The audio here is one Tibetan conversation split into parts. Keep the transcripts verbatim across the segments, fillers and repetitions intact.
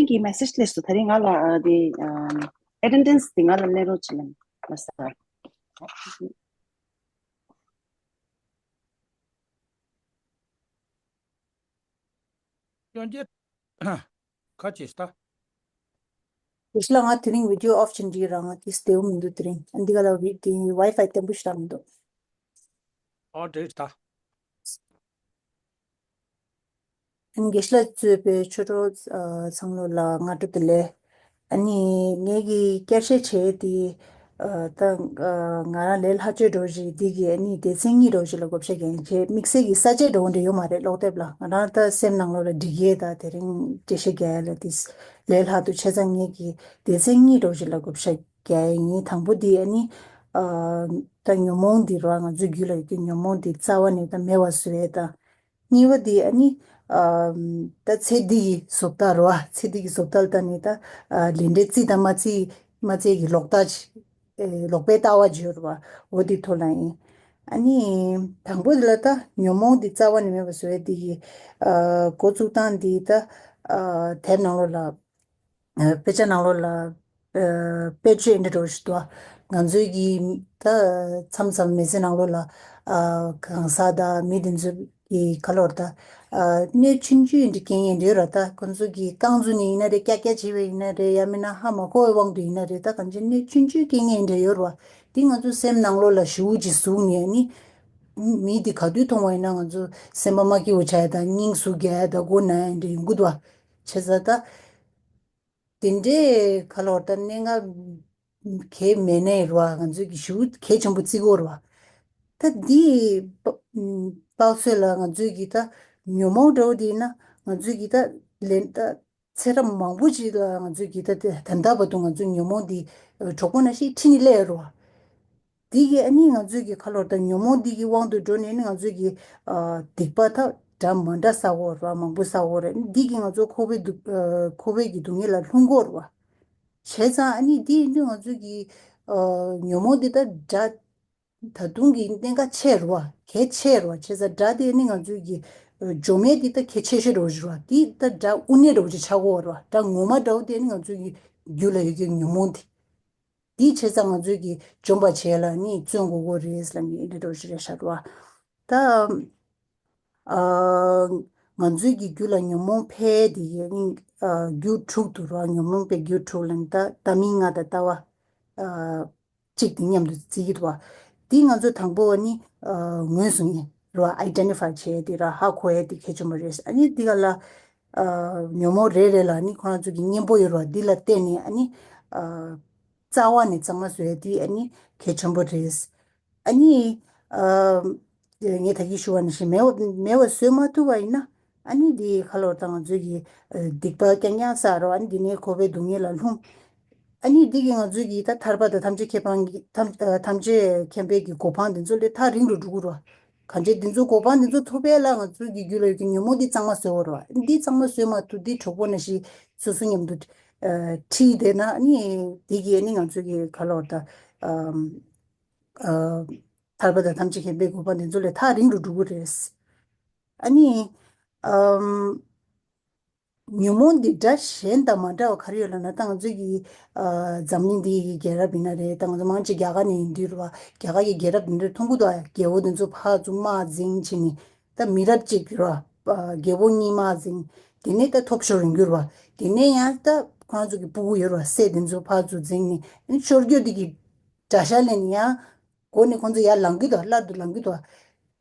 གི་མེ་སེ་ཇི་སླེབས་སོང་། དེ་རིང་ང་ལ་ཨ་དེ་ཨ་ཨེ་ཊེན་ཌེན་སི་དེ་ང་ལ་སླེབས་རོགས་བྱེད་ལབ་ལ་ས། སྐྱོན་ཅན། ཁ་ཅིག་ལྟ། དེ་ལ་ང་དེ་རིང་བི་ཌི་ཡོ་ཨོཕ་ཕྱིན་འདི་རང་ང་དེ་སྟེའུ་མི་འདུག་དེ་རིང་ཨ་འདི་ག་ལ་བི་དེ་ཝའི་ཕའི་བརྟན་པོ་ཞིག་རག་མི་འདུག་ཨོ་དེ་ལྟ། ཨ་ནི་དགེ་བཤེས་ལགས་གཙོས་པའི་ཆོས་གྲོགས་ཨ་ཚང་ལོ་ལ་སྔ་དྲོ་བདེ་ལེགས། ཨ་ནི་ངེད་ཀྱི་བསྐྱར་བཤད་བྱས་ཏེ་ཨ་ད་ཨ་ང་རང་ལས་སླ་བཅོས་འདྲ་བོ་ཞིག་འདི་གི་ཨ་ནི་སྡེ་ཚན་གཉིས་འདྲ་བོ་ཞིག་ལ་བགོ་བཤའ་རྒྱག་ཡིན། བྱས་དམིགས་བསལ་གྱི་ས་བཅད་འདྲ་བོ་འདྲ་ཡོད་མ་རེད། ཀློག་དེབ་ལ་ང་རང་ད་སེམས་ནང་ལོགས་ལ་འབྲི་གི་ད་དེ་རིང་འགྲེལ་བཤད་རྒྱག་ཡ་ལ་དེ་ལས་སླ་འདུག་བྱས་ཙང་ངེད་ཀྱི་སྡེ་ཚན་གཉིས་འདྲ་བོ་ཞིག་ལ་བགོ་བཤའ་རྒྱག་ཡ་ཡིན། དང་པོ་འདི་ཨ་ནི་ཨ་ད་ཉོན་མོངས་འདི་རོ། ང་ཚོའི་རྒྱུད་ལ་ཡོད་ཀྱི་ཉོན་མོངས་འདི་རྩ་བ་ནས་ད་མེད་པ་བཟོ་ཡས་དང་། གཉིས་པ་དེ་ཨ་ནི་ཨ་ད་ཚེ་འདི་ཡི་བཟོ་ལྟ་རོ། ཚེ་འདི་གི་བཟོ་ལྟ་ལ་ལྟ་ནས་ད་ཨ་ལས་འབྲས་བརྩི་དང་མ་བརྩི་མ་བརྩི་གི་ལོག་ལྟ་ཅིག་ཨེ་ལོག་པའི་ལྟ་བ་ཅིག་ཡོད་རེད་བ། འོ་དེ་ཐོག་ལ་ཡིན། ཨ་ནི་དང་པོ་དེ་ལ་ད་ཉོན་མོངས་འདི་རྩ་བ་ནས་མེད་པ་བཟོ་ཡས་འདི་གི་ཨ་འགོ་བཙུགས་སྟངས་འདི་ད་ཨ་དེབ་ནང་ལོགས་ལ། ཨ་དཔེ་ཆ་ནང་ལོགས་ལ་ཨ་དཔེ་ཆ་འདི་འདྲ་ཞིག་འདུག་ང་ཚོའི་གི་ད་མཚམས་མཚམས་མི་ཚེ་ནང་ལོགས་ལ་ཨ་གང་ཟག་དང་མི་དེ་ཚོ་གི་ག་ལོར་ད་ཨ་གནོད་ཆུང་ཆུང་འདྲ་སྐྱེལ་མཁན་འདྲ་ཡོད་ར། ད་ཁོ་ཚོ་གི་རྐང་བཙུགས་ནས་ཡིན་ན་རེད། ཀྱག་ཀྱག་བྱས་པ་ཡིན་ན་རེད། ཡང་མིན་ན་ཧ་མ་གོ་བའི་དབང་དུ་ཡིན་ན་རེད། ད་གང་ཅི་གནོད་ཆུང་ཆུང་སྐྱེལ་མཁན་འདྲ་ཡོད་ར་བ། དེ་ང་ཚོ་སེམས་ནང་ལོགས་ལ་ཞེ་པོ་ཅིག་ཟུག་ནས་ནི་མི་དེ་ག་དུས་མཐོང་བ་ཡིན་ན་ང་ཚོ་སེམས་པ་མ་སྐྱིད་པོ་ཆགས་ཡ་དང་སྙིང་ཟུག་རྒྱག་ཡ་དང་མགོ་ན་ཡ་འདྲ་ཡོང་གི་འདུག་བ། བྱས་ཙང་ད། དེ་འདྲའི་ཁ་ལོར་ད་གནད་འགག་གལ་མེད་ནའི་རེད་བ། ང་ཚོས་ཀྱི་ཞུ་གལ་ཆེན་པོ་བརྩི་གི་ཡོད་རེད་བ། ད་འདི་དཔག་ཚོད་ལ་ང་ཚོས་ཀྱི་ད་ཉོན་མོངས་འདྲ་བོ་དེ་ཡིན་ན་ང་ཚོས་ཀྱི་ད་ལན་ད་ཚེ་རབས་མང་པོ་ཅིག་ལ་ང་ཚོས་ཀྱི་ད་དེ་ད་ལྟ་བར་དུ་ང་ཚོས་ཉོན་མོངས་འདི་གྲོགས་པོ་ནང་བཞིན་ཁྲིད་ནས་སླེབས་ཡོད་རེད་བ། འདི་གི་ཨ་ནི་ང་ཚོས་ཀྱི་ཁ་ལོར་དང་ཉོན་མོངས་འདི་གི་དབང་དུ་འགྲོ་ནས་ནི་ང་ཚོས་ཀྱི་ཨ་སྡིག་པ་ད་འདྲ་མ་འདྲ་བསགས་ཡོད་རེད་བ། མང་པོ་བསགས་ཡོད་རེད། འདི་གི་ང་ཚོ་འཁོར་བའི་སྡུག་ཨ་འཁོར་བའི་གི་སྡུག་བསྔལ་ལ་ལྷུང་གི་ཡོད་རེད་བ། བྱས་ཙང་ཨ་ནི་འདི་ཡིན་དུས་ང་ཚོས་ཀྱི་ཨ་ཉོན་མོངས་འདི་ད་དགྲ་ད་དུང་གི་གནད་འགག་ཆེ་རེད་བ། གལ་ཆེ་རེད་བ། བྱས་ཙང་དགྲ་དེ་ནི་ང་ཚོས་ཀྱི་ཨ་འཇོམས་ཡས་འདི་ད་གལ་ཆེ་ཤོས་འདྲ་བོ་ཞིག་རེད་བ། འདི་ད་དགྲ་དངོས་གནས་འདྲ་བོ་ཅིག་ཆགས་ཀྱི་ཡོད་རེད་བ། དགྲ་ངོ་མ་འདྲ་བོ་དེ་ནི་ང་ཚོས་ཀྱི་རྒྱུད་ལ་ཡོད་ཀྱི་ཉོན་མོངས་འདི། དེའི་བྱས་ཙང་ང་ཚོས་ཀྱི་འཇོམས་པ་བྱས་ལ་ནི་བརྩོན་དགོས་ཀྱི་རེད་ལབ་ནས་འདི་འདྲ་ཞིག་རེད་ཤག་ར། ད་ཨ་ང་ཚོའི་གི་རྒྱུད་ལ་ཉོན་མོངས་ཕལ་དེ་ཡི་ནི་ཨ་རྒྱུ་དྲུག་ཏུ་ར། ཉོན་མོངས་པའི་རྒྱུ་དྲུག་ལ་ནི་ད་ལྟ་མིན་ལྔ་དང་ལྟ་བ་ཨ་གཅིག་དེ་མཉམ་དུ་བརྩི་གི་འདུག་བ། དེ་ང་ཚོ་དང་པོ་བ་ནི་ཨ་ངོས་བཟུང་ཡིན་ར། ཨའི་ཌེན་ཊི་ཕའི་བྱས་དེ་ར་ཧ་གོ་ཡ་དེ་གལ་ཆེན་པོ་རེད། ཨ་ནི་འདི་ག་ལ་ཨ་ཉོན་མོངས་རེ་རེ་ལ་ནི་ཁོ་རང་ཚོ་གི་གཉེན་པོ་ཡོད་རེད་བ། འདི་ལ་བརྟེན་ནས་ཨ་ནི་ཨ་རྩ་བ་ནས་གཙང་མ་བཟོ་ཡ་དེ་ཨ་ནི་གལ་ཆེན་པོ་རེད། ཨ་ནི་ཨ་ངས་ད་གིན་ཞུ་བ་ནང་བཞིན་མེད་པ་མེད་པ་བཟོ་མ་ཐུབ་པ་ཡིན་ན་ཨ་ནི་འདི་ཁ་ལོར་དང་ང་ཚོས་ཀྱི་ཨ་སྡིག་པ་རྐྱང་རྐྱང་བསགས་རོགས། ཨ་ནི་འདི་ནས་འཁོར་བའི་སྡུག་བསྔལ་ལ་ལྷུང་། ཨ་ནི་འདི་གིས་ང་ཚོས་ཀྱི་ད་ཐར་པ་དང་ཐམས་ཅད་ཁྱད་པར་གྱི་ཐམས་ཨ་ཐམས་ཅད་མཁྱེན་པའི་གི་གོ་འཕང་འདི་ཚོ་ལས་ཐག་རིང་རུ་འགྲོ་གི་རེད། གང་ཅི་འདི་ཚོ་གོ་འཕང་འདི་ཚོ་ཐོབ་པ་ལ་ང་ཚོའི་གི་རྒྱུད་ལ་ཡོད་ཀྱི་ཉོན་མོངས་འདི་གཙང་མ་བཟོ་དགོས་རེད་བ། འདི་གཙང་མ་བཟོ་མ་ཐུབ། འདི་གྲོགས་པོ་ནང་བཞིན་སོ་སོ་མཉམ་དུ་ཨ་ཁྲིད་བསྡད་ན་ནི་འདི་གིས་ནི་ང་ཚོའི་གི་ག་ལོར་ད་ཨ་ཨ་ཐར་པ་དང་ཐམས་ཅད་མཁྱེན་པའི་གོ་འཕང་འདི་ཚོ་ལས་ཐག་རིང་རུ་འགྲོ་གི་རེད། ཨ་ནི་ཨམ། ཉོན་མོངས་འདི་དགྲ་གཞན་དང་མ་འདྲ་བ་ག་རེ་ཡོད་ལབ་ན། ད་ང་ཚོའི་གི་ཨ་འཛམ་གླིང་འདི་ཡི་རྒྱལ་རབས་ཡིན་ན་རེད། ད་ང་ཚོ་མང་ཆེ་རྒྱ་གར་ནས་ཡིན་དུས་རེད་བ། རྒྱ་གར་གི་རྒྱལ་རབས་འདི་འདྲ་མཐོང་གི་འདུག་ཨ། རྒྱལ་པོ་འདི་ཚོ་ཕར་ཚུར་དམག་འཛིང་བྱས་ནས་ད་མི་རབས་གཅིག་རེད་བ། རྒྱལ་པོ་གཉིས་དམག་འཛིང་། དེ་ནས་ད་ཐོབ་ཤོར་ཡོང་གི་རེད་བ། དེ་ནས་ཡང་ད་ཁོ་རང་ཚོ་གི་སྤུ་གུ་ཡོད་རེད་བ། སྲས་འདི་ཚོ་ཕར་ཚུར་འཛིང་ནས་ཤོར་རྒྱུ་འདི་གི་དགྲ་ཤ་ལེན་ནས་ཡང་མགོ་ནས་ཁོ་ཚོ་ཡར་ལངས་གི་འདུག་སླར་དུ་ལངས་གི་འདུག་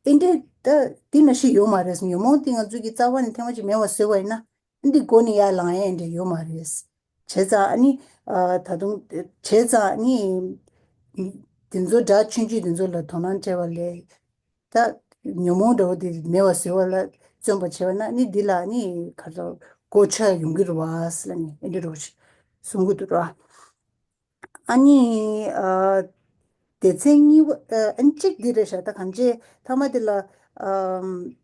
ཨེ་འདྲས་ད་དེ་ནང་བཞིན་ཡོད་མ་རེད། ཉོན་མོངས་དེ་ང་ཚོའི་གི་རྩ་བ་ནས་ཐེངས་མ་གཅིག་མེད་པ་བཟོས་པ་ཡིན་ན་འདི་མགོ་ནས་ཡར་ལངས་ཡས་འདྲ་ཡོད་མ་རེད། བྱས་ཙང་ཨ་ནི་ཨ་ད་དུང་བྱས་ཙང་ཨ་ནི་དེ་ཚོ་དགྲ་ཆུང་ཆུང་དེ་ཚོ་ལ་དོ་སྣང་སྤྲད་པ་ལས་ད་ཉོན་མོངས་འདྲ་བོ་དེ་མེད་པ་བཟོས་པ་ལ་བརྩོན་པ་བྱས་པ་ན་ནི་འདི་ལ་ནི་ག་ཚོད་གོ་ཆོད་ཡོང་གི་རེད་བ་ཟེར་ནས་ཨེ་འདྲ་རོ་གསུང་གི་འདུག་ར། ཨ་ནི་ཨ་སྡེ་ཚན་གཉིས་པ་ཨ་ནི་གཅིག་འདི་རེད་ཤག་ད་གང་ཅི་ཐ་མ་དེ་ལ་ཨ།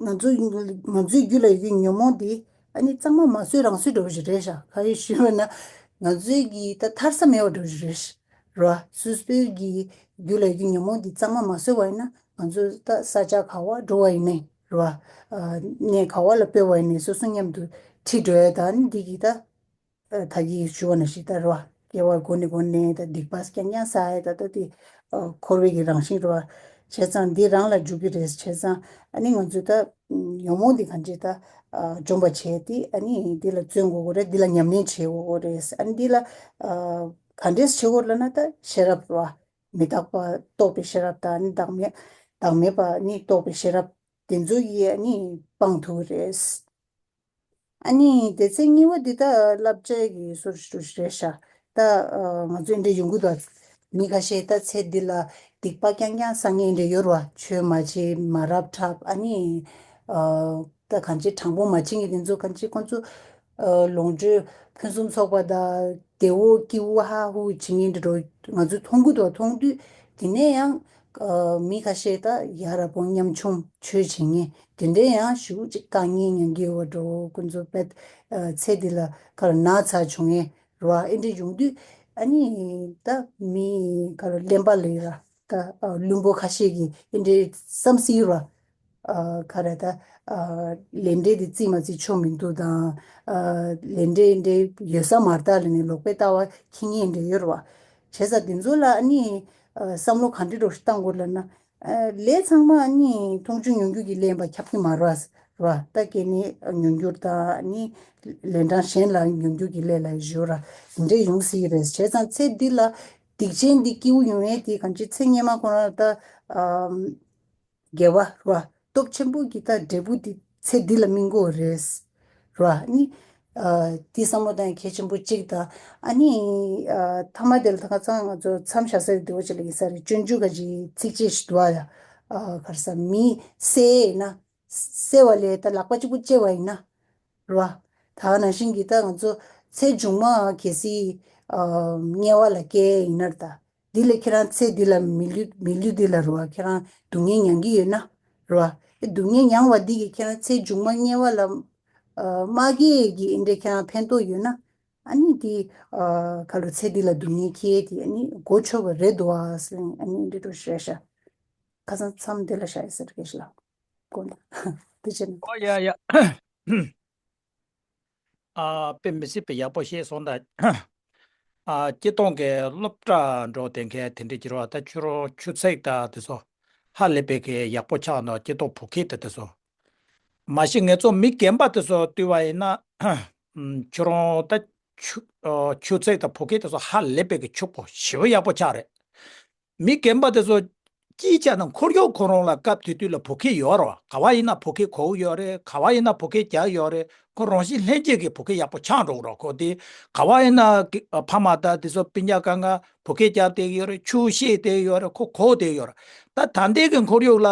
ང་ཚོའི་ང་ཚོའི་རྒྱུད་ལ་ཡོད་ཀྱི་ཉོན་མོངས་འདི་ཨ་ནི་གཙང་མ་མ་བཟོས་རང་བཟོས་འདྲ་བོ་ཞིག་རེད་ཤག་ག་རེ་ཞུས་པ་ན་ང་ཚོའི་གི་ད་ཐར་ས་མེད་པ་འདྲ་བོ་ཞིག་རེད་ཤག་རེད་བ། སོ་སོའི་གི་རྒྱུད་ལ་ཡོད་ཀྱི་ཉོན་མོངས་འདི་གཙང་མ་མ་བཟོས་པ་ཡིན་ན་ང་ཚོ་ད་ས་ཆ་ག་བ་འགྲོ་བ་ཡིན་ནའི་རེད་བ། ཨ་གནས་ག་བ་ལ་སྤོས་པ་ཡིན་ནའི་སོ་སོ་མཉམ་དུ་ ཁྲིད་འགྲོ་ཡ་དང་འདི་གི་ད་ད་གི་ཞུ་བ་ནང་བཞིན་ད་རེད་བ། སྐྱེ་བ་འགོ་ནས་འགོ་ནས་ད་སྡིག་པ་རྐྱང་རྐྱང་བསགས་ཡ་ད་ད་དེ་འཁོར་བའི་གི་རང་བཞིན་རེད་བ། བྱས་ཙང་འདི་རང་ལ་འཇུག་གི་རེད། བྱས་ཙང་ཨ་ནི་ང་ཚོས་ད་ཉོན་མོངས་འདི་གང་ཅི་ད་འཇོམས་པ་བྱས་ཏེ་ཨ་ནི་འདི་ལ་བརྩོན་དགོས་ཀྱི་རེད། འདི་ལ་ཉམས་ལེན་བྱེད་དགོས་ཀྱི་རེད། ཨ་ནི་འདི་ལ་ག་འདྲས་བྱེད་དགོས་ལབ་ན་ད་ཤེས་རབ་རེད་བ། མི་རྟག་པ་རྟོགས་པའི་ཤེས་རབ་དང་ནི་བདག་མེད་བདག་མེད་པ་ནི་རྟོགས་པའི་ཤེས་རབ་དེ་ཚོ་ཡིས་ཨ་ནི་སྤང་ཐུབ་ཀྱི་རེད། ཨ་ནི་དེ་ཚེ་གཉིས་པ་འདི་ད་བསླབ་བྱའི་གི་སོར་ཞུ་རེད་ཤག་ད་ང་ཚོ་འདི་ཡོང་གི་འདུག་མི་ཁ་ཤས་ད་ཚེ་འདི་ལ་སྡིག་པ་རྐྱང་རྐྱང་བསགས་མཁན་འདྲ་ཡོད་རེད་བ། ཆོས་མ་བྱེད་མ་རབས་འཁྲབ་ཨ་ནི་ད་གང་ཅི་དྲང་པོ་མ་བྱེད་མཁན་དེ་ཚོ་གང་ཅི་ཁོང་ཚོ་ལོངས་སྤྱོད་ཕུན་སུམ་ཚོགས་པ་དང་བདེ་བོ་སྐྱིད་པོ་ཧ་ཧུ་བྱེད་མཁན་འདྲ་འགྲོ་ང་ཚོ་མཐོང་གི་འདུག་མཐོང་དུས་དེ་ནས་ཡང་མི་ཁ་ཤས་ད་ཡ་རབས་པོ་ཉམ་ཆུང་ཆོས་བྱེད་མཁན་དེ་འདྲས་ཡང་ཞེ་པོ་ཅིག་དཀའ་ངལ་མྱོང་གི་ཡོད་པ་འདྲ་བོ་ཁོང་ཚོ་དཔེ་ཚེ་འདི་ལ་ག་རེ་ན་ཚ་བྱུང་ངེས་རེད་བ། ཨེ་འདྲས་ཡོང་དུས་ཨ་ནི་ད་མི་ག་རེ་གླེན་པ་ལས་ར་ད་བླུན་པོ་ཁ་ཤས་ཀྱིས་ཨེ་འདྲས་བསམ་སྲིད་ར། ག་རེ་ད་ལས་འབྲས་དེ་བརྩིས་མ་བརྩིས་ཆོ་མི་འདུག་དང་ལས་འབྲས་ཨེ་འདྲས་ཡོད་ས་མ་རེད་ད་ལབ་ནས་ལོག་པའི་ལྟ་བ་འཁྱེར་མཁན་ཨེ་འདྲས་ཡོད་རེད་བ། བྱས་ཙང་དེ་ཚོ་ལ་ཨ་ནི་བསམ་བློ་ག་འདྲས་འདྲ་བོ་ཞིག་བཏང་དགོས་ལབ་ན། ལས་ཚང་མ་ཨ་ནི་མཐོང་ཆུང་མྱོང་འགྱུར་གྱི་ལས་ཡིན་པ་ཁྱབ་ཀྱི་མ་རེད་བ། ད་སྐྱེ་གནས་མྱོང་འགྱུར་དང་ཨ་ནི་ལན་གྲངས་གཞན་ལ་མྱོང་འགྱུར་གྱི་ལས་ལ་ཞུ་ར་འདི་འདྲས་ཡོང་སྲིད་རེད། བྱས་ཙང་ཚེ་འདི་ལ་སྡིག་ཅན་འདི་སྐྱིད་པོ་ཡོང་ཡས་དེ་གང་ཅི་ཚེ་སྔོན་མ་ཁོ་རང་ད་དགེ་བ་ར་སྟོབས་ཆེན་པོ་གི་ད་འབྲས་བུ་འདི་ཚེ་འདི་ལ་སྨིན་གྱི་རེད། ར་ནི། ཨ་དེ་བསམ་བློ་བཏང་ཡ་གལ་ཆེན་པོ་གཅིག་དང་ཨ་ནི། ཨ་ཐ་མ་དེ་ལ་ད་ཁ་སང་ང་ཚོ་མཚམས་བཞག་ས་རེད་འདི་བ་ཅི་ལ་ཡིན་ས་རེད། སྤྱོད་འཇུག་ག་ཅིག་ཚིགས་བཅད་ཞིག་འདུག་ཨ་ཡ། ཨ་ག་རེ་ཟ་མི་བསད་ཡིན་ན། བསད་པ་ལས་ད་ལག་པ་གཅིག་པུ་བཅད་པ་ཡིན་ན། ར། ད་ག་ནང་བཞིན་གྱི་ད་ང་ཚོ་ཚེ་མཇུག་མ་གལ་སྲིད་ཨ་དམྱལ་བ་ལ་སྐྱེ་ཡིན་ན་ར་ད། འདི་ལས་ཁྱེད་རང་ཚེ་འདི་ལ་མི་ལུས་མི་ལུས་འདི་ལ་རུ་བ་ཁྱེད་རང་སྡུག་བསྔལ་མྱང་གི་ཡོད་ན་རུ་བ། སྡུག་བསྔལ་མྱང་བ་འདི་གིས་ཁྱེད་རང་ཚེ་མཇུག་མ་དམྱལ་བ་ལ་ཨ་མ་སྐྱེས་ཀྱི་ཨེ་འདྲས་ཁྱེད་རང་ཕན་ཐོགས་ཡོད་ན། ཨ་ནི་འདི་ཨ་ག་ལོ་ཚེ་འདི་ལ་སྡུག་བསྔལ་ཁྱེར་དེ་ཨ་ནི་གོ་ཆོད་པ་རེད་འདུག་ཨ་ཟེར་ཨ་ནི་འདི་འདྲ་ཞེས་ཤ། ཁ་སང་མཚམས་འདི་ལ་བཞག་ཡོད་ཟེར་གེ་ཤ་ལ། དགོངས་དག་འདི་བྱས་ན། ཨོ་ཡ་ཡ། ཨ་དཔེ་མི་སྲིད་པའི་ཡག་པོ་བཤད་སོང་ད། ཨ་སྤྱིར་བཏང་གི་སློབ་གྲྭ་འགྲོ་བསྡད་མཁན་དེ་འདྲས་ཀྱི་རོ་ད་ཁྱོད་རང་ཆུ་ཚོད་ད་དེ་ཚོ་ཧ་ལས་པའི་གི་ཡག་པོ་ཆགས་འདུག་སྤྱིར་བཏང་བོད་སྐད་དེ་དེ་ཚོ། མ་གཞི་ངེད་ཚོ་མི་རྒན་པ་དེ་ཚོ་བལྟས་པ་ཡིན་ན་ཁྱོད་རང་ད་ཆུ་ཨ་ཆུ་ཚོད་ད་བོད་སྐད་དེ་ཚོ་ཧ་ལས་པའི་གི་ཕྱུག་པོ་ཞེ་པོ་ཡག་པོ་ཆགས་རེད། མི་རྒན་པ་དེ་ཚོ་སྐྱིད་ཆ་དང་ཁོར་ཡུག་ཁོ་རང་ལ་སྐབས་དེ་དུས་ལ་བོད་སྐད་ཡོད་རེད་བ། ག་བ་ཡིན་ན་བོད་སྐད་གོ་གི་ཡོད་རེད། ག་བ་ཡིན་ན་བོད་སྐད་རྒྱག་གི་ཡོད་རེད། ཁོ་རང་བཞིན་ལྷན་སྐྱེས་ཀྱི་བོད་སྐད་ཡག་པོ་ཆགས་འགྲོ་གི་རེད། ཁོ་དེ་ག་བ་ཡིན་ན་ཕ་མ་དང་དེ་ཚོ་སྤུན་ཀྱག་གང་ག་བོད་སྐད་རྒྱག་བསྡད་ཀྱི་ཡོད་རེད། ཆུ་བཤད་བསྡད་ཀྱི་ཡོད་རེད། ཁོ་གོ་བསྡད་ཀྱི་ཡོད་རེད། ད་ད་ལྟའི་གི་ཁོར་ཡུག་ལ་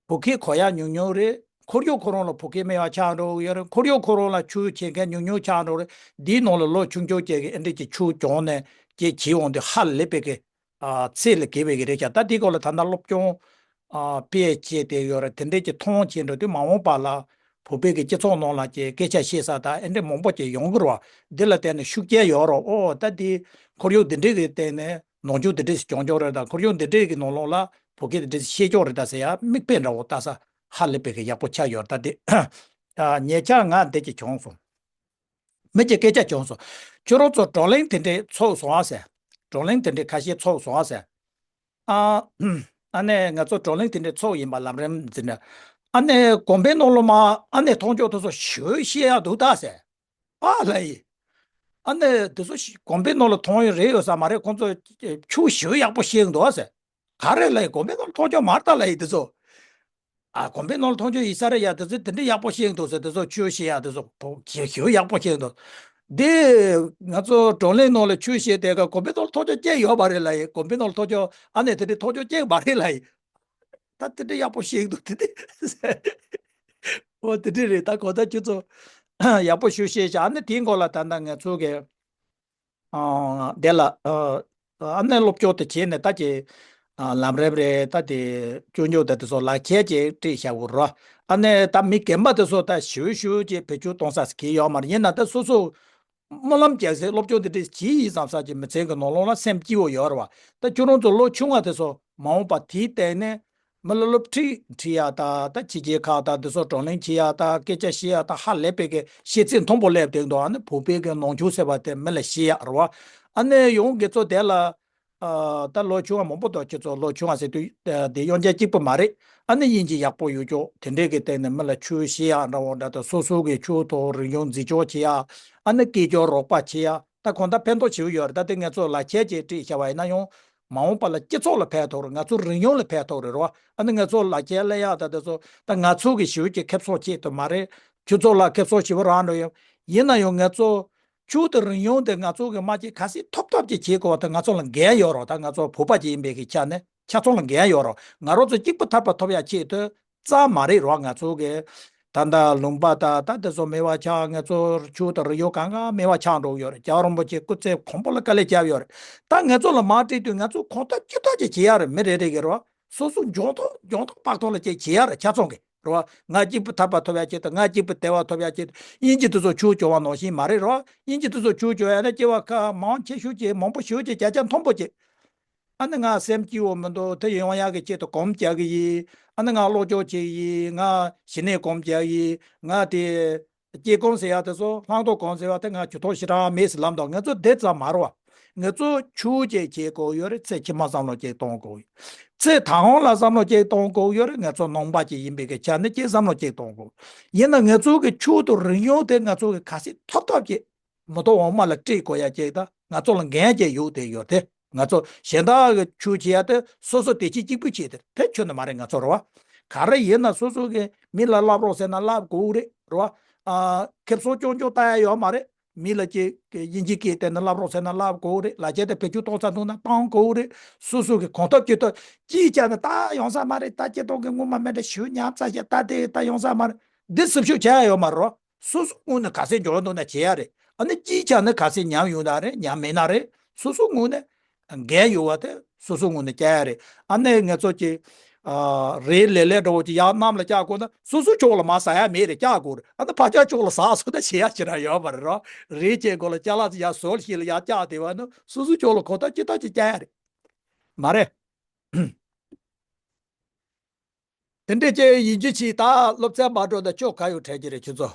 བོད་སྐད་གོ་ཡག་ཉུང་ཉུང་རེད། ཁོར་ཡུག་ཁོ་རང་ལ་བོད་སྐད་སྨྲ་བ་ཆགས་འགྲོ་གི་ཡོད་རེད། ཁོར་ཡུག་ཁོ་རང་ལ་ཆུ་བྱེད་མཁན་ཉུང་ཉུང་ཆགས་འགྲོ་རེད། འདིའི་ནང་ལ་ལོ་ཆུང་ཆུང་བཅས་ཀྱི་ཨེ་འདྲས་ཀྱི་ཆུ་གྱོང་ནས་ཀྱི་བྱེད་འོང་དུས་ཧ་ལས་པའི་གི་ཨ་ཚད་ལས་བརྒལ་བའི་གི་རེད་ཤག་ད་འདི་སྐོར་ལ་ད་ལྟ་སློབ་སྦྱོང་ཨ་སྤེལ་བྱས་བསྡད་ཡོད་རེད། དེ་འདྲས་ཀྱི་མཐོང་བྱས་འགྲོ་དུས་མ་འོངས་པ་ལ་བོད་པའི་གི་སྤྱི་ཚོགས་ནང་ལ་ཀྱི་སྐད་ཆ་བཤད་ས་དང་ཨེ་འདྲས་མང་པོ་ཅིག་ཡོང་གི་རེད་བ། འདི་ལ་བརྟེན་ནས་ཤུགས་རྐྱེན་ཡོད་རེད། ཨོ་ད་འདི་ཁོར་ཡུག་འདི་འདྲས་ཀྱི་སྟེང་ནས་ནོར་འཁྲུལ་འདི་འདྲས་ཤིག་བྱུང་ཆོག་རེད། ད་ཁོར་ཡུག་འདི་འདྲས་ཀྱི་ནང་ལོགས་ལ་བོད་སྐད་འདི་འདྲས་ཤིག་བཤད་ཆོག་རེད་ད་ཟེར་ཡ་མིག་དཔེ་འདྲ་བོ་ལྟ་ས་ཧ་ལས་པའི་གི་ཡག་པོ་ཆགས་ཡོད་རེད། ད་འདི་ཉེ་ཆར་ང་འདི་ཅིག་བྱུང་སོང་། མི་གཅིག་སྐད་ཆ་བྱུང་སོང་། ཁྱོད་རང་ཚོ་བགྲོ་གླེང་དེ་འདྲས་ཚོགས་སོང་ཨ་ཟེར། བགྲོ་གླེང་དེ་འདྲས་ཁ་ཤས་ཚོགས་སོང་ཨ་ཟེར། ཨ་ཨ་ནེ་ང་ཚོ་བགྲོ་གླེང་དེ་འདྲས་ཚོགས་ཡིན་པ་ལམ་རིམ་འཛིན་ནས། ཨ་ནེ་དགོན་པའི་ནང་ལོ་མ་ཨ་ནེ་མཐོང་ཆོག་དེ་ཚོ་ཞུ་ཤེས་ཡ་འདུག་ད་ཟེར། ཨ་ལ་ཡི། ཨ་ནེ་དེ་ཚོ་ཞི་དགོན་པའི་ནང་ལ་མཐོང་ཡོད་རེད་ཡོད་ས་མ་རེད། ཁོང་ཚོ་ཆུ་ཞུ་ཡག་པོ་ཤེས་འདུག་ཨ་ཟེར། ག་རེ་ལ་ཡི་དགོན་པའི་ནང་ལ་མཐོང་ཆོག་མ་རེད་ད་ལ་ཡི་དེ་ཚོ། ཨ་དགོན་པའི་ནང་ལ་མཐོང་ཆོག་ཡིན་ས་རེད་ཡ། དེ་ཚོ་དེ་འདྲ་ཡག་པོ་ཤེས་འདུག་ཟེར། དེ་ཚོ་ཆུ་ཤེས་ཡ་དེ་ཚོ་ཞུ་ཡག་པོ་ཤེས་འདུག་འདི་ང་ཚོ་བགྲོ་གླེང་ནང་ལ་ཆུ་ཤེས་དེ་ག་དགོན་པའི་ནང་ལ་མཐོང་ཆོག་ཅིག་ཡོད་པ་རེད་ལ་ཡི། དགོན་པའི་ནང་ལ་མཐོང་ཆོག་ཨ་ནེ་དེ་འདྲ་མཐོང་ཆོག་ཅིག་མ་རེད་ལ་ཡི། ད་དེ་འདྲ་ཡག་པོ་ཤེས་འདུག་དེ་འདྲ། ཨོ་དེ་འདྲ་རེད། ད་གོ་ད་ཁྱོད་ཚོ་ཡག་པོ་ཞུ་ཤེས་བྱ། ཨ་ནི་དེའི་འགོ་ལ་ད་ལྟ་ང་ཚོ་གི་ཨ་དེ་ལ་ཨ་ཨ་ནི་སློབ་སྦྱོང་དེ་བྱས་ནས་ད་ཀྱི་ཨ་ལམ་རིམ་རེད། ད་དེ་སྤྱོད་འཇུག་དེ་དེ་ཚོ་ལག་ཁྱེར་ཅིག་སྤྲད་བཞག་གོ་རོ། ཨ་ནི་ད་མི་རྒན་པ་དེ་ཚོ་ད་ཞུ་ཞུ་ཅིག་བེད་སྤྱོད་གཏོང་ས་གི་ཡོད་མ་རེད། ཡིན་ན་ད་སོ་སོ་སྨོན་ལམ་རྒྱག་སའི་སློབ་སྦྱོང་དེ་འདྲ་བྱེད་ཡིན་བསམ་ས་ཀྱི་མི་ཚེ་གི་ནང་ལོགས་ལ་སེམས་སྐྱིད་པོ་ཡོད་རེད་བ། ད་ཁྱོད་རང་ཚོ་ལོ་ཆུང་བ་དེ་ཚོ་མ་འོངས་པ་དེའི་སྟེང་ནས་ མི་ལ་སློབ་ཁྲིད་ཁྲིད་ཡག་དང་ད་ཕྱི་རྒྱལ་ཁག་དང་འདི་ཚོ་བགྲོ་གླེང་བྱེད་ཡག་དང་སྐད་ཆ་བཤད་ཡག་དང་ཧ་ལས་པའི་གི་ཤེས་ཚད་མཐོན་པོ་སླེབས་བསྡད་འདུག་ཨ་ནི་བོད་པའི་གི་ནང་ཆོས་ཟེར་བ་དེ་མི་ལ་ཤེས་ཡག་རེད་བ། ཨ་ནི་ཡང་དགེ་ཚོ་དེ་ལ། ཨ་ད་ལོ་ཆུང་བ་མང་པོ་འདུག་ཁྱེད་ཚོ་ལོ་ཆུང་བ་ཟེར་དུས་ཨ་དེ་ཡོན་ཆབ་གཅིག་པུ་མ་རེད། ཨ་ནི་དབྱིན་ཇི་ཡག་པོ་ཡོད་ཀྱོག་དེ་འདྲས་ཀྱི་སྟེང་ནས་མི་ལ་ཆོས་བཤད་ཡག་འདྲ་བོ་འདྲ་དང་སོ་སོ་གི་ཆོས་ཐོག་རིག་གཞུང་འཛིན་སྐྱོང་བྱེད་ཡག་ཨ་ནི་སྐད་སྐྱོར་རོགས་པ་བྱེད་ཡག་ད་གང་ལྟར་ཕན་ཐོགས་ཆེ་བོ་ཡོད་རེད། ད་དེ་ང་ཚོ་ལག་ཁྱེར་ཅིག་སྤྲད་བཞག་པ་ཡིན་ན་ཡང་མ་འོངས་པ་ལ་སྤྱི་ཚོགས་ལ་ཕན་ཐོགས་རེད། ང་ཚོ་རིག་གཞུང་ལ་ཕན་ཐོགས་རེད་རོ། ཨ་ནི་ང་ཚོ་ལག་ཁྱེར་ལེན་ཡག་ད་དེ་ཚོ་ད་ང་ཚོ་གི་ཞེ་པོ་ཅིག་ཁེ་བཟང་ཆེད་དུ་མ་རེད། ཁྱོད་ཚོ་ལ་ཁེ་བཟང་ཞེ་པོ་རག་འགྲོ་ཡོད། ཡིན་ན་ཡང་ང་ཚོ་ཆོས་དང་རིག་གཞུང་དེ་ང་ཚོ་གི་མ་ཅིག་ག་སྲིད་ཐོབ་ཐབས་ཅིག་བྱེད་དགོས་པ་དེ་ང་ཚོ་ལ་འགན་ཡོད་རོགས། ད་ང་ཚོ་བོད་པ་ཅིག་ཡིན་པའི་གི་ཆ་ནས་ཆ་ཚང་ལ་འགན་ཡོད་རོགས། ང་རང་ཚོ་གཅིག་པུ་ཐར་པ་ཐོབ་ཡག་ཆེད་དུ་རྩ་མ་རེད་རོགས། ང་ཚོ་གི་ད་ལྟ་ལུང་པ་ད་ད་དེ་ཚོ་མེད་པ་ཆགས། ང་ཚོ་ཆོས་དང་རིག་གཞུང་གང་ག་མེད་པ་ཆགས་འགྲོ་གི་ཡོད་རེད། རྒྱལ་བ་རིན་པོ་ཆེ་སྐུ་ཚེ་གང་པོ་ལ་དཀའ་ལས་བརྒྱབ་ཡོད་རེད། ད་ང་ཚོ་ལ་མ་སྤྲད་དུས་ང་ཚོ་གང་ཐབས་ཅི་ཐབས་ཅིག་བྱེད་ཡག་རེད། མི་རེ་རེ་གི་རོགས། སོ་སོ་འཇོན་ཐང་འཇོན་ཐང་དཔག་ཐོག་ལ་ཅིག་བྱེད་ཡག་རེད་ཆ་ཚང་གི་རེད་བ། ང་གཅིག་པུ་ཐར་པ་ཐོབ་ཡག་ཆེད་དུ་ང་གཅིག་པུ་བདེ་བ་ཐོབ་ཡག་ཆེད་དུ་དབྱིན་ཇི་དེ་ཚོ་ཆོས་སྐྱོང་བ་ནང་བཞིན་མ་རེད་རོ། དབྱིན་ཇི་དེ་ཚོ་ཆོས་སྐྱོང་ཡག་ན་སྐྱེ་བ་ཁ་མང་ཆེ་ཤོས་ཀྱི་མང་པོ་ཤོས་ཀྱི་བརྒྱ་ཆ་མཐོན་པོ་ཅིག་ཨ་ནི་ང་སེམས་སྐྱིད་པོ་མི་འདུག་དེ་ཡོང་ཡག་གི་ཆེད་དུ་གོམ་རྒྱག་གི་ཡིན། ཨ་ནི་ང་སློབ་སྦྱོང་བྱེད་ཀྱི་ཡིན། ང་ཞི་གནས་གོམ་རྒྱག་གི་ཡིན། ང་དེ། སྐྱེ་གོམས་ཟེར་ཡག་དེ་ཚོ་ལྷག་མཐོང་གོམས་ཟེར་བ་དེ་ང་ཇུས་གཏོགས་ཞེ་དྲག་མེད་ཟེར་ལབ་འདུག་ང་ཚོ་དེ་ཙམ་མ་རེད་བ། ང་ཚོ་ཆོས་ཅིག་བྱེད་དགོས་ཡོད་རེད། ཚེ་ཕྱི་མ་བསམ་བློ་ཅིག་གཏོང་དགོས་ཡོད། ཚེ་ད་ལྟ་ལ་བསམ་བློ་ཅིག་གཏོང་དགོས་ཡོད་རེད། ང་ཚོ་ནང་པ་ཅིག་ཡིན་པའི་གི་ཆ་ནས་ཅིག་བསམ་བློ་ཅིག་གཏོང་དགོས། ཡིན་ན་ང་ཚོ་གི་ཆོས་དང་རིག་གཞུང་དེ་ང་ཚོ་གི་ག་སྲིད་ཐོབ་ཐབས་ཅིག་མི་ཐོག་འོག་མ་ལ་སྤྲད་དགོས་ཡག་ཅིག་དང་ང་ཚོ་ལ་འགན་ཅིག་ཡོད་དེ་ཡོད་དེ། ང་ཚོ་གཞན་དག་གི་ཆོས་བྱེད་ཡ་དེ་སོ་སོ་བདེ་སྐྱིད་གཅིག་པུ་བྱེད་དེ་ཕལ་ཆེར་ནི་མ་རེད་ང་ཚོ་རེད་བ། ག་རེ་ཡིན་ན་སོ་སོ་གི་མི་ལ་བསླབ་རོགས་ཟེར་ན་བསླབ་དགོས་རེད་རེད་བ། ཨ་ཁེ་བཟང་ཆུང་ཆུང་ལྟ་ཡ་ཡོད་མ་རེད། མི་ལ་ཅིག་གི་དབྱིན་ཇི་སྐད་བསྟན་ན་བསླབ་རོགས་ཟེར་ན་བསླབ་དགོས་རེད། ལ་རྒྱ་དེ་བེད་སྤྱོད་གཏོང་ས་འདུག་ན་བཏང་དགོས་རེད། སོ་སོ་གི་གང་ཐབས་ཅི་ཐབས་ཅིག་བྱས་ན་ད་ཡོང་ས་མ་རེད། ད་སྤྱི་བཏང་གི་སྔོན་མ་མེད་འདྲ་ཞུ་ཉམས་ཚ་བྱས་ད་དེ་ད་ཡོང་ས་མ་རེད། འདི་སེམས་ཤུགས་ཆག་ཡ་ཡོད་མ་རེད་རོ། སོ་སོ་ངོས་ནས་ག་ཚད་འཇོན་འདུག་ན་བྱེད་ཡ་རེད། ཨ་ནི་ཅིག་ཆག་ན་ག་ཚད་ཉམས་ཡོང་ན་རེད། ཉམས་མེད་ན་རེད། སོ་སོ་ངོས་ནས་འགན་ཡོད་པ་དེ་སོ་སོ་ངོས་ནས་བཅག་ཡ་རེད། ཨ་ནི་ང་ཚོ་ཀྱི་ཨ་རེད་ལས་ལས་འདྲ་བོ་ཅིག་ཡར་གནམ་ལ་བཅག་དགོས་ན་སོ་སོ་ཕྱོགས་ལ་མར་ཟག་ཡ་མེད་རེད། བཅག་དགོས་རེད། ཨ་ནི་ཕར་བཅག་ཕྱོགས་ལ་ཟག་སོང་ན་བྱེད་ཡ་ཅི་རང་ཡོད་མ་རེད་རོ། རེད་ཅེས་མགོ་ལ་ཅ་ལག་ཅིག་ཡར་ཟོལ་ཞིག་ལ་ཡར་བཅག་བསྡད་པ་ནི་སོ་སོ་ཕྱོགས་ལ་གང་ཐབས་ཅི་ཐབས་ཅིག་བཅག་ཡ་རེད། མ་རེད། དེ་འདྲས་ཅིག་ཡིན་རྒྱུ་ཅིག་ད་སློབ་ཚན་མ་འགྲོ་ན་ཁྱོད་ག་ཡོད་དྲན་གྱི་རེད། ཁྱོད་ཚོ་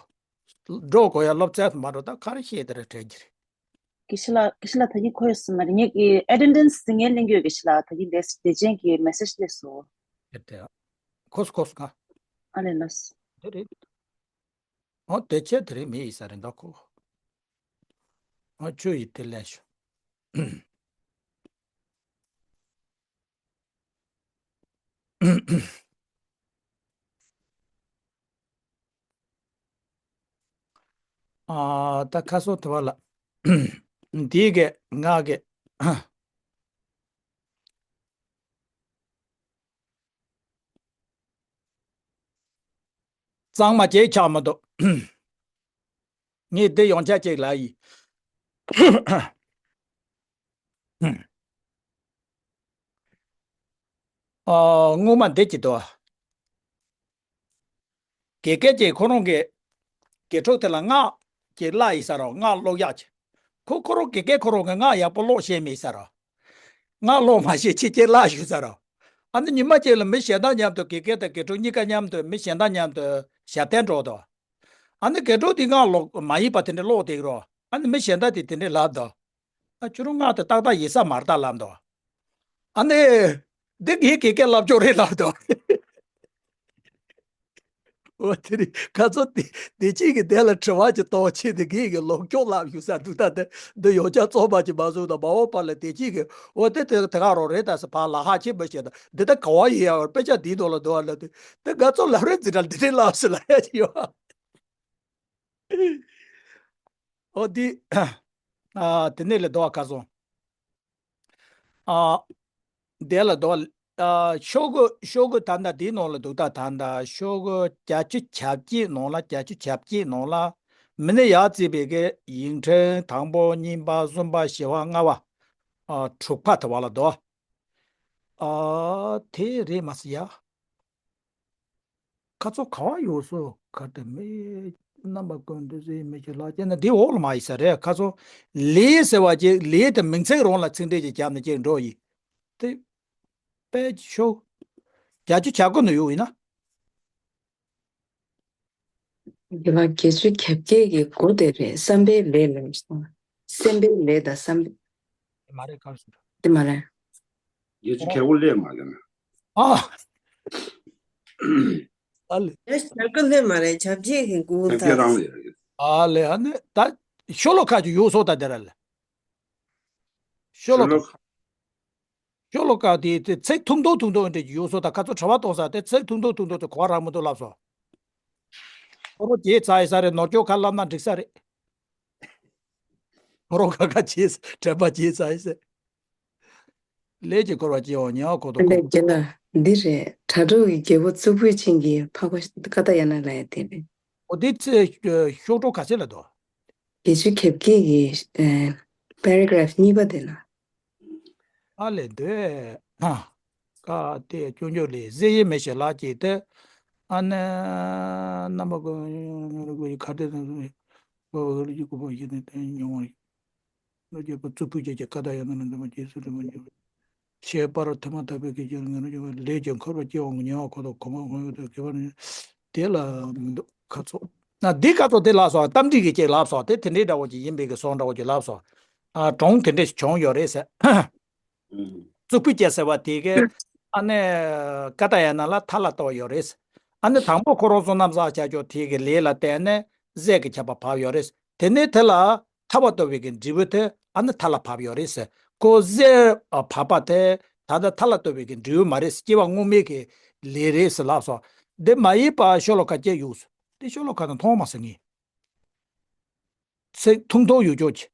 འགྲོ་དགོས་ཡ་སློབ་ཚན་མ་འགྲོ་ད་ག་རེ་བཤད་དེ་རེད་དྲན་གྱི་རེད། དགེ་བཤེས་ལགས། དགེ་བཤེས་ལགས་ད་གིན་ཁོ་ཡོད་སོང་ན་རེད། ངས་ཀྱི་ཨེ་ཊེན་ཌེན་སི་དེ་ངས་ལེན་གྱི་ཡོད། དགེ་བཤེས་ལགས་ད་གིན་བདེ་བདེ་ཆེན་གྱི་མེ་སེ་ཇི་སླེབས་སོང་། དེ་དེ་ཁོ་སོ་ཁོ་སོ་ག་ཨ་ལས་ལགས། དེ་རེད། ཨོ་དེ་ཆེ་དེ་རེད། མི་ཡི་ས་རེད་འདུག་ཁོ། ཨོ་ཆོས་ཡི་དེ་ལེན་ཤོག་ཨ་ད་ཁ་སང་དེ་བ་ལ། འདི་གི་ང་གི་གཙང་མ་ཅིག་ཆགས་མི་འདུག་ངས་འདི་ཡོང་ཆ་ཅིག་ལ་ཡིན། ཨ་སྔོན་མ་འདི་ཅིག་འདུག་དགེ་རྒན་གྱིས་ཁོ་རང་གི་དགེ་ཕྲུག་དེ་ལ་སྔགས་ཀྱི་བསླབ་ཡིན་ས་རེད། སྔགས་ཀློག་ཡག་ཅིག་ཁོ་ཁོ་རང་དགེ་རྒན་ཁོ་རང་གི་སྔགས་ཡག་པོ་ཀློག་ཤེས་མེད་ས་རེད། སྔགས་ཀློག་མ་ཤེས་ཁྱེད་ཀྱིས་བསླབ་ཞུ་ས་རེད། ཨ་ནི་ཉི་མ་གཅིག་ལ་མི་གཞན་དག་མཉམ་དུ་དགེ་རྒན་དང་དགེ་ཕྲུག་གཉིས་ཀ་མཉམ་དུ་མི་གཞན་དག་མཉམ་དུ་ཞབས་བརྟན་འགྲོ་འདུག་ཨ་ནི་དགེ་ཕྲུག་དེས་སྔགས་ཀློག་མ་ཡིན་པ་དེ་འདྲ་ཀློག་བསྡད་ཀྱི་རེད། ཨ་ནི་མི་གཞན་དག་དེས་དེ་འདྲ་ལབ་འདུག་ཨ་ཁྱོད་རང་སྔགས་དེ་ཏག་ཏག་ཡིན་ས་མ་རེད་ད་ལབ་འདུག་ཨ་ནི། འདི་ངའི་དགེ་རྒན་བསླབ་ཕྱོགས་རེད་ལབ་འདུག་འོ་དེ་རིང་ཁ་སང་དེ་དེ་གཅིག་གིས་དེ་ལ་དྲི་བ་ཅིག་གཏོང་བྱས་ཏེ་ངས་ཀྱི་ལོག་ཀྱོག་ལབ་ཞུ་ས་འདུག་ད་དེ་འདི་ཡོངས་ཁྱབ་རྩོད་པ་ཅིག་མ་བཟོ་ན་མ་འོངས་པ་ལ་དེ་གཅིག་གིས་འོ་དེ་དེ་དེ་ག་རང་རེད་ད་ཟེར་ཕར་ལ་ཧ་ཁྱེད་མི་ཤེས་ད་འདི་ད་ག་བ་ཡིན་ཡ་དཔེ་ཆ་འདིའི་ནང་ལ་འདུག་ཨ་ལབ་དུས་དེ་ང་ཚོ་ལབ་རེད་འཛིན་གྲྭ་འདི་འདྲས་ལབ་ཟེར་ལབ་ཡ་ཅིག་ཡོད། འོ་འདི་ཨ་དེ་ནས་ལས་འདུག་ཨ་ཁ་སང་། ཨ། དེ་ལ་དོ། ཨ། ཤོག་གུ་ཤོག་གུ་ད་ལྟ་དེའི་ནང་ལ་འདུག་ད་ད་ལྟ་ཤོག་གུ་བརྒྱད་ཅུ་གྱ་གཅིག་ནང་ལ་བརྒྱད་ཅུ་གྱ་གཅིག་ནང་ལ་མི་ནི་ཡར་བརྩིས་པའི་གི་ཡིག་ཕྲེང་དང་པོ་གཉིས་པ་གསུམ་པ་བཞི་པ་ལྔ་པ། ཨ། དྲུག་པ་དེ་བ་ལ་དོ། ཨ། དེ་རེད་མ་ཟེར་ཡ། ཁ་ཚོ་ག་བ་ཡོད་སོ་ག་དེ་མེད། རྣམ་པ་ཀུན་ཏུ་གཟིགས་མི་ཁྱོད་ལག་ཅན་ན་འདི་འོག་ལ་མ་ཡིན་ས་རེད། ཁ་ཚོ་ལས་ཟེར་བ་ཅིག་ལས་དེ་མིང་ཚིག་རང་ལ་ཚིག་འགྲེལ་ཅིག་བརྒྱབ་ནས་ཅིག་འགྲོ་ཡིན། དེ་དཔེ་ཤོག་བརྒྱད་ཅུ་གྱ་དགུ་ནས་ཡོད་ཡིན་ན། དེ་ལ་བརྒྱད་ཅུ་གྱ་བརྒྱད་ཀྱི་མགོ་དེ་རེད། བསམ་པའི་ལས་ལབ་སོང་། སེམས་པའི་ལས་དང་བསམ་པའི། དེ་མ་རེད་ག་རེ་ཟེར། དེ་མ་རེད། བརྒྱད་ཅུ་གྱ་དགུ་ལས་མ་ལས་ན། ཨ། ཨ་ལས། ཨེ་ཞག་གི་ལྷད་མ་རེད། བྱ་བྱེད་ཀྱི་མགོ་བྱ་བྱེད་རང་ལས་རེད། ཨ་ལས། ཨ་ནི་ད་ཤོ་ལོ་ཀ་ཅིག་ཡོད་སོ། ད་དེ་ར་ལས། ཤོ་ལོ་ཀ་ཤོ་ལོ་ཀ། ཤོ་ལོ་ཀ་དེ་དེ་ཚིག་ཐུང་ཐུང་ཐུང་ཐུང་འདྲ་ཅིག་ཡོད་སོ། ད་ཁ་ཚོ་དྲི་བ་གཏོང་ས་དེ་ཚིག་ཐུང་ཐུང་ཐུང་ཐུང་དེ་གོ་རག་མི་འདུག་ལབ་སོང་། ཁོ་རོ་བྱས་ཚར་ཡིན་ས་རེད། ནོར་སྐྱོ་ཁ་ལབ་ན་འགྲིག་ས་རེད། ཁོ་རོ་ཁ་ཁ་བྱས་དྲན་པ་བྱས་ཚར་ཡིན་ས། ལས་ཀྱི་འཁོར་བ་སྐྱེ་བ་ཉེ་བར་འཁོར་དུ་འཁོར། ལས་རྒྱལ་ལ་འདི་རེད། དྲ་གྲོགས་ཀྱི་རྒྱལ་པོ་གཙུག་ཕུད་ཅན་གྱི་འཕགས་པ་ཀ་ཏ་ཡ་ན་ལ་ཡ་དེ་རེད། འོ་དེ་ཚེ་ཤོག་གྲོགས་ག་ཚད་ལ་འདུག་བརྒྱད་ཅུ་གྱ་བརྒྱད་ཀྱི་པེ་ར་གྷ་རབ་གཉིས་པ་དེ་ལ། ཨ་ལས་འདོད། ཨ། ཀ་ཏའི་སྐྱོན་བརྗོད་ལས། གཟེར་གཞི་མེ་ཞིག་ལག་གཅིག་སྟེ། ཨ་ནི། རྣམ་པ་ཀུན་ཁ་བརྡའི་ནང་དུ་ཁོ་བོ་ལུགས་ཀྱི་སྐུ་ཕུང་བཞི་ནས་བསྟན་མྱོང་བ། ལོ་རྒྱུས་པ་གཙུག་ཕུད་ཅན་གྱི་ཀ་ཏ་ཡ་ན་ལ་འདུན་པ་རྗེས་སུ་འདྲེན་པར་འགྱུར། ཁྱད་པར་ཐ་མ་དག་པའི་སྐད་ཅིག་ངེས་ལུགས་ཀྱི་ལས་ཀྱི་འཁོར་བ་སྐྱེ་བ་ཉེ་བར་འཁོར་དུ་གོམས་པ་ངོ་ཡོད་དུ་གི་བར་ནི་དེ་ལ་མི་འདུག་ཁ་ཚོ་ན་འདི་ཁ་ཚོ་དེ་ལབ་སོང་། གཏམ་འདྲི་གི་ཅིག་ལབ་སོང་། དེ་དེ་འདྲའི་འདྲ་བོ་ཅིག་ཡིན་པའི་གི་སོང་འདྲ་བོ་ཅིག་ལབ་སོང་། ཨ་གྲོང་དེ་འདྲ་ཞིག་བྱུང་ཡོད་རེད་ཟེར། གཙུག་ཕུད་ཅན་ཟེར་བ་དེ་གི་ཨ་ནི་ཀ་ཏ་ཡ་ན་ལ་ཐ་ལ་གཏོགས་ཡོད་རེད། ཨ་ནི་དང་པོ་ཁོ་རང་ཚོ་གནམ་ས་ཆ་ཆོ་དེ་གི་ལས་ལ་བརྟེན་ནས་གཟེར་གྱི་ཁྱབ་པ་བབས་ཡོད་རེད། དེ་ནས་དེ་ལ་ཐར་པ་ཐོབ་པའི་གི་འབྲས་བུ་དེ་ཨ་ནི་ཐ་ལ་བབས་ཡོད་རེད་ཟེར། ཁོ་གཟེར་བབས་པ་དེ་ད་ལྟ་ཐ་ལ་ཐོབ་པའི་གི་འབྲས་བུ་མ་རེད། སྐྱེ་བ་སྔོན་མའི་གི་ལས་རེད་ཟེར་ལབ་སོང་། འདི་མ་ཡིན་པ་ཤོ་ལོ་ཀ་གཅིག་ཡོད་ཟེར། དེ་ཤོ་ལོ་ཀ་དང་མཐོང་མ་སོང་ངས། ཚིག་ཐུང་ཐུང་ཡོད་ཅོག་ཅིག་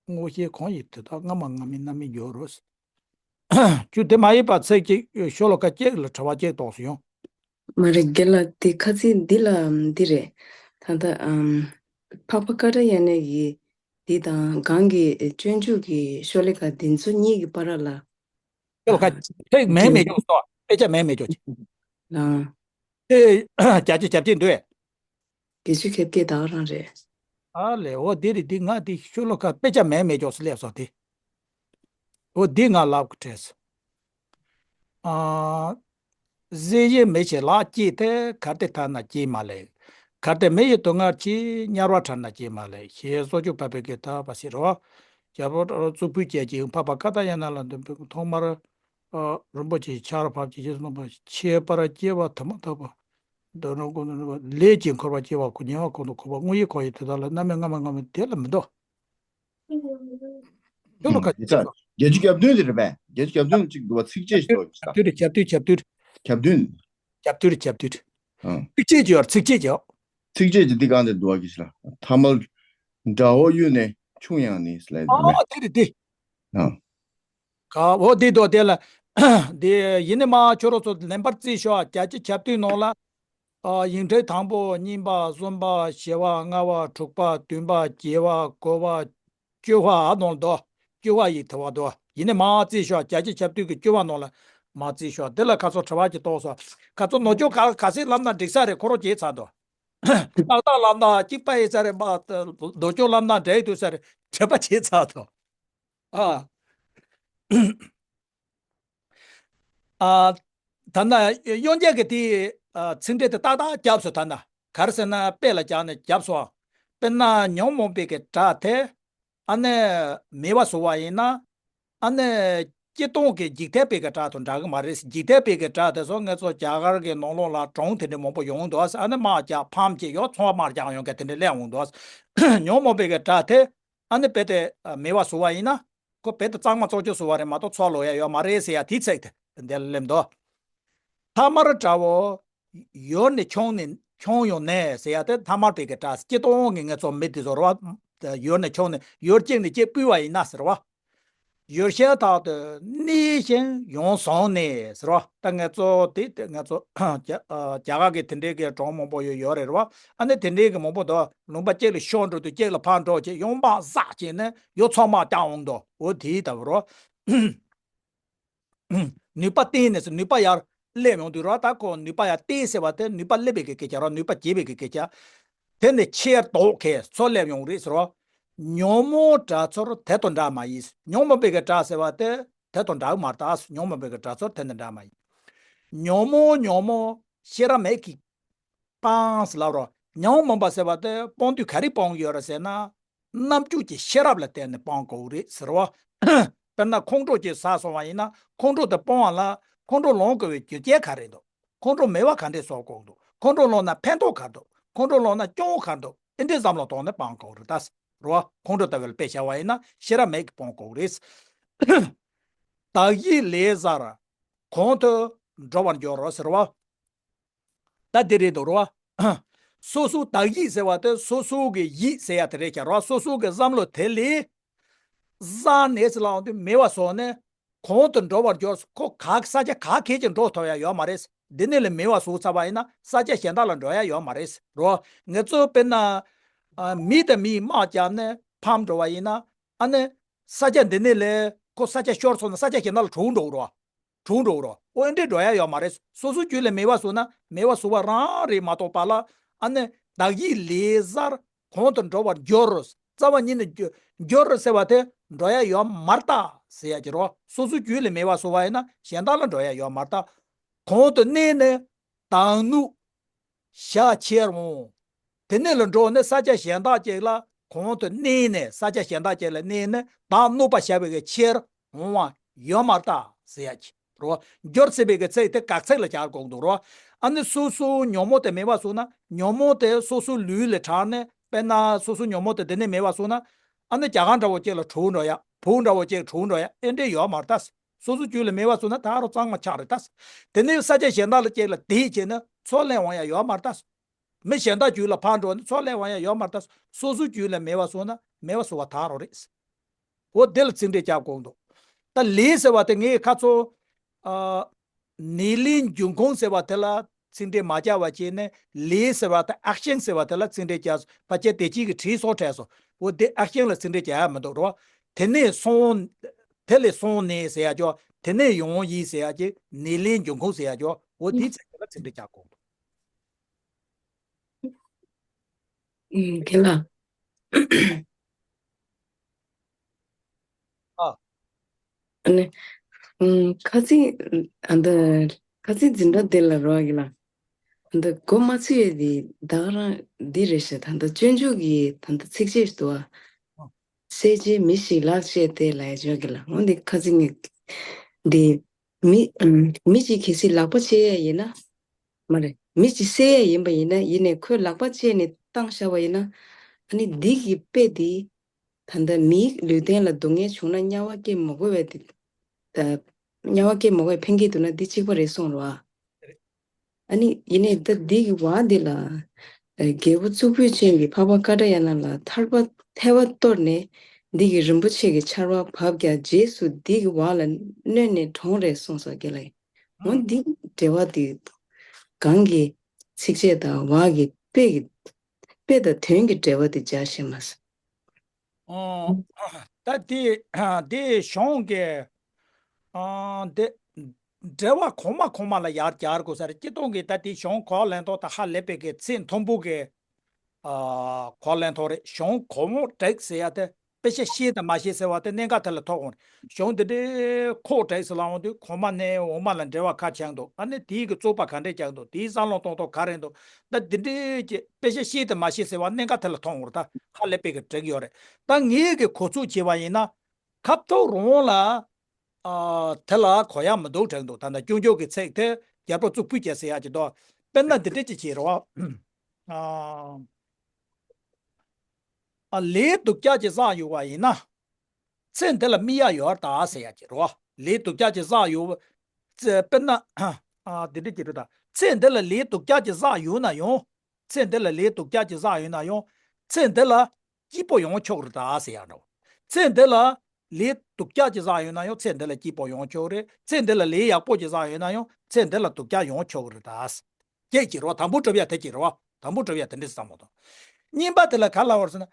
དངོས་གཞི་གང་ཡིན་དེ་དག་སྔ་མ་སྔ་མའི་རྣམ་སྨིན་འགྱུར་རོ། རྒྱུ་དེ་མ་ཡིན་པ་ཚིག་གཅིག་ཤོ་ལོ་ཀ་གཅིག་ལ་དྲི་བ་གཅིག་གཏོང་སྲིད་ཡོང་། མ་རེད། རྒན་ལགས་དེ་ཁ་ཚིག་འདི་ལ་འདི་རེད། ད་ལྟ་ཨམ། འཕགས་པ་ཀ་ཏ་ཡ་ན་གི་འདི་དང་གང་གི་སྤྱོད་འཇུག་གི་ཤོ་ལོ་ཀ་འདི་ཚོ་གཉིས་ཀྱི་བར་ལ། ཤོ་ལོ་ཀ་ཚིག་མེད་མེད་ཅོག་སོ། དཔེ་ཆ་མེད་མེད་ཅོག་ཅིག་ལ། ཨེ། བརྒྱ་ཆ་བརྒྱ་བརྒྱ་འདུག་ཨེ། བརྒྱད་ཅུ་གྱ་བརྒྱད་དག་རང་རེད། ཨ་ལས། འོ་དེ་རེད། དེ་ང་དེ་ཤོ་ལོ་ཀ་དཔེ་ཆ་མེད་མེད་ཅོག་སུ་སླེབས་སོང་དེ། འོ་དེ་ང་ལབ་དགོས་དྲན་སོང་། ཨ། གཟེར་གཞི་མེ་ཞིག་ལག་གཅིག་སྟེ། གར་ཏེ་ཐ་ན་སྐྱེས་མ་ལེགས། གར་ཏེ་མེ་ཡི་དུག་ལྔར་འཆི། དམྱལ་བ་ཁྲག་ན་སྐྱེས་མ་ལེགས། ཞེས་སོགས་བརྗོད་པ་པའི་གི་ཐབས་པ་ཟེར་རོ། རྒྱལ་པོ་གཙུག་ཕུད་ཅན་གྱིས་འཕགས་པ་ཀ་ཏ་ཡ་ན་ལ་འདོན་པའི་ཐོག་མར། ཨ། རིན་པོ་ཆེའི་ཆར་ཕབ་ཀྱི་རྗེས་སུ་གནང་བ། ཁྱད་པར་སྐྱེ་བ་ཐ་མ་དག་པ། འདོད་རུང་ཀུན་ཏུ་ནུས་པ། ལས་ཀྱི་འཁོར་བ་སྐྱེ་བ་ཉེ་བར་འཁོར་དུ་འཁོར་བ་དངོས་ཡིན་ཁོ་ཡི་དེ་དག་ལ་རྣམ་སྨིན་སྔ་མ་སྔ་མ་དེ་ལ་མི་འདོད། ཤོ་ལོ་ཀ་ཡིན་ཙང་བརྒྱད་ཅུ་གྱ་བདུན་དེ་རེད་པས། བརྒྱད་ཅུ་གྱ་བདུན་གཅིག་འདུག་བ། ཚིགས་བཅད་ཅིག་འདུག་བ། གྱ་བདུན་རེད། གྱ་བདུན། གྱ་བདུན། གྱ་བདུན། གྱ་བདུན་རེད། གྱ་བདུན། ཨང་། ཚིགས་བཅད་ཅིག་ཡོད་རེད། ཚིགས་བཅད་ཅིག་ཡོད། ཚིགས་བཅད་ཅིག་འདི་གང་དེ་འདུག་བ་གི་ལ། ཐ་མལ་དགྲ་བོ་གཡུལ་ནས་ཕྱུང་ཡང་ནི་ལབ་ཡོད་རེད་པས། ཨ་དེ་རེད་དེ། ཨང་། ག་འོ་དེ་འདུག་དེ་ལ། དེ་ཡིན་ནི་མ་ཁྱོད་རང་ཚོ་ལེན་པར་རྩིས་ཤོག་བརྒྱ་ཆ་གྱ་བདུན་ནང་ལ། ཨ། ཡིག་ཕྲེང་དང་པོ། གཉིས་པ། གསུམ་པ། བཞི་པ། ལྔ་པ། དྲུག་པ། བདུན་པ། བརྒྱད་པ། དགུ་པ། བཅུ་པ། ཨ་ནང་ལ་འདུག་བཅུ་པ་ཡི་དེ་བ་འདུག་ཡིན་ནི་མ་རྩིས་ཤོག་བརྒྱ་ཆ་གྱ་བདུན་གྱི་བཅུ་པ་ནང་ལ་མ་རྩིས་ཤོག་དེ་ལ་ཁ་ཚོ་དྲི་བ་ཅིག་གཏོང་སོང་། ཁ་ཚོ་ནོར་སྐྱོན་ག་ག་ཚད་ལབ་ན་འགྲིག་ས་རེད། ཁོ་རང་བརྗེད་ཚར་འདུག་ཏག་ཏག་ལབ་ན་གཅིག་པ་ཡིན་ས་རེད་མ། ནོར་སྐྱོན་ལབ་ན་འགྲིག་འདུག་ས་རེད། དྲན་པ་བརྗེད་ཚར་འདུག་ཨ། ཨ། ད་ལྟ་དབྱངས་འཆར་གྱི་དེ། ཨ། ཚིག་འགྲེལ་དེ་ཏག་ཏག་བརྒྱབ་སོང་། ད་ལྟ་ག་རེ་ཟེར་ན་དཔེ་ལ་བཞག་ནས་བརྒྱབ་སོང་། དཔེར་ན་ཉོན་མོངས་པའི་གི་དགྲ་དེ་ཨ་ནི་མེད་པ་བཟོ་བ་ཡིན་ན། ཨ་ནི་སྤྱིར་བཏང་གི་འཇིག་རྟེན་པའི་གི་དགྲ་དང་འདྲ་གི་མ་རེད། འཇིག་རྟེན་པའི་གི་དགྲ་དེ་ཚོ་ང་ཚོ་རྒྱ་གར་གྱི་ནང་ལོགས་ལ་གྲོང་དེ་འདྲ་མང་པོ་ཡོང་འདུག་ཨ་ནི་དམག་རྒྱག་ཕམ་བྱས་ཡོང་། ཚོང་དམག་རྒྱག་ཡོང་མཁན་དེ་འདྲ་སླེབས་འོང་འདུག་ཉོན་མོངས་པའི་གི་དགྲ་དེ་ཨ་ནི་རྦད་དེ་མེད་པ་བཟོ་བ་ཡིན་ན། ཁོ་རྦད་དེ་གཙང་མ་བཙོག་ཆུ་བཟོ་བ་རེད་མ་གཏོགས་འཚོ་ལོ་ཡ་ཡོད་མ་རེད་ཟེར་ཡ་དེའི་ཚིག་དེ་འདི་ལ་སླེབས་འདུག་མཐའ་མར་དགྲ་བོ་ཡུལ་ནས་མཆོང་ནས་མཆོང་ཡོང་ནས་ཟེར་ཡ་དེ་མཐའ་མར་པའི་གི་དགྲ། སྤྱིར་བཏང་གི་ང་ཚོ་མི་དེ་ཚོ་རེད་བ། ཡུལ་ནས་མཆོང་ནས་ཡུལ་གཅིག་ནས་གཅིག་སྤོས་པ་ཡིན་ན་ཟེར་བ། ཡུལ་གཞན་དག་ཏུ་གནས་ཤིང་ཡོངས་བཟུང་ནས་ཟེར་བ། ད་ང་ཚོ་དེ་དེ་ང་ཚོ་རྒྱ་རྒྱ་གར་གི་དེ་འདྲའི་གི་གྲོང་མང་པོ་ཡོད་ཡོད་རེད་བ། ཨ་ནི་དེ་འདྲའི་གི་མང་པོ་འདུག་ལུང་པ་གཅིག་ལ་ཤོར་འགྲོ་དུས་གཅིག་ལ་ཕར་འགྲོ་བྱས་ཡང་དམག་བསགས་བྱས་ནས་ཡང་ཚོང་དམག་རྒྱག་འོང་འདུག་འོ་དེའི་ལྟ་བུ་རོ། ནུས་པ་བརྟན་ནས་ཟེར། ནུས་པ་ཡར་སླེབས་ཡོང་དུས་རོ། ད་ཁོ་ནུས་པ་ཡར་བརྟན་ཟེར་བ་དེ་ནུས་པ་སླེབས་པའི་གི་སྐད་ཆ་རོ། ནུས་པ་རྒྱས་པའི་གི་སྐད་ཆ། དེ་ནས་ཆེར་དོགས་མཁན་ཚུར་སླེབས་ཡོང་རེད་ཟེར་རོ། ཉོན་མོངས་དགྲ་ཚོར་དེ་དང་འདྲ་མ་ཡིན། ཉོན་མོངས་པའི་གི་དགྲ་ཟེར་བ་དེ། དེ་དང་འདྲ་གི་མ་རེད་ད། ཉོན་མོངས་པའི་གི་སྒྲ་ཚོར་དེ་འདྲ་འདྲ་མ་ཡིན། ཉོན་མོངས་ཉོན་མོངས་ཤེས་རབ་མེད་ཀྱིས་སྤངས་ལབ་རོ། ཉོན་མོངས་པ་ཟེར་བ་དེ་སྤོང་དུས་ག་རེ་སྤོང་གི་ཡོད་རེད་ཟེར་ན། རྣམ་འགྱུར་གྱི་ཤེས་རབ་ལ་བརྟེན་ནས་སྤོང་དགོས་རེད་ཟེར་བ། དཔེར་ན་ཁོང་ཁྲོ་ཅིག་ཟ་སོང་བ་ཡིན་ན། ཁོང་ཁྲོ་དེ་སྤོང་བ་ལ་ཁོང་ཁྲོ་ལངས་དགོས་པའི་རྒྱུ་རྐྱེན་ག་རེ་འདུག་ཁོང་ཁྲོ་མེད་པ་ག་འདྲས་བཟོ་དགོས་འདུག་ཁོང་ཁྲོ་ལངས་ན་ཕན་ཐོགས་ག་འདུག་ཁོང་ཁྲོ་ལངས་ན་སྐྱོན་ག་འདུག་ཨེ་འདྲས་བསམ་བློ་གཏོང་ནས་སྤང་དགོས་རེད་ད། རོ། ཁོང་ཁྲོ་ལྟ་བུ་ལ་དཔེ་བཞག་པ་ཡིན་ན་ཤེས་རབ་མེད་ཀྱིས་སྤོང་དགོས་རེད། བདག་ཡིད་ལས་གཟར་གོང་དུ་འགྲོ་བར་འགྱུར་རོ་ཟེར་བ། ད་འདི་རེད་འདུག་རོ། སོ་སོ་བདག་ཡིད་ཟེར་བ་དེ་སོ་སོ་གི་ཡིད་ཟེར་ཡ་དེ་རེད་ཀྱང་རོ། སོ་སོ་གི་བསམ་བློ་དེ་ལས་གཟར་ནས་ཟེར་ལབ་དུས་མེད་པ་བཟོ་ནས་གོང་དུ་འགྲོ་བར་འགྱུར། ཁོ་ག་ས་ཆ་ག་གེ་ཅིག་འགྲོ་ཐུབ་ཡ་ཡོད་མ་རེད། འདི་ནས་ལས་མེད་པ་བཟོ་ཚར་བ་ཡིན་ན་ས་ཆ་གཞན་དག་ལ་འགྲོ་ཡ་ཡོད་མ་རེད་རོ། ངེད་ཚོ་དཔེར་ན་ཨ་མི་དང་མིའི་དམག་བརྒྱབ་ནས་ཕམ་འགྲོ་བ་ཡིན་ན། ཨ་ནི་ས་ཆ་འདི་ནས་ལས་ཁོ་ས་ཆ་ཤོར་སོང་ན་ས་ཆ་གཞན་དག་ལ་གྲོངས་འགྲོ་རོ། གྲོངས་འགྲོ་རོ། ཨོ་ཨེ་འདྲས་འགྲོ་ཡ་ཡོད་མ་རེད། སོ་སོའི་རྒྱུད་ལ་མེད་པ་བཟོ་ན་མེད་པ་བཟོ་བ་རང་རེད་མ་གཏོགས་པ་ལ། ཨ་ནི་བདག་ཡིད་ལས་གཟར་གོང་དུ་འགྲོ་བར་འགྱུར། རྩ་བ་ཉིད་ནས་འགྱུར་འགྱུར་ཟེར་བ་དེ་འགྲོ་ཡ་ཡོད་མ་རེད་ད་ཟེར་ཡ་ཅིག་རོ། སོ་སོའི་རྒྱུད་ལ་མེད་པ་བཟོ་བ་ཡིན་ན་གཞན་དག་ལ་འགྲོ་ཡ་ཡོད་མ་རེད་ད། གོང་དུ་གནས་ནས་བདག་ནུབ་བྱ་ཕྱིར་འོང་། དེ་ནས་ལ་འགྲོ་ནས་ས་ཆ་གཞན་དག་ཅིག་ལ་གོང་དུ་གནས་ནས་ས་ཆ་གཞན་དག་ཅིག་ལ་གནས་ནས་བདག་ནུབ་པར་བྱ་བའི་གི་ཕྱིར་འོང་བ་ཡོད་མ་རེད་ད་ཟེར་ཡ་ཅིག་རོ། འགྱུར་ཟེར་བའི་གི་ཚིག་དེ་དགག་ཚིག་ལ་སྦྱར་དགོས་འདུག་རོ། ཨ་ནི་སོ་སོའི་ཉོན་མོངས་དེ་མེད་པ་བཟོ་ན་ཉོན་མོངས་དེ་སོ་སོའི་ལུས་ལ་དྲངས་ནས། དཔེར་ན་སོ་སོའི་ཉོན་མོངས་དེ་འདི་ནས་མེད་པ་བཟོ་ན། ཨ་ནི་རྒྱ་གར་འདྲ་བོ་ཅིག་ལ་གྲོངས་འགྲོ་ཡ། བོད་འདྲ་བོ་ཅིག་གྲོངས་འགྲོ་ཡ་ཨེ་འདྲས་ཡོད་མ་རེད་ད། སོ་སོའི་རྒྱུད་ལ་མེད་པ་བཟོ་ན་ད་རུང་གཙང་མ་ཆགས་རེད་ད། དེ་ནས་ས་ཆ་གཞན་དག་ལ་ཅིག་ལ་དེད་བྱས་ན་ཚུར་ལེན་འོང་ཡ་ཡོད་མ་རེད་ད། མི་གཞན་དག་རྒྱུད་ལ་ཕར་འགྲོ་ནས་ཚུར་ལེན་འོང་ཡ་ཡོད་མ་རེད་ད། སོ་སོའི་རྒྱུད་ལ་མེད་པ་བཟོ་ན་མེད་པ་བཟོ་བ་ད་རུང་རེད། འོ་དེ་ལ་ཚིག་འགྲེལ་རྒྱག་དགོས་འདུག་ད་ལས་ཟེར་བ་དེ་ངས་ཁ་ཚོ། ཨ། ནི་ལིང་འབྱུང་ཁུངས་ཟེར་བ་དེ་ལ་ཚིག་འགྲེལ་མ་རྒྱག་པ་བྱས་ནས་ལས་ཟེར་བ་དེ་ཨེག་ཤན་ཟེར་བ་དེ་ལ་ཚིག་འགྲེལ་རྒྱག་སོང་། ཕལ་ཆེར་དེ་གཅིག་གི་བྲིས་སོང་བྲལ་སོང་། འོ་དེ་ཨེག་ཤན་ལ་ཚིག་འགྲེལ་རྒྱག་ཡ་མི་འདུག་རོ། དེ་ནས་སོང་། དེ་ལས་སོང་ནས་ཟེར་ཡ་ཅོ། དེ་ནས་ཡོང་ཡིན་ཟེར་ཡ་ཅེ། ནི་ལིང་འབྱུང་ཁུངས་ཟེར་ཡ་ཅོ། འོ་དེའི་ཚིག་དེ་ལ་ཚིག་འགྲེལ་རྒྱག་དགོས་འདུག་ཨུམ། རྒན་ལགས། ཨ། ཨ་ནི། ཨུམ། ཁ་ཚིག་ཨ་འདི། ཁ་ཚིག་འཛིན་གྲྭ་འདི་ལ་རོགས་ཀྱི་ལ། ཨ་འདི་མགོ་མ་ཚོས་ཡས་འདི་ད་ག་རང་འདི་རེད་ཤག་ད་ལྟ་སྤྱོད་འཇུག་གི་ད་ལྟ་ཚིགས་བཅད་ཞིག་འདུག་ཨ། ཨ། གསད་བྱའི་མི་ཞིག་ལག་བཅད་དེ་ལབ་ཡ་ཅོག་གི་ལ། འོ་འདི་ཁ་ཚིག་ངས་འདི། མི། ཨུམ། མི་གཅིག་གལ་སྲིད་ལག་པ་བཅད་ཡ་ཡིན་ན། མ་རེད། མི་གཅིག་བསད་ཡ་ཡིན་པ་ཡིན་ན། ཡིན་ནའི་ཁོས་ལག་པ་བཅད་ནས་བཏང་བཞག་པ་ཡིན་ན། ཨ་ནི་འདི་གི་དཔེ་འདི། ད་ལྟ་མིའི་ལུས་རྟེན་ལ་སྡུག་བསྔལ་བྱུང་ན་དམྱལ་བ་སྐྱེ་མི་དགོས་པའི་དེ། ད་དམྱལ་བ་སྐྱེ་མི་དགོས་པའི་ཕན་ཁེ་འདུག་ན་འདི་གཅིག་པ་རེད་གསུངས་རོགས་ཨ། ཨ་ནི་ཡིན་ནའི་ད་འདི་གི་བར་འདི་ལ། རྒྱལ་པོ་གཙུག་ཕུད་ཅན་གྱིས་འཕགས་པ་ཀ་ཏྱ་ཡ་ན་ལ་ཐར་པ་ཐལ་བ་གཏོར་ནས་འདི་གི་རིན་པོ་ཆེ་གི་ཆར་པ་བབས་ཀྱང་རྗེས་སུ་འདི་གི་བར་ལ་གནོན་ནས་གྲོངས་རེད་གསུངས་སོ་རྒན་ལགས། འོ་འདི་འགྲེལ་པ་འདི་གང་གི་ཚིགས་བཅད་དང་བར་གྱི་དཔེ་གི་དཔེ་དང་དོན་གྱི་འགྲེལ་པ་འདི་སྦྱར་ཤེས་མ་སོང་། ཨོ། ད་དེ་དེ་གཞུང་གི་ཨ་དེ་འགྲེལ་པ་གོང་མ་གོང་མ་ལ་ཡར་སྦྱར་དགོས་ས་རེད། སྤྱིར་བཏང་གི་ད་དེ་གཞུང་གོ་ལེན་ཐོག་ད་ཧ་ལས་པའི་གི་ཚིག་མཐོན་པོ་གི་ཨ་གོ་ལེན་ཐོག་རེད། གཞུང་གོང་འོག་བསྒྲིགས་ཟེར་ཡ་དེ་དཔེ་ཆ་ཤེས་དང་མ་ཤེས་ཟེར་བ་དེ་གནད་འགག་དེ་ལ་ཐུག་འོང་། གཞུང་དེ་འདྲའི་ཁོག་བསྒྲིགས་ཟེར་ལབ་འོང་དུས་གོང་མ་ནས་འོག་མ་ལ་འགྲེལ་པ་ག་ཆགས་འདུག་ཨ་ནི་དེའི་གི་རྩོད་པ་ག་འདྲས་ཆགས་འདུག་དེའི་བསམ་བློ་གཏོང་ཐོག་ག་རེ་འདུག་ད་འདི་འདྲའི་ཀྱི་དཔེ་ཆ་ཤེས་དང་མ་ཤེས་ཟེར་བ་གནད་འགག་དེ་ལ་ཐུག་འོང་རེད། ད་ཧ་ལས་པའི་གི་བསྒྲིགས་ཡོད་རེད། ད་ངའི་གི་གོ་ཚུགས་བྱས་པ་ཡིན་ན། ཁ་ཐུག་རང་ལ། ཨ། དེ་ལ་གོ་ཡ་མི་འདུག་དྲན་འདུག་ད་ལྟ་སྐྱོན་བརྗོད་ཀྱི་ཚིག་དེ་རྒྱལ་པོ་གཙུག་ཕུད་ཅན་ཟེར་ཡ་ཅིག་འདུག་དཔེར་ན་འདི་འདྲ་ཅིག་བྱེད་རོགས། ཨ། ཨ། ལས་སྡུག་ཅག་ཅིག་བསགས་ཡོད་པ་ཡིན་ན། ཚེ་འདི་ལ་སྨིན་ཡ་ཡོད་རེད་ད་ཟེར་ཡ་ཅིག་རོགས། ལས་སྡུག་ཅག་ཅིག་བསགས་ཡོད། ཚེ་དཔེར་ན། ཨ། འདི་འདྲ་ཅིག་རེད་ད། ཚེ་འདི་ལ་ལས་སྡུག་ཅག་ཅིག་བསགས་ཡོད་ན་ཡང་། ཚེ་འདི་ལ་ལས་སྡུག་ཅག་ཅིག་བསགས་ཡོད་ན་ཡང་། ཚེ་འདི་ལ་སྐྱིད་པོ་ཡོང་ཆོག་རེད་ད་ཟེར་ཡ་འདྲ་བོ། ཚེ་འདི་ལ་ལས་སྡུག་ཅག་ཅིག་བསགས་ཡོད་ན་ཡང་། ཚེ་འདི་ལ་སྐྱིད་པོ་ཡོང་ཆོག་རེད། ཚེ་འདི་ལ་ལས་ཡག་པོ་ཅིག་བསགས་ཡོད་ན་ཡང་། ཚེ་འདི་ལ་སྡུག་ཅག་ཡོང་ཆོག་རེད་ད། སྐད་ཅིག་རོ། དང་པོ་གྲུབ་ཡ་དེ་ཅིག་རོ། དང་པོ་གྲུབ་ཡ་དེ་འདྲ་བསམ་བློ་གཏོང་། གཉིས་པ་དེ་ལ་ག་ལབ་པ་རེད་ཟེར་ན།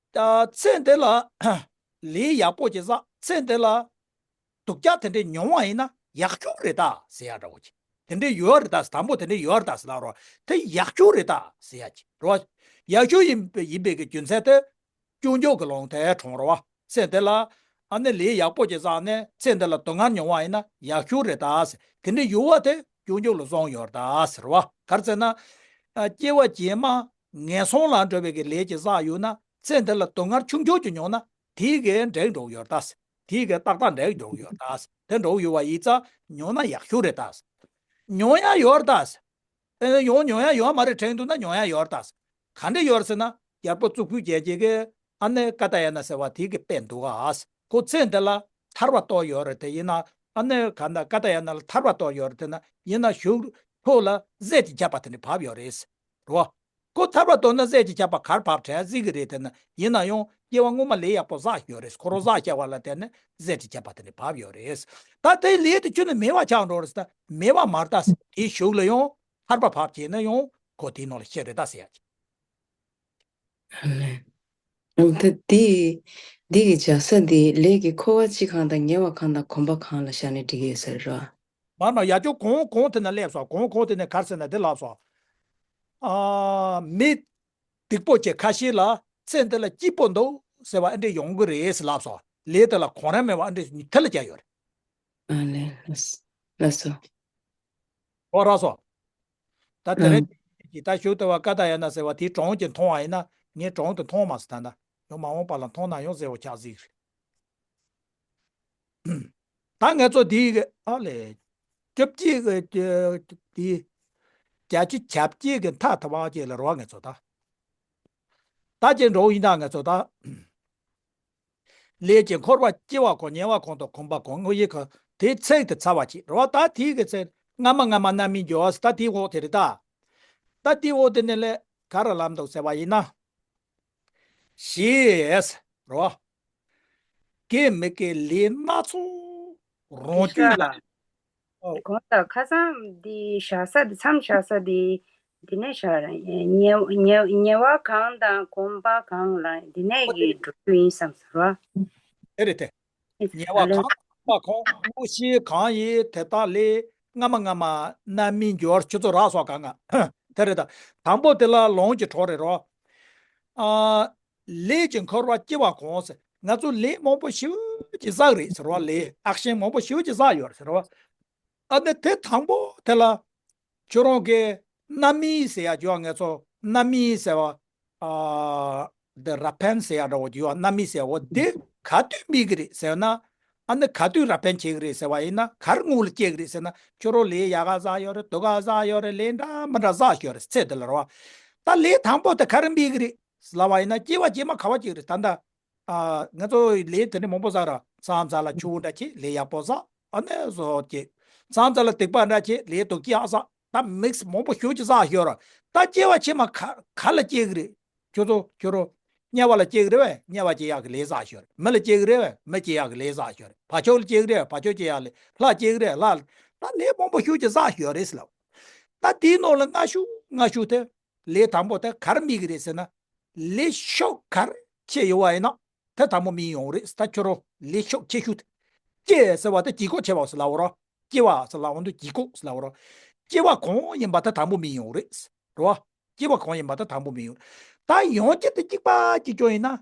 ཨ། ཚེ་འདི་ལ་ལས་ཡག་པོ་ཅིག་བསགས། ཚེ་འདི་ལ་སྡུག་ཅག་དེ་འདྲས་མྱོང་བ་ཡིན་ན་ཡག་ཤོས་རེད་ད་ཟེར་ཡ་འདྲ་བོ་ཅིག་དེ་འདྲས་ཡོད་རེད་ད། དང་པོ་དེ་འདྲས་ཡོད་རེད་ད་ཟེར་ལབ་རོ། དེ་ཡག་ཤོས་རེད་ད་ཟེར་ཡ་ཅིག་རོ། ཡག་ཤོས་ཡིན་པའི་ཡིན་པའི་གི་རྒྱུ་མཚན་དེ་སྐྱོན་བརྗོད་ཀྱི་ལུང་དེ་དྲངས་རོ། ཚེ་འདི་ལ་ ཨ་ནི་ལས་ཡག་པོ་ཅིག་བསགས་ནས་ཚེ་འདི་ལ་སྡུག་བསྔལ་མྱོང་བ་ཡིན་ན་ཡག་ཤོས་རེད་ད་ཟེར། དེ་འདྲའི་ཡུལ་བ་དེ་ཡོང་རྒྱུ་ལ་བཟུང་ཡོད་ད་ཟེར་བ། ག་རེ་ཟེར་ན། ཨ། སྐྱེ་བ་རྗེས་མ་ངན་སོང་ལ་འགྲོ་བའི་གི་ལས་ཅིག་བསགས་ཡོད་ན། ཚེ་འདི་ལ་སྡུག་བསྔལ་ཆུང་ཆུང་ཅིག་མྱོང་ན་དེའི་གི་འགྲིག་འགྲོ་ཡོད་ད་ཟེར། དེའི་གི་ཏག་ཏག་འགྲིག་འགྲོ་ཡོད་ད་ཟེར། དེ་འགྲོ་ཡོད་བ་ཡིན་ཙང་མྱོང་ན་ཡག་ཤོས་རེད་ད་ཟེར། མྱོང་ཡ་ཡོད་ད་ཟེར། ཨེ། ཡོང་མྱོང་ཡ་ཡོད་མ་རེད་དྲན་འདུག་ན་མྱོང་ཡ་ཡོད་ད་ཟེར། ག་འདྲ་ཡོད་ཟེར་ན། ཡར་པོ་གཙུག་ཕུད་རྒྱལ་རྒྱལ་གི་ཨ་ནེ་ཀ་ཏ་ཡ་ན་ཟེར་བ་དེ་གི་དཔེ་འདུག་ཨ། ཁོ་ཚེ་འདི་ལ་ཐར་པ་ཐོབ་ཡོད་རེད་དེ། ཡིན་ན་ཨ་ནེ་ག་ད་ཀ་ཏ་ཡ་ན་ལ་ཐར་པ་ཐོབ་ཡོད་རེད་དེ་ན། ཡིན་ན་གཞུག་ཐོག་ལ་རྫས་ཀྱི་ཁྱབ་པ་དེ་ནི་བབས་ཡོད་རེད། རེད་བ། ཁོ་ཐར་པ་ཐོབ་ན་རྫས་ཀྱི་ཁྱབ་པ་གར་བབས་དྲན་སྲིད་ཀྱི་རེད་དེ་ན། ཡིན་ན་ཡང་སྐྱེ་བ་སྔོན་མ་ལས་ཡག་པོ་བསགས་ཡོད་རེད། ཁོ་རང་བསགས་བྱ་བ་ལ་བརྟེན་ནས་རྫས་ཀྱི་ཁྱབ་པ་དེ་ནི་བབས་ཡོད་རེད། ད་དེ་ལས་དེ་ཁྱོན་ནས་མེད་པ་ཆགས་འགྲོ་རེད་ཟེར། ད་མེད་པ་མ་རེད་ད་ཟེར། དེའི་གཞུག་ལ་ཡང་ཐར་པ་བབས་བྱས་ན་ཡང་ཁོ་དེའི་ནང་ལ་ཤི་རེད་ད་ཟེར་ཡ་ཅིག་ཨ་ལས། ཨ། ད་འདི་འདི་གི་བྱ་ས་འདི་ལས་ཀྱི་འཁོར་བ་སྤྱི་གང་དང་ཉེ་བ་གང་དང་གོམས་པ་གང་ལ་བཞག་ནས་འགྲིག་གི་ཡོད་ས་རེད་ར། མར་མར་ཡར་ཅོག་གོང་གོང་དེ་ན་སླེབས་སོང་། གོང་གོང་དེ་ནས་ག་རེ་ཟེར་ན་འདི་ལབ་སོང་། ཨ། མི་སྡིག་པོ་ཅན་ཁ་ཤས་ལ་ཚེ་འདི་ལ་སྐྱིད་པོ་འདུག་ཟེར་བ་ཨ་འདྲས་ཡོང་གི་རེད་ཟེར་ལབ་སོང་། ལས་དེ་ལ་གོང་རིམ་མེད་པ་ཨ་འདྲས་དེ་ལ་བརྒྱབ་ཡོད་རེད། ཨ་ལས། ལགས་སོ། ཨོ་རག་སོང་། ད་དེ་རིང་ཨ་གི་ད་ཞུ་ལྟ་བ་ཀ་ཏ་ཡ་ན་ཟེར་བ་དེའི་གྲངས་ཀྱིས་མཐོང་བ་ཡིན་ན། ངས་གྲངས་དེ་མཐོང་མ་སོང་། ད་ད་ཡང་མ་འོངས་པ་ལ་མཐོང་ན་ཡང་ཟེར་བ་ཆགས་སྲིད་རེད། ད་ང་ཚོ་འདི་གི་ཨ་ལས། བཅོ་བརྒྱད་གི་འདི་བརྒྱད་ཅུ་གྱ་བརྒྱད་གི་མཐའ་ཐ་བ་ཅིག་ལ་རོ། ང་ཚོ་ད་ད་ཅིག་འགྲོ་ཡིན་ད། ང་ཚོ་ད་ལས་ཀྱི་འཁོར་བ་སྐྱེ་བ་གང་ཉེ་བ་གང་དང་གོམས་པ་གང་། དངོས་གཞི་གང་དེའི་ཚིག་དེ་ཚར་བ་ཅིག་རོ། ད་དེའི་གི་ཚིག་སྔ་མ་སྔ་མ་རྣམ་སྨིན་འགྱུར་བ་ཟེར། ད་དེའི་འོག་དེ་རེད་ད། ད་དེའི་འོག་དེ་ནས་ལས་ག་རེ་ལབ་འདུག་ཟེར་བ་ཡིན་ན། ཞེས་རོ། སྐྱེ་མི་སྐྱེ་ལས་སྣ་ཚོགས་རང་རྒྱུད་ལ། ཨོ། གོང་དང་ཁ་སང་འདི་བཞག་ས་འདི་མཚམས་བཞག་ས་འདི་འདི་ནས་བཞག་ར། ཉེ་ཉེ་ཉེ་བ་གང་དང་གོམས་པ་གང་ལ་འདི་ནས་ཀྱི་འགྲོ་རྒྱུ་ཡིན་བསམ་ཟེར་བ། དེ་རེད་དེ། ཉེ་བ་གང་གོམས་པ་གང་དངོས་གཞི་གང་ཡིན་དེ་དག་ལས་སྔ་མ་སྔ་མ་རྣམ་སྨིན་འགྱུར་བ་ཁྱོད་ཚོ་རག་སོང་ག་ང་། དེ་རེད་ད། དང་པོ་དེ་ལ་ལོངས་ཀྱི་གྲོགས་རེད་རོ། ཨ། ལས་ཀྱི་འཁོར་བ་སྐྱེ་བ་གང་ཟེར། ང་ཚོ་ལས་མང་པོ་ཞེ་པོ་ཅིག་བསགས་རེད་ཟེར་བ། ལས་ཨེག་ཤན་མང་པོ་ཞེ་པོ་ཅིག་བསགས་ཡོད་རེད་ཟེར་བ། ཨ་ནི་དེ་དང་པོ་དེ་ལ་ཁྱོད་རང་གི་རྣམ་སྨིན་ཟེར་ཡ་ཅིག་ཡོད། ང་ཚོ་རྣམ་སྨིན་ཟེར་བ། ཨ། འདི་རབ་འཕེན་ཟེར་ཡ་འདྲ་བོ་ཅིག་ཡོད། རྣམ་སྨིན་ཟེར་བ་དེ་ག་དུས་སྨིན་གི་རེད་ཟེར་ན། ཨ་ནི་ག་དུས་རབ་འཕེན་བྱེད་གི་རེད་ཟེར་བ་ཡིན་ན། ག་རེ་སྔོན་ལ་སྐྱེ་གི་རེད་ཟེར་ན། ཁྱོད་རང་ལས་ཡག་ག་བསགས་ཡོད་རེད། སྡུག་ག་བསགས་ཡོད་རེད། ལས་འདྲ་མི་འདྲ་བསགས་ཡོད་རེད། ཚེ་འདི་ལ་རོ། ད་ལས་དང་པོ་དེ་ག་རེ་སྨིན་གི་རེད་ལབ་པ་ཡིན་ན། སྐྱེ་བ་རྗེས་མ་ག་བ་སྐྱེ་གི་རེད། ད་ལྟ། ཨ། ང་ཚོ་ལས་དེ་འདྲ་མང་པོ་བསགས་ར། མཚམས་མཚམས་ལ་ཆུ་བོ་འདྲ་ཆེ་ལས་ཡག་པོ་བསགས། ཨ་ནི་བཟོ་སྐྱེ། མཚམས་མཚམས་ལ་སྡིག་པ་འདྲ་ཆེ་ལས་སྡུག་ཅིག་ཡག་བསགས། ད་མིག་སི་མང་པོ་ཞེ་པོ་ཅིག་བསགས་ཡོད་ར། ད་སྐྱེ་བ་ཕྱི་མ་ག་ག་ལ་སྐྱེ་གི་རེད། ཁྱོད་ཚོ་ཁྱོད་རོ། དམྱལ་བ་ལ་སྐྱེ་གི་རེད་པས། དམྱལ་བ་སྐྱེ་ཡག་གི་ལས་བསགས་ཡོད་རེད། མི་ལ་སྐྱེ་གི་རེད་པས། མི་སྐྱེ་ཡག་གི་ལས་བསགས་ཡོད་རེད། བ་ཕྱུགས་ལ་སྐྱེ་གི་རེད་པས། བ་ཕྱུགས་སྐྱེ་ཡག་ལས། ལྷ་སྐྱེ་གི་རེད། ལྷ། ད་ལས་མང་པོ་ཞེ་པོ་ཅིག་བསགས་ཡོད་རེད་ཟེར་ལབ། ད་དེའི་ནང་ལ་སྔ་ཤོས་སྔ་ཤོས་དེ། ལས་དང་པོ་དེ་ག་རེ་སྨིན་གི་རེད་ཟེར་ན། ལས་ཤུགས་ག་རེ་ཆེ་ཡོད་པ་ཡིན་ན་དེ་དང་པོ་སྨིན་ཡོང་རེད། ད་ཁྱོད་རང་ལས་ཤུགས་ཆེ་ཤོས་དེ། སྐྱེ་ཟེར་བ་དེ་ལྗིད་ཁོག་ཆེ་བ་ཟེར་ལབ་པ་རོ། སྐྱེ་བ་ཟེར་ལབ་པ་དེ་ལྗིད་ཁོག་ཟེར་ལབ་པ་རོ། སྐྱེ་བ་གང་ཡིན་པ་དེ་དང་པོ་སྨིན་ཡོང་རེད། རེད་བ། སྐྱེ་བ་གང་ཡིན་པ་དེ་དང་པོ་སྨིན་ཡོང་། ད་ཡང་སྐྱེ་དེ་གཅིག་པ་གཅིག་རྐྱང་ཡིན་ན།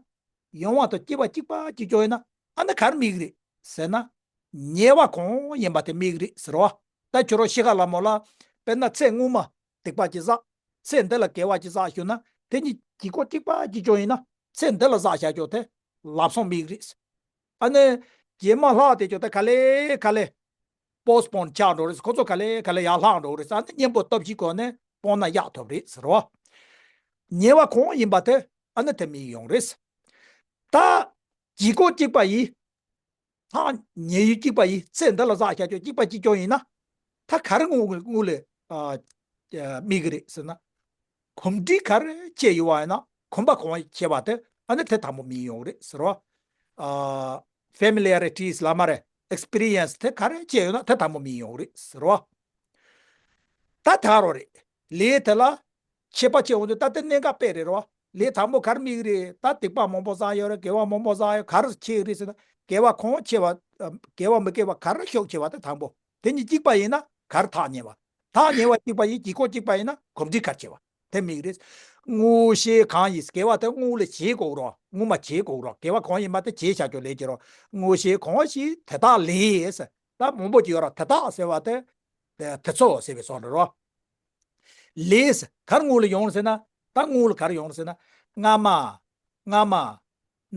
ཡང་བ་དང་སྐྱེ་བ་གཅིག་པ་གཅིག་རྐྱང་ཡིན་ན། ཨ་ནི་ག་རེ་སྨིན་གི་རེད་ཟེར་ན། ཉེ་བ་གང་ཡིན་པ་དེ་སྨིན་གི་རེད་ཟེར་བ། ད་ཁྱོད་རང་ཤི་ཁ་ལ་མོ་ལ། དཔེར་ན་ཚེ་སྔོན་མ་སྡིག་པ་ཅིག་བསགས། ཚེ་འདི་ལ་དགེ་བ་ཅིག་བསགས་ཞུ་ན། དེ་གཉིས་ལྗིད་ཁོག་གཅིག་པ་གཅིག་རྐྱང་ཡིན་ན། ཚེ་འདི་ལ་བསགས་བཞག་ཆོག་དེ་ལམ་སང་སྨིན་གི་རེད། ཨ་ནི་རྗེས་མ་ལྷག་དེ་ཆོག་དེ་ག་ལེ་ག་ལེ་པོ་སི་པོན་ཆགས་འགྲོ་རེད། ཁོ་ཚོ་ག་ལེ་ག་ལེ་ཡར་ལྷག་འགྲོ་རེད། ཨ་ནི་གཉེན་པོ་སྟོབས་ཤིག་གོ་ནས་སྤོང་ན་ཡག་ཐོབ་རེད་ཟེར་བ། ཉེ་བ་གང་ཡིན་པ་དེ་ཨ་ནི་དེ་སྨིན་ཡོང་རེད། ད་ལྗིད་ཁོག་གཅིག་པ་ཡིན། ཐག་ཉེ་ཡུལ་གཅིག་པ་ཡིན། ཚེ་འདི་ལ་བསགས་བཞག་ཆོག་གཅིག་པ་གཅིག་རྐྱང་ཡིན་ན། ད་ག་རེ་སྔོན་སྔོན་ལ་ཨ་སྨིན་གི་རེད་ཟེར་ན། གོམས་འདྲིས་ག་རེ་ཆེ་ཡོད་པ་ཡིན་ན། གོམས་པ་གང་ཆེ་བ་དེ་ཨ་ནི་དེ་དང་པོ་སྨིན་ཡོང་རེད་ཟེར་བ། ཨ། ཕེ་མི་ལི་ཡ་རི་ཊི་ཟེར་ལབ་མ་རེད། ཨེག་སི་པི་རི་ཡན་སི་དེ་ག་རེ་ཆེ་ཡོད་ན་དེ་དང་པོ་སྨིན་ཡོང་རེད་ཟེར་བ། ད་ད་རོ་རེད། ལས་དེ་ལ་ཁྱད་པར་ཆེ་འོང་དུས། ད་དེ་གནད་འགག་དཔེ་རེད་རོ། ལས་དང་པོ་ག་རེ་སྨིན་གི་རེད། ད་སྡིག་པ་མང་པོ་བསགས་ཡོད་རེད། དགེ་བ་མང་པོ་བསགས་ཡོད། ག་རེ་ཆེ་གི་རེད་ཟེར་ན། དགེ་བ་གང་ཆེ་བ། ཨ། དགེ་བ་མི་དགེ་བ་ག་རེ་ཤུགས་ཆེ་བ་དེ་དང་པོ། དེ་གཉིས་གཅིག་པ་ཡིན་ན་ག་རེ་ཐག་ཉེ་བ། ཐག་ཉེ་བ་གཅིག་པ་ཡིན། ལྗིད་ཁོག་གཅིག་པ་ཡིན་ན་གོམས་འདྲིས་ག་རེ་ཆེ་བ་དེ་སྨིན་གི་རེད། དངོས་གཞི་གང་ཡིན། དགེ་བ་དེ་དངོས་ལ་བྱེད་དགོས་རོ། དངོས་མ་བྱེད་དགོས་རོ། དགེ་བ་གང་ཡིན་པ་དེ་བྱས་བཞག་རྒྱུ་ལས་ཀྱི་རོ། དངོས་གཞི་གང་ཞིག་དེ་དག་ལས། ད་མང་པོ་ཅིག་ཡོད་ར། དེ་དག་ཟེར་བ་དེ་དེ་ཚོ་ཟེར་བའི་བཟོ་འདྲ་རོ། ལས་ག་རེ་དངོས་ལ་ཡོང་ཟེར་ན། ད་དངོས་ལ་ག་རེ་ཡོང་ཟེར་ན། སྔ་མ། སྔ་མ།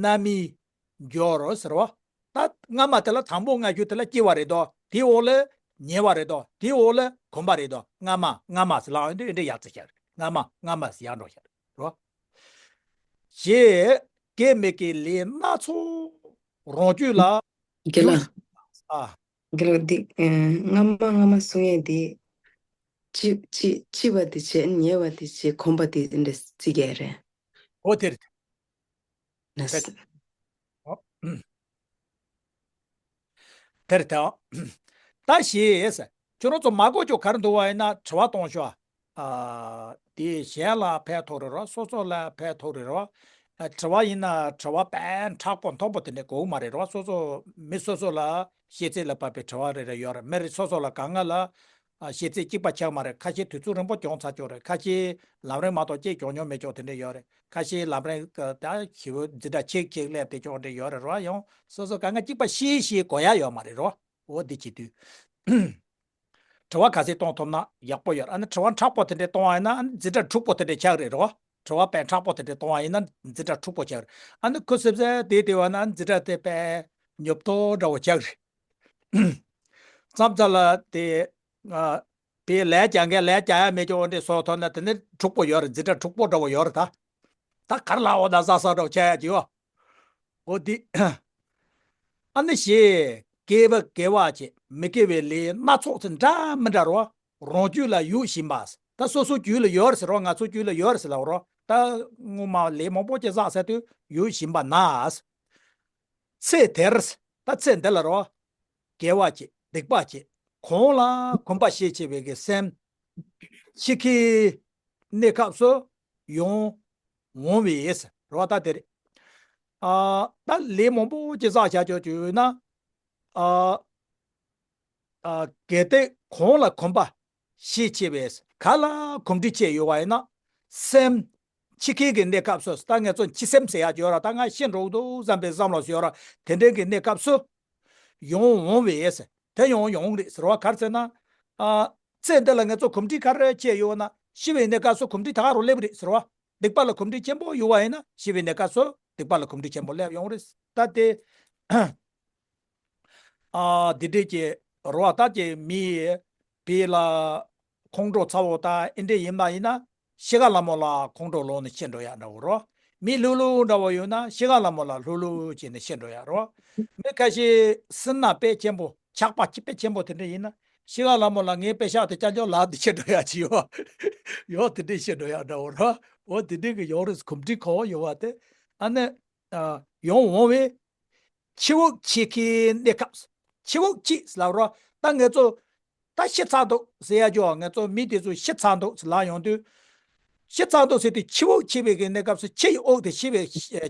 རྣམ་སྨིན་སྦྱོར་ཟེར་བ། ད་སྔ་མ་དེ་ལ་དང་པོ་སྔ་ཤོས་དེ་ལ་སྐྱེ་བ་རེད་དོ། དེའི་འོག་ལ་ཉེ་བ་རེད་དོ། དེའི་འོག་ལ་གོམས་པ་རེད་དོ། སྔ་མ་སྔ་མ་ཟེར་ལབ་ཡོང་དུས་འདི་འདྲ་ཡག་ཙི་ཤར། སྔ་མ་སྔ་མ་ཟེར་ཡག་འགྲོ་ཤར་རོ། ཞེས་དགེ་མི་དགེ་ལས་སྣ་ཚོགས་རང་རྒྱུད་ལ། དགེ་ལ། ཨ། དགེ་ལ་འདི། ཨ། སྔ་མ་སྔ་མ་གསུང་ཡས་འདི། ལྕི་ལྕི་ལྕི་བ་དེ་བྱས། ཉེ་བ་དེ་བྱས། གོམས་པ་དེ་འདྲ་ཙི་གེ་རེད། འོ་དེ་རེད། ལགས་སོ། དེར་ཐལ། ད་ཞེས། ཁྱོད་རང་ཚོ་མ་གོ་ཅོག་ག་རེ་འདུག་བ་ཡིན་ན་དྲི་བ་གཏོང་ཤོག་ཨ། དེ་གཞན་ལ་ཕན་ཐོགས་རེད་རོ། སོ་སོ་ལ་ཕན་ཐོགས་རེད་རོ། ཨ། དྲི་བ་ཡིན་ན་དྲི་བ་དཔེ་མཁྲེགས་པོ་མཐོན་པོ་དེ་འདྲ་དགོས་མ་རེད་རོ། སོ་སོ་མི་སོ་སོ་ལ་ཤེས་ཚད་ལ་བབས་པའི་དྲི་བ་རེ་རེ་ཡོད་རེད། མི་རེ་སོ་སོ་ལ་གང་ང་ལ། ཨ། ཤེས་ཚད་གཅིག་པ་ཆགས་མ་རེད། ཁ་ཤས་དུས་ཚོད་རིང་པོ་སྦྱོང་ཚར་ཅོག་རེད། ཁ་ཤས་ལམ་རིམ་མ་གཏོགས་ཅིག་སྦྱོང་མྱོང་མེད་ཅོག་དེ་འདྲ་ཡོད་རེད། ཁ་ཤས་ལམ་རིམ་ད་ཞིབ་འཛིན་གྲྭ་ཆེ་ཆེ་སླེབས་དེ་ཅོག་འདྲ་ཡོད་རེད་རོ། ཡང་སོ་སོ་གང་ག་གཅིག་པ་ཤེས་ཤེས་དགོས་ཡ་ཡོད་མ་རེད་རོ། འོ་འདི་བྱེད་དུས། དྲི་བ་ག་ཚད་གཏོང་ཐུབ་ན་ཡག་པོ་ཡོད། ཨ་ནི་དྲི་བ་མཁྲེགས་པོ་དེ་འདྲ་གཏོང་བ་ཡིན་ན་ཨ་ནི་འཛིན་གྲྭ་འཁྲུག་པོ་དེ་འདྲ་ཆགས་རེད་རོ། དྲི་བ་དཔེ་མཁྲེགས་པོ་དེ་འདྲ་གཏོང་བ་ཡིན་ན་འཛིན་གྲྭ་འཁྲུག་པོ་ཆགས་རེད། ཨ་ནི་ཁུ་སིབ་སིབ་དེ་དེ་བ་ན་འཛིན་གྲྭ་དེ་དཔེ་ཉོབ་ཏོ་འདྲ་བོ་ཆགས་རེད། མཚམས་མཚམས་ལ་དེ། ཨ། དེ་ལས་རྒྱག་མཁན་ལས་རྒྱག་ཡ་མེད་ཀྱང་འདྲ་བཟོ་ཐུབ་ན་དེ་ནི་འཁྲུག་པོ་ཡོད་རེད། འཛིན་གྲྭ་འཁྲུག་པོ་འདྲ་བོ་ཡོད་རེད་ད། ད་ག་རེ་ལབ་འོ་ད་ཟ་ས་འདྲ་བོ་ཆགས་ཡ་ཅིག་ཡོད། འོ་འདི། ཨ་ནི་ཞེས་དགེ་བ་དགེ་བ་བྱེད་མི་དགེ་བའི་ལས་སྣ་ཚོགས་ཚེ་འདྲ་མི་འདྲ་རོ། རང་རྒྱུད་ལ་ཡོད་བཞིན་པ། ད་སོ་སོ་རྒྱུད་ལ་ཡོད་རེད་ཟེར་རོ། ང་ཚོ་རྒྱུད་ལ་ཡོད་རེད་ཟེར་ལབ་རོ། ད་སྔོན་མ་ལས་མང་པོ་ཅིག་བསགས་ཚར་དུས་ཡོད་བཞིན་པ་ན། ཚེ་དེར། ད་ཚེ་འདི་ལ་རོ། དགེ་བ་བྱེད་སྡིག་པ་བྱེད། གང་ལ་གོམས་པ་ཤས་ཆེ་བའི་གི་སེམས། འཆི་ཁའི་གནས་སྐབས་སུ་ཡང་འོང་བས་རོ། ད་དེ་རེད། ཨ། ད་ལས་མང་པོ་ཅིག་བསགས་བཞག་ཆོག་ཅིག་ཡོད་ན། ཨ། ཨ། གལ་ཏེ་གང་ལ་གོམས་པ་ཤས་ཆེ་བས། ག་ལ་གོམས་འདྲིས་ཆེ་ཡོད་པ་ཡིན་ན། སེམས། འཆི་ཁའི་གི་གནས་སྐབས་སུ། ད་ང་ཚོ་འཆི་སེམས་ཟེར་ཡག་ཅིག་ཡོད་ར། ད་ང་ཤི་འགྲོ་གི་འདུག་བསམ་པའི་བསམ་བློ་ཞིག་ཡོད་ར། དེ་འདྲའི་གི་གནས་སྐབས་སུ་ཡང་འོང་བས། དེ་ཡང་ཡོང་རེད་ཟེར་བ་ག་རེ་ཟེར་ན། ཨ། ཚེ་འདི་ལ་ང་ཚོ་གོམས་འདྲིས་ག་རེ་ཆེ་ཡོད་ན་ཤི་བའི་གནས་སྐབས་སུ་གོམས་འདྲིས་ད་ག་རུ་སླེབས་རེད་ཟེར་བ། སྡིག་པ་ལ་གོམས་འདྲིས་ཆེན་པོ་ཡོད་པ་ཡིན་ན་ཤི་བའི་གནས་སྐབས་སུ་སྡིག་པ་ལ་གོམས་འདྲིས་ཆེན་པོ་སླེབས་ཡོང་རེད། ད་དེ། ཨ། འདི་འདྲས་ཀྱི་རོ་ཨ། ད་ཀྱི་མི་བི་ལ་ཁོང་ཁྲོ་ཚ་བོ་ད་ཨེ་འདྲས་ཡིན་པ་ཡིན་ན་ཤི་ཁ་ལ་མོ་ལ་ཁོང་ཁྲོ་ལངས་ནས་ཤི་འགྲོ་ཡག་འདྲ་བོ་རོ། མི་ལྷོད་ལྷོད་འདྲ་བོ་ཡོད་ན་ཤི་ཁ་ལ་མོ་ལ་ལྷོད་ལྷོད་བྱས་ནས་ཤི་འགྲོ་ཡག་རོ། མི་ཁ་ཤས་སེམས་ནང་དཔེ་ཆེན་པོ་ཆགས་པ་དཔེ་ཆེན་པོ་དེ་འདྲ་ཡིན་ན་ཤི་ཁ་ལ་མོ་ལ་ངའི་པེ་ཤག་དེ་ཅག་ཅག་ལབ་དེ་ཤི་འགྲོ་ཡག་ཅིག་ཡོད། ཡོད་དེ་འདྲས་ཤི་འགྲོ་ཡག་འདྲ་བོ་རོ། འོ་དེ་འདྲས་ཀྱི་ཡོང་རེད། གོམས་འདྲིས་ཁོ་ཡོད་པ་དེ། ཨ་ནི། ཨ། ཡང་འོང་བས། འཆི་འོག་འཆི་ཁའི་གནས་སྐབས། འཆི་འོག་འཆི་ལབ་རོ། ད་ང་ཚོ་ད་ཤི་ཚར་འདུག་ཟེར་ཡ་ཅོ། ང་ཚོ་མི་དེ་ཚོ་ཤི་ཚར་འདུག་ལབ་ཡོང་དུས། ཤི་ཚར་འདུག་ཟེར་དུས་འཆི་འོག་འཆི་བའི་གི་གནས་སྐབས་སུ་འཆི་ཡི་འོག་དེ་ཤི་བའི་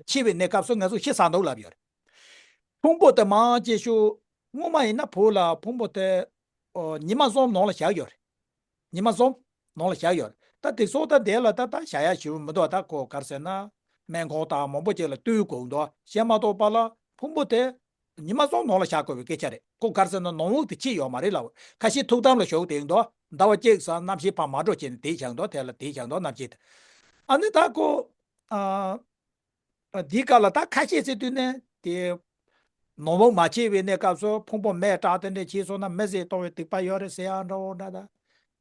འཆི་བའི་གནས་སྐབས་སུ་ང་ཚོ་ཤི་ཚར་འདུག་ལབ་ཡོད་རེད། ཕུང་པོ་དེ་མང་ཆེ་ཤོས་སྔོན་མ་ཡིན་ན་བོད་ལ་ཕུང་པོ་དེ་ཉི་མ་གསུམ་ནང་ལ་བཞག་ཡོད་རེད། ཉི་མ་གསུམ་ནང་ལ་བཞག་ཡོད་རེད། ད་དེ་སོགས་ད་དེ་ལ་ད་ད་བཞག་ཡ་ཞིག་མི་འདུག་ད་ཁོ་ག་རེ་ཟེར་ན་སྨན་ཁང་དང་མང་པོ་ཅིག་ལ་བསྟུན་དགོས་འདུག་བྱས་མ་གཏོགས་པ་ལ་ཕུང་པོ་དེ་ཉི་མ་གསུམ་ནང་ལ་བཞག་དགོས་པའི་སྐད་ཆ་རེད། ཁོ་ག་རེ་ཟེར་ན་ནང་འོག་དེ་གཅིག་ཡོད་མ་རེད་ལབ། ཁ་ཤས་ཐུགས་དམ་ལ་བཞུགས་བསྡད་འདུག་ཟླ་བ་གཅིག་ཙམ་གནམ་གཤིས་ཕར་མ་འགྲོ་བྱས་ནས་བསྡད་བཞག་འདུག་དེ་ལ་བསྡད་བཞག་འདུག་གནམ་གཤིས་དེ། ཨ་ནི་ད་ཁོ། ཨ། འདིའི་སྐབས་ལ་ད་ཁ་ཤས་ཟེར་དུས་ནས་དེ། ནོར་བུ་མ་སྐྱེས་པའི་གནས་སྐབས་སུ་ཕུང་པོ་མེ་སྲེག་དེ་འདྲ་བྱས་སོང་ན་མི་ཟས་གཏོང་བའི་སྡིག་པ་ཡོད་རེད་ཟེར་ཡག་འདྲ་བོ་འདྲ་ད།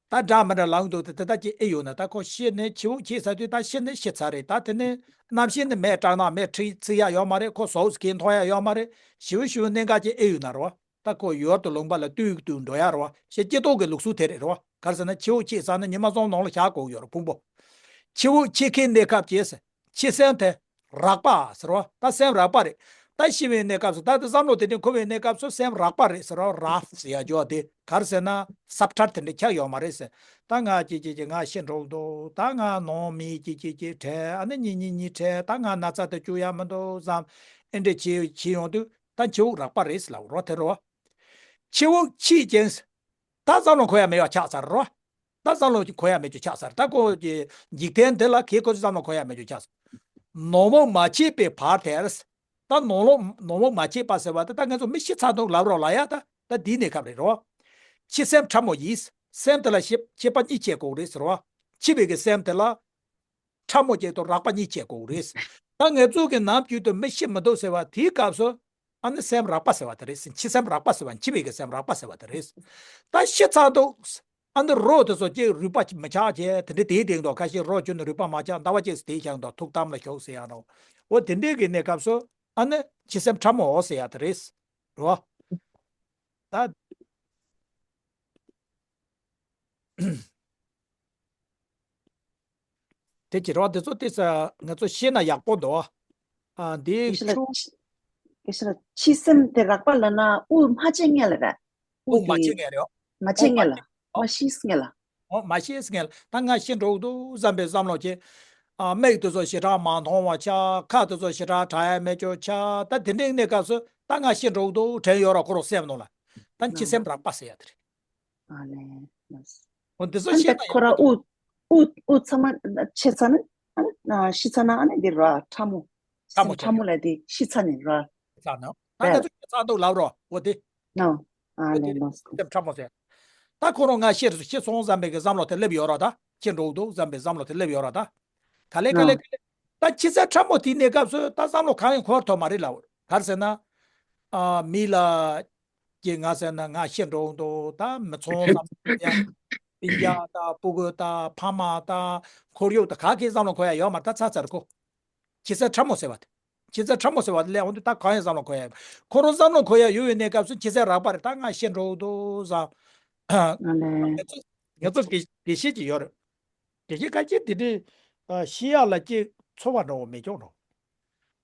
ད་འདྲ་མི་འདྲ་ལངས་འདུག་དེ་དེ་ལྟ་ཅིག་ཨེ་ཡོད་ན། ད་ཁོ་ཤི་ནས་འཆི་འོག་འཆི་ཚར་དུས་ད་ཤི་ནས་ཤི་ཚར་རེད། ད་དེ་ནས་གནམ་གཤིས་ནི་མེ་སྲེག་ན་མེ་ཁྲི་ཚིག་ཡག་ཡོད་མ་རེད། ཁོ་ཟོག་གིས་མཐོང་ཡག་ཡོད་མ་རེད། ཞི་བ་ཞི་བའི་གནད་འགག་ཅིག་ཨེ་ཡོད་ན་རོ། ད་ཁོ་ཡུལ་དུ་ལུང་པ་ལ་བཏུལ་དུ་འགྲོ་ཡ་རོ། ཞེས་སྐྱེ་ཐོག་གི་ལུགས་སྲོལ་དེ་རེད་རོ། ག་རེ་ཟེར་ན་འཆི་འོག་འཆི་ས་ནི་ཉི་མ་གསུམ་ནང་ལ་བཞག་དགོས་ཡོད་རོ་ཕུང་པོ། འཆི་འོག་འཆི་ཁའི་གནས་སྐབས་ཀྱི་འཆི་སེམས་དེ་རགས་པ་ཟེར་རོ། ད་སེམས་རགས་པ་རེད། ད་ཤི་བའི་གནས་སྐབས་སུ་ད་དེ་བསམ་བློ་དེ་དྲན་འཁོར་བའི་གནས་སྐབས་སུ་སེམས་རགས་པ་རེད་ཟེར་རོ། རགས་ཟེར་ཡ་ཅོ་དེ་ག་རེ་ཟེར་ན་སབ་ཁྲལ་དེ་འདྲ་ཆགས་ཡོད་མ་རེད་ཟེར། ད་ང་ཅི་ཅི་ཅི་ང་ཤི་འགྲོ་འདུག་ད་ང་ནང་མི་ཅི་ཅི་ཅི་བྲལ། ཨ་ནི་གཉིས་གཉིས་གཉིས་བྲལ། ད་ང་ན་ཚ་དེ་བཅུག་ཡ་མི་འདུག་བསམ། ཨེ་འདྲ་བྱེད་བྱེད་ཡོང་དུས། ད་འཆི་འོག་རགས་པ་རེད་ཟེར་ལབ་རོ་དེ་རོ། འཆི་འོག་འཆི་ཅན། ད་བསམ་བློ་འཁོར་ཡ་མེད་པ་ཆགས་ཚར་རོ། ད་བསམ་བློ་གོ་ཡ་མེད་རྒྱུ་ཆགས་ཚར། ད་ཁོ་གི་འཇིག་རྟེན་འདི་ལ་གལ་ཁོ་ཚོ་བསམ་བློ་གོ་ཡ་མེད་རྒྱུ་ཆགས་ཚར། ནོར་མོ་མ་བྱས་པའི་བར་དེར། ད་ནོར་ལོ་ནོར་མོ་མ་བྱས་པ་ཟེར་བ་དེ་ད་ང་ཚོ་མི་ཤི་ཚར་འདུག་ལབ་རོགས་ལ་ཡ། ད་ད་འདིའི་གནས་སྐབས་རེད་རོ། འཆི་སེམས་ཕྲ་མོ་ཡིས། སེམས་དེ་ལ་ཤེས་ཤེས་པ་གཉིས་སྐྱེ་དགོས་རེད་ཟེར་བ། འཆི་བའི་གི་སེམས་དེ་ལ་ཕྲ་མོ་སྐྱེ་དང་རགས་པ་གཉིས་སྐྱེ་དགོས་རེད། ད་ང་ཚོ་གི་ནམ་རྒྱུན་དུ་མི་ཤི་མི་འདུག་ཟེར་བ་དེའི་སྐབས་སུ། ཨ་ནི་སེམས་རགས་པ་ཟེར་བ་དེ་རེད། འཆི་སེམས་རགས་པ་ཟེར་བ། འཆི་བའི་གི་སེམས་རགས་པ་ཟེར་བ་དེ་རེད། ད་ཤི་ཚར་འདུག་ཨ་ནི་རོ་དེ་ཚོ་གཅིག་རུས་པ་མི་ཆག་བྱས། དེ་འདྲའི་དེའི་སྟེང་དུ་ཁ་ཤས་རོ་གྱོན་ནས་རུས་པ་མ་ཆག་ཟླ་བ་གཅིག་དེའི་ཁྱང་དུ་ཐུགས་དམ་ལ་ཞོག་ཟེར་ཡ་རོ། འོ་དེ་འདྲའི་གི་གནས་སྐབས་སུ་ཨ་ནི་འཆི་སེམས་ཕྲ་མོ་ཟེར་ཡ་དེ་རེད། རོ། ད། དེ་ཅི་རོ་དེ་ཚོ་དེ་ས་ང་ཚོ་ཤེས་ན་ཡག་པོ་འདུག་ཨ་འདི་ཡེ་ཤེས་ལགས། ཆུ་ཡེ་ཤེས་ལགས། འཆི་སེམས་དེ་རགས་པ་ལབ་ན་དབུགས་མ་ཆད་སྔོན་ལ་རེད། དབུགས་དབུགས་མ་དེ་ཆད་སྔོན་ལ་ཡོད། མ་ཆད་དབུགས་མ་སྔོན་ལ། ཆད། མ་ཤི་སྔོན་ལ། འོ་མ་ཤི་སྔོན་ལ་ད་ང་ཤི་འགྲོ་གི་འདུག་བསམ་པའི་བསམ་བློ་བྱེད། ཨ་མིག་དེ་ཚོ་ཞེ་དྲག་མ་མཐོང་བ་ཆགས། ཁ་དེ་ཚོ་ཞེ་དྲག་གྲག་ཡ་མེད་ཅོག་ཆགས། ད་དེ་འདྲའི་གནས་སྐབས་སུ་ད་ང་ཤི་འགྲོ་གི་འདུག་དྲན་ཡོད་ར། ཁོ་རང་སེམས་ནང་ལ་ད་འཆི་སེམས་རགས་པ་ཟེར་ཡ་དེ་རེད། ཨ་ལས། འོ་འདི་ཚོ་ཨ་ནི་ཤེས་ད་ན་ཡག་ཁོ་རང་པོ་འདུག་དབུགས་དབུགས་དབུགས་ཚང་མ་ཆད་ཚར་ན། ཨ་ནི་ཤི་ཚར་ན་ཨ་ནི་འདི་ར་ཕྲ་མོ། ཕྲ་མོ་སེམས་ཕྲ་མོ་ལ་དེ་ཤི་ཚར་ནས་ར། ཚར་ན་ད་ང་ཚོ་ཤི་ཚར་འདུག་ལབ་རོགས། འོ་དེ། ནོ། ཨ་ལས་ལོས། སེམས་ཕྲ་མོ་ཟེར། ད་ཁོ་རང་ང་ཤི་ཤི་སོང་བསམ་པའི་གི་བསམ་བློ་དེ་སླེབས་ཡོད་ར། ད་ཤི་འགྲོ་གི་འདུག་བསམ་པའི་བསམ་བློ་དེ་སླེབས་ཡོད་ར། ད་ག་ལེ་ག་ལེ་ནོ། ག་ལེ། ད་འཆི་ཚེ་ཕྲ་མོ་དེའི་གནས་སྐབས་སུ་ད་བསམ་བློ་གང་ཡང་འཁོར་ཐུབ་མ་རེད་ལབ། ག་རེ་ཟེར་ན། ཨ་མི་ལ་གི་ང་ཟེར་ན་ང་ཤི་འགྲོ་གི་འདུག་ད་མི་ཚང་བསམ་བློ་ཡ། སྤུན་ཀྱག་དང་སྤུ་གུ་དང་ཕ་མ་དང་ཁོར་ཡུག་དང་ག་གི་བསམ་བློ་འཁོར་ཡ་ཡོད་མ་རེད། ད་ཚར་ཚར་ཁོ། འཆི་ཚེ་ཕྲ་མོ་ཟེར་བ་དེ། འཆི་ཚེ་ཕྲ་མོ་ཟེར་བ་དེ་ལས་འོང་དུས་ད་གང་ཡང་བསམ་བློ་འཁོར་ཡ་ཡོད། ཁོ་རང་བསམ་བློ་འཁོར་ཡ་ཡོད་པའི་གནས་སྐབས་སུ་འཆི་ཚེ་རགས་པ་རེད། ད་ང་ཤི་འགྲོ་གི་འདུག་བསམ། ཨ་ལས། ང་ཚོ་ང་ཚོ་དགེ་དགེ་བཤེས་ཀྱི་ཡོད་རེད། དགེ་བཤེས་ཁ་ཅིག་དེ་འདྲའི་ཨ་ཤི་ཡག་ལ་ཅིག་ཚོར་བ་འདྲ་བོ་མེད་ཀྱོག་འགྲོ།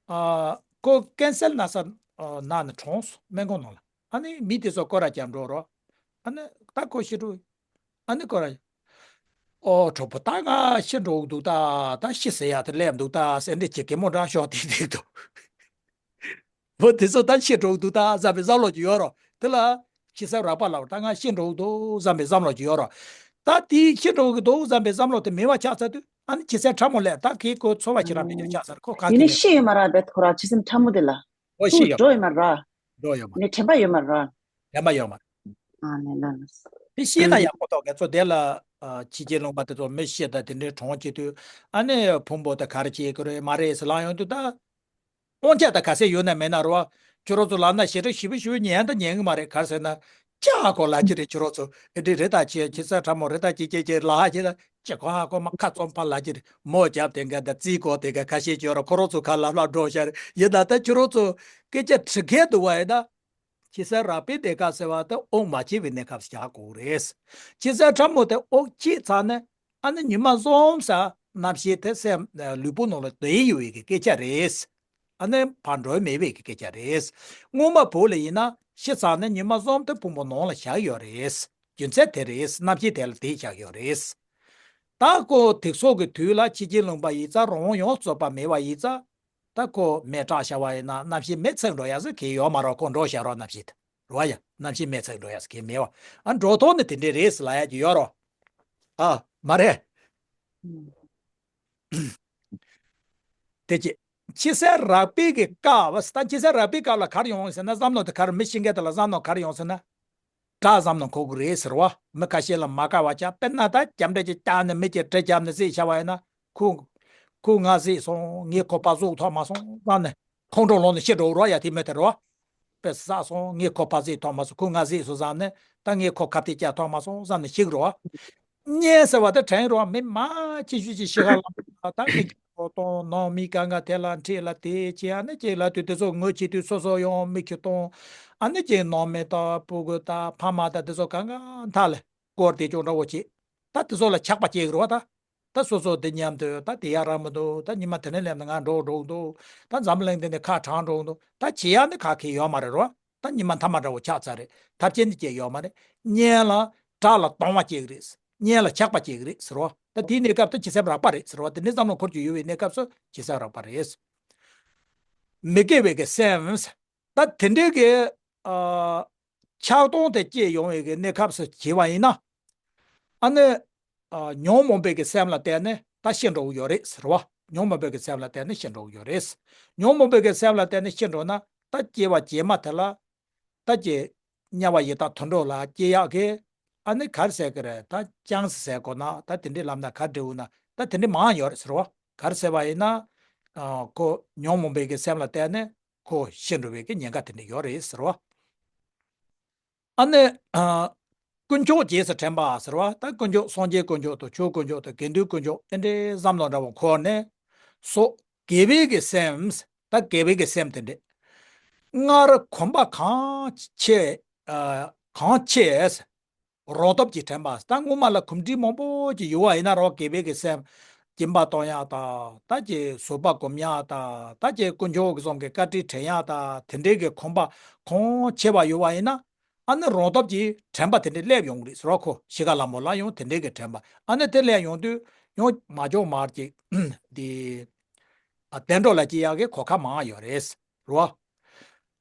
ཨ་ཁོ་ཀན་སར་ན་ཚ་ཨ་ན་ནས་གྲོངས་སོང་སྨན་ཁང་ནང་ལ། ཨ་ནི་མི་དེ་ཚོ་སྐོར་ར་རྒྱབ་འགྲོ་རོགས། ཨ་ནི་ད་ཁོ་ཤི་འགྲོ། ཨ་ནི་སྐོར་ར། ཨོ་གྲོགས་པོ་ད་ང་ཤི་འགྲོ་གི་འདུག་ད་ད་ཤི་ཟེར་ཡག་དེ་སླེབས་འདུག་ད་ཟེར་འདྲི་བྱེད་གད་མོ་འདྲ་ཤོག་དེ་དེ་འདུག་འོ་དེ་ཚོ་ད་ཤི་འགྲོ་གི་འདུག་ད་བསམ་པའི་བསམ་བློ་ཅིག་ཡོད་རོགས། དེ་ལ་འཆི་སེམས་རགས་པ་ལབ། ད་ང་ཤི་འགྲོ་གི་འདུག་བསམ་པའི་བསམ་བློ་ཅིག་ཡོད་རོགས། ད་དེའི་ཤི་འགྲོ་གི་འདུག་བསམ་པའི་བསམ་བློ་དེ་མེད་པ་ཆགས་ཚར་དུས་ཨ་ནི་འཆི་སེམས་ཕྲ་མོ་ལས་ད་གི་ཁོ་ཚོར་བ་ཅིག་ར་མེད་རྒྱུ་ཆགས་ཚར། ཁོ་ག་ཡིན་གི་ནི་མེད། ཤི་ཡོད་མ་ར་བས་ཐོ་ར་འཆི་སེམས་ཕྲ་མོ་དེ་ལ། ཨོ་ཤི་ཡོད་མ་འགྲོ་ཡོད་མ་ར། འགྲོ་ཡོད་མ་ར། ནི་དྲན་པ་ཡོད་མ་ར། དྲན་པ་ཡོད་མ་ར། ཨ་ནི་ལ་ལ། དེ་ཤེས་ན་ཡག་པོ་འདུག་ང་ཚོ་དེ་ལ་ཨ་ཕྱི་རྒྱལ་ལུང་པ་དེ་ཚོ་མི་ཤི་ད་དེ་འདྲའི་གྲོངས་ཀྱི་དུས་ཨ་ནི་ཕུང་པོ་དེ་ག་རེ་བྱེད་ཀྱི་རེད་མ་རེད་ཟེར་ལབ་ཡོང་དུས་ད། དབང་ཆ་ད་ག་ཚད་ཡོད་ན་མེད་ན་རེད་བ། ཁྱོད་རང་ཚོ་ལབ་ན་ཞེ་དྲག་ཞིབ་ཞིབ་ཉན་ད་ཉན་གི་མ་རེད། ག་རེ་ཟེར་ན། ཅག་གོ་ལབ་ཀྱི་རེད་ཁྱོད་རང་ཚོ། ཨེ་འདྲ་རེད་ད་ཁྱེད་འཆི་སེམས་ཕྲ་མོ་རེད་ད་ཁྱེད་ཁྱེད་ཁྱེད་ལབ་ཀྱི་ད། ཅག་གོ་ཧ་གོ་མ་ཁ་ཙོམ་པ་ལབ་ཀྱི་རེད། མོ་རྒྱབ་དེ་འགའ་ད་རྩིས་གོ་དེ་འགའ་ཁ་ཤས་ཁྱོད་རང་ཁོ་རང་ཚོ་ཁ་ལབ་ལབ་འགྲོ་ཤག་རེད། ཡིན་ད་ད་ཁྱོད་རང་ཚོ་སྐད་ཆ་དྲི་མཁན་འདུག་བ་ཡིན་ད། འཆི་སེམས་རགས་པའི་གནས་སྐབས་ཟེར་བ་དེ་དབང་མ་བྱས་པའི་གནས་སྐབས་སུ་བཞག་དགོས་རེད། འཆི་སེམས་ཕྲ་མོ་དེ་དབང་བྱས་ཚར་ནས་ཨ་ནི་ཉི་མ་གསུམ་ཙམ་རྣམ་ཤེས་དེ་སེམས་ལུས་པོ་ནང་ལ་བསྡད་ཡོད་པའི་སྐད་ཆ་རེད། ཨ་ནི་ཕར་འགྲོ་མེད་པའི་སྐད་ཆ་རེད། སྔོན་མ་བོད་ལ་ཡིན་ན་ཤི་ཚར་ནས་ཉི་མ་གསུམ་དེ་ཕུང་པོ་ནང་ལ་བཞག་ཡོད་རེད། རྒྱུ་མཚན་དེ་རེད། རྣམ་ཤེས་དེ་ལ་དེ་བཞག་ཡོད་རེད། ད་ཁོ་དེ་ཚོ་གི་དུས་ལ་ཕྱི་རྒྱལ་ལུང་པ་ཡིན་ཙང་རང་དབང་ཡོངས་རྫོགས་པ་མེད་པ་ཡིན་ཙང་། ད་ཁོ་མེ་སྲེག་བྱས་པ་ཡིན་ན་རྣམ་ཤེས་མེ་ཚིག་འགྲོ་ཡ་ཟེར་གི་ཡོད་མ་རེད། ཁོ་འགྲོ་བཞག་རོགས་རྣམ་ཤེས་དེ་རེད་བ་ཡ། རྣམ་ཤེས་མེ་ཚིག་འགྲོ་ཡ་ཟེར་གི་མེད་བ། ཨ་འགྲོ་ཐོག་ནི་དེ་འདྲས་རེད་ཟེར་ལབ་ཡ་གི་ཡོད་རོགས། ཨ་མ་རེད། དེ་ཅི། འཆི་སེམས་རགས་པའི་གི་སྐབས་ད་འཆི་སེམས་རགས་པའི་སྐབས་ལ་ག་རེ་ཡོང་ཟེར་ན་བསམ་བློ་དེ་ག་རེ་མི་ཤི་མཁན་དེ་ལ་བསམ་བློ་ག་རེ་ཡོང་ཟེར་ན། དགྲ་བསམ་བློ་འཁོར་གི་རེད་ཟེར་བ། མི་ཁ་ཤས་ལ་མ་དགའ་བ་ཆགས། དཔེར་ན་ད་རྒྱབ་འདྲེ་ཅིག་བཏང་ནས་མི་གཅིག་གྲི་རྒྱབ་ནས་བསད་བཞག་པ་ཡིན་ན། ཁོ་ཁོ་ང་བསད་སོང་། ངས་ཁོ་ཕར་གཟུགས་ཐོབ་མ་སོང་བསམ་ནས་ཁོང་ཁྲོ་ལངས་ནས་ཤི་འགྲོ་རོགས་ཡ། དེ་མི་དེ་རོ། དཔེ་བསད་སོང་། ངས་ཁོ་ཕར་བསད་ཐོབ་མ་སོང་། ཁོ་ང་བསད་སོང་བསམ་ནས་ད་ངས་ཁོ་ཁ་གཏད་བཅག་ཐོབ་མ་སོང་བསམ་ནས་ཤི་གི་རོ། གཉེན་ཟེར་བ་དེ་དྲན་རོགས། མི་མང་ཆེ་ཤོས་ཀྱི་ཤི་ཁ་ལ་ད་མི་གི་ཁོ་གཏོང་ནང་མི་གང་ག་དེ་ལ་འཁྲིས་ལ་དེ་བྱས། ཨ་ནི་ཅིག་ལ་དུས་དེ་ཚོ་ངོ་ཆེ་དུས་སོ་སོ་ཡང་མི་གི་གཏོང་། ཨ་ནི་ཅིག་ནང་མི་དང་སྤུ་གུ་དང་ཕ་མ་དང་དེ་ཚོ་གང་ག་མཐའ་ལ་སྐོར་དེ་ཅུང་འདྲ་བོ་བྱས། ད་དེ་ཚོ་ལ་ཆགས་པ་སྐྱེ་གི་རོ། ད་ད་སོ་སོ་དེ་མཉམ་དུ་ད་དེ་ཡག་རང་མི་འདུག་ད་ཉི་མ་དེ་ནས་སླེབས་ན་ང་འགྲོ་འགྲོ་འདུག་ད་འཛམ་གླིང་འདི་ནས་ཁ་གྲག་འགྲོ་འདུག་ད་བྱེད་ཡག་ནི་ག་གེ་ཡོད་མ་རེད་རོ། ད་ཉི་མ་མཐའ་མ་འདྲ་བོ་ཆགས་ཚར་རེད། ཐབས་ཆེན་འདི་སྐྱེ་ཡོད་མ་རེད། གཉེན་ལ་དགྲ་ལ་གདུང་བ་སྐྱེ་གི་རེད། གཉེན་ལ་ཆགས་པ་སྐྱེ་གི་རེད་ཟེར་བ། ད་དེའི་གནས་སྐབས་དུ་འཆི་སེམས་རགས་པ་རེད་ཟེར་བ། དེ་འདྲའི་བསམ་བློ་འཁོར་རྒྱུ་ཡོད་པའི་གནས་སྐབས་སུ་འཆི་སེམས་རགས་པ་རེད། མི་དགེ་བའི་གི་སེམས། ད་དེ་འདྲའི་གི་ཨ་ཆགས་སྡང་དེ་སྐྱེས་ཡོང་བའི་གི་གནས་སྐབས་སུ་བྱས་པ་ཡིན་ན། ཨ་ནི་ ཨ་ཉོན་མོངས་པའི་གི་སེམས་ལ་བརྟེན་ནས་ད་ཤི་འགྲོ་གི་ཡོད་རེད་ཟེར་བ། ཉོན་མོངས་པའི་གི་སེམས་ལ་བརྟེན་ནས་ཤི་འགྲོ་གི་ཡོད་རེད། ཉོན་མོངས་པའི་གི་སེམས་ལ་བརྟེན་ནས་ཤི་འགྲོ་ན་ད་སྐྱེ་བ་རྗེས་མ་དེ་ལ་ད་ཀྱེ་དམྱལ་བ་ཡི་དྭགས་དུད་འགྲོ་ལ་སྐྱེ་ཡག་གི་ཨ་ནི་ག་རེ་ཟེར་གི་རེད། ད་ཅང་སི་ཟེར་དགོས་ན་ད་དེ་འདྲའི་ལམ་ན་ག་རེ་འབྲི་འོ་ན་ད་དེ་འདྲའི་མང་ཡོད་རེད་ཟེར་བ། ག་རེ་ཟེར་བ་ཡིན་ན་ཨ་ཁོ་ཉོན་མོངས་པའི་གི་སེམས་ལ་བརྟེན་ནས་ཁོ་ཤི་འགྲོ་བའི་གི་ཉེན་ཁ་དེ་འདྲ་ཡོད་རེད་ཟེར་བ། ཨ་ནི། ཨ། དཀོན་མཆོག་རྗེས་སུ་དྲན་པ་ཟེར་བ་ད་དཀོན་མཆོག་སངས་རྒྱས་དཀོན་མཆོག་དང་ཆོས་དཀོན་མཆོག་དང་དགེ་འདུན་དཀོན་མཆོག་དེ་འདྲའི་བསམ་བློ་འདྲ་བོ་འཁོར་ནས་སོ། དགེ་བའི་གི་སེམས་ད་དགེ་བའི་གི་སེམས་དེ་འདྲས་སྔར་གོམས་པ་གང་ཆེ། ཨ། གང་ཆེ་རང་སྟོབས་ཀྱིས་དྲན་པ་ད་སྔོན་མ་ལ་གོམས་འདྲིས་མང་པོ་ཅིག་ཡོད་པ་ཡིན་ན་རོགས་དགེ་བའི་གི་སེམས་སྦྱིན་པ་གཏོང་ཡག་དང་ད་ཅིག་བཟོད་པ་སྒོམ་ཡག་དང་ད་ཅིག་དཀོན་མཆོག་གི་གསུང་གི་བཀའ་དྲིན་དྲན་ཡག་དང་དེ་འདྲའི་གི་གོམས་པ་གང་ཆེ་བ་ཡོད་པ་ཡིན་ན། ཨ་ནི་རང་སྟོབས་ཀྱིས་དྲན་པ་དེ་འདྲའི་སླེབས་ཡོང་གི་རེད་ཟེར་བ། ཁོ་ཤི་ཁ་ལ་མོ་ལ་ཡང་དེ་འདྲའི་གི་དྲན་པ་ཨ་ནི་དེ་སླེབས་ཡོང་དུས་ཡང་མ་འཇོག་མར་ཅིག་འདི་ཨ་བདེ་འགྲོ་ལ་སྐྱེ་ཡག་གི་གོ་སྐབས་མང་ཡོད་རེད་ཟེར་བ།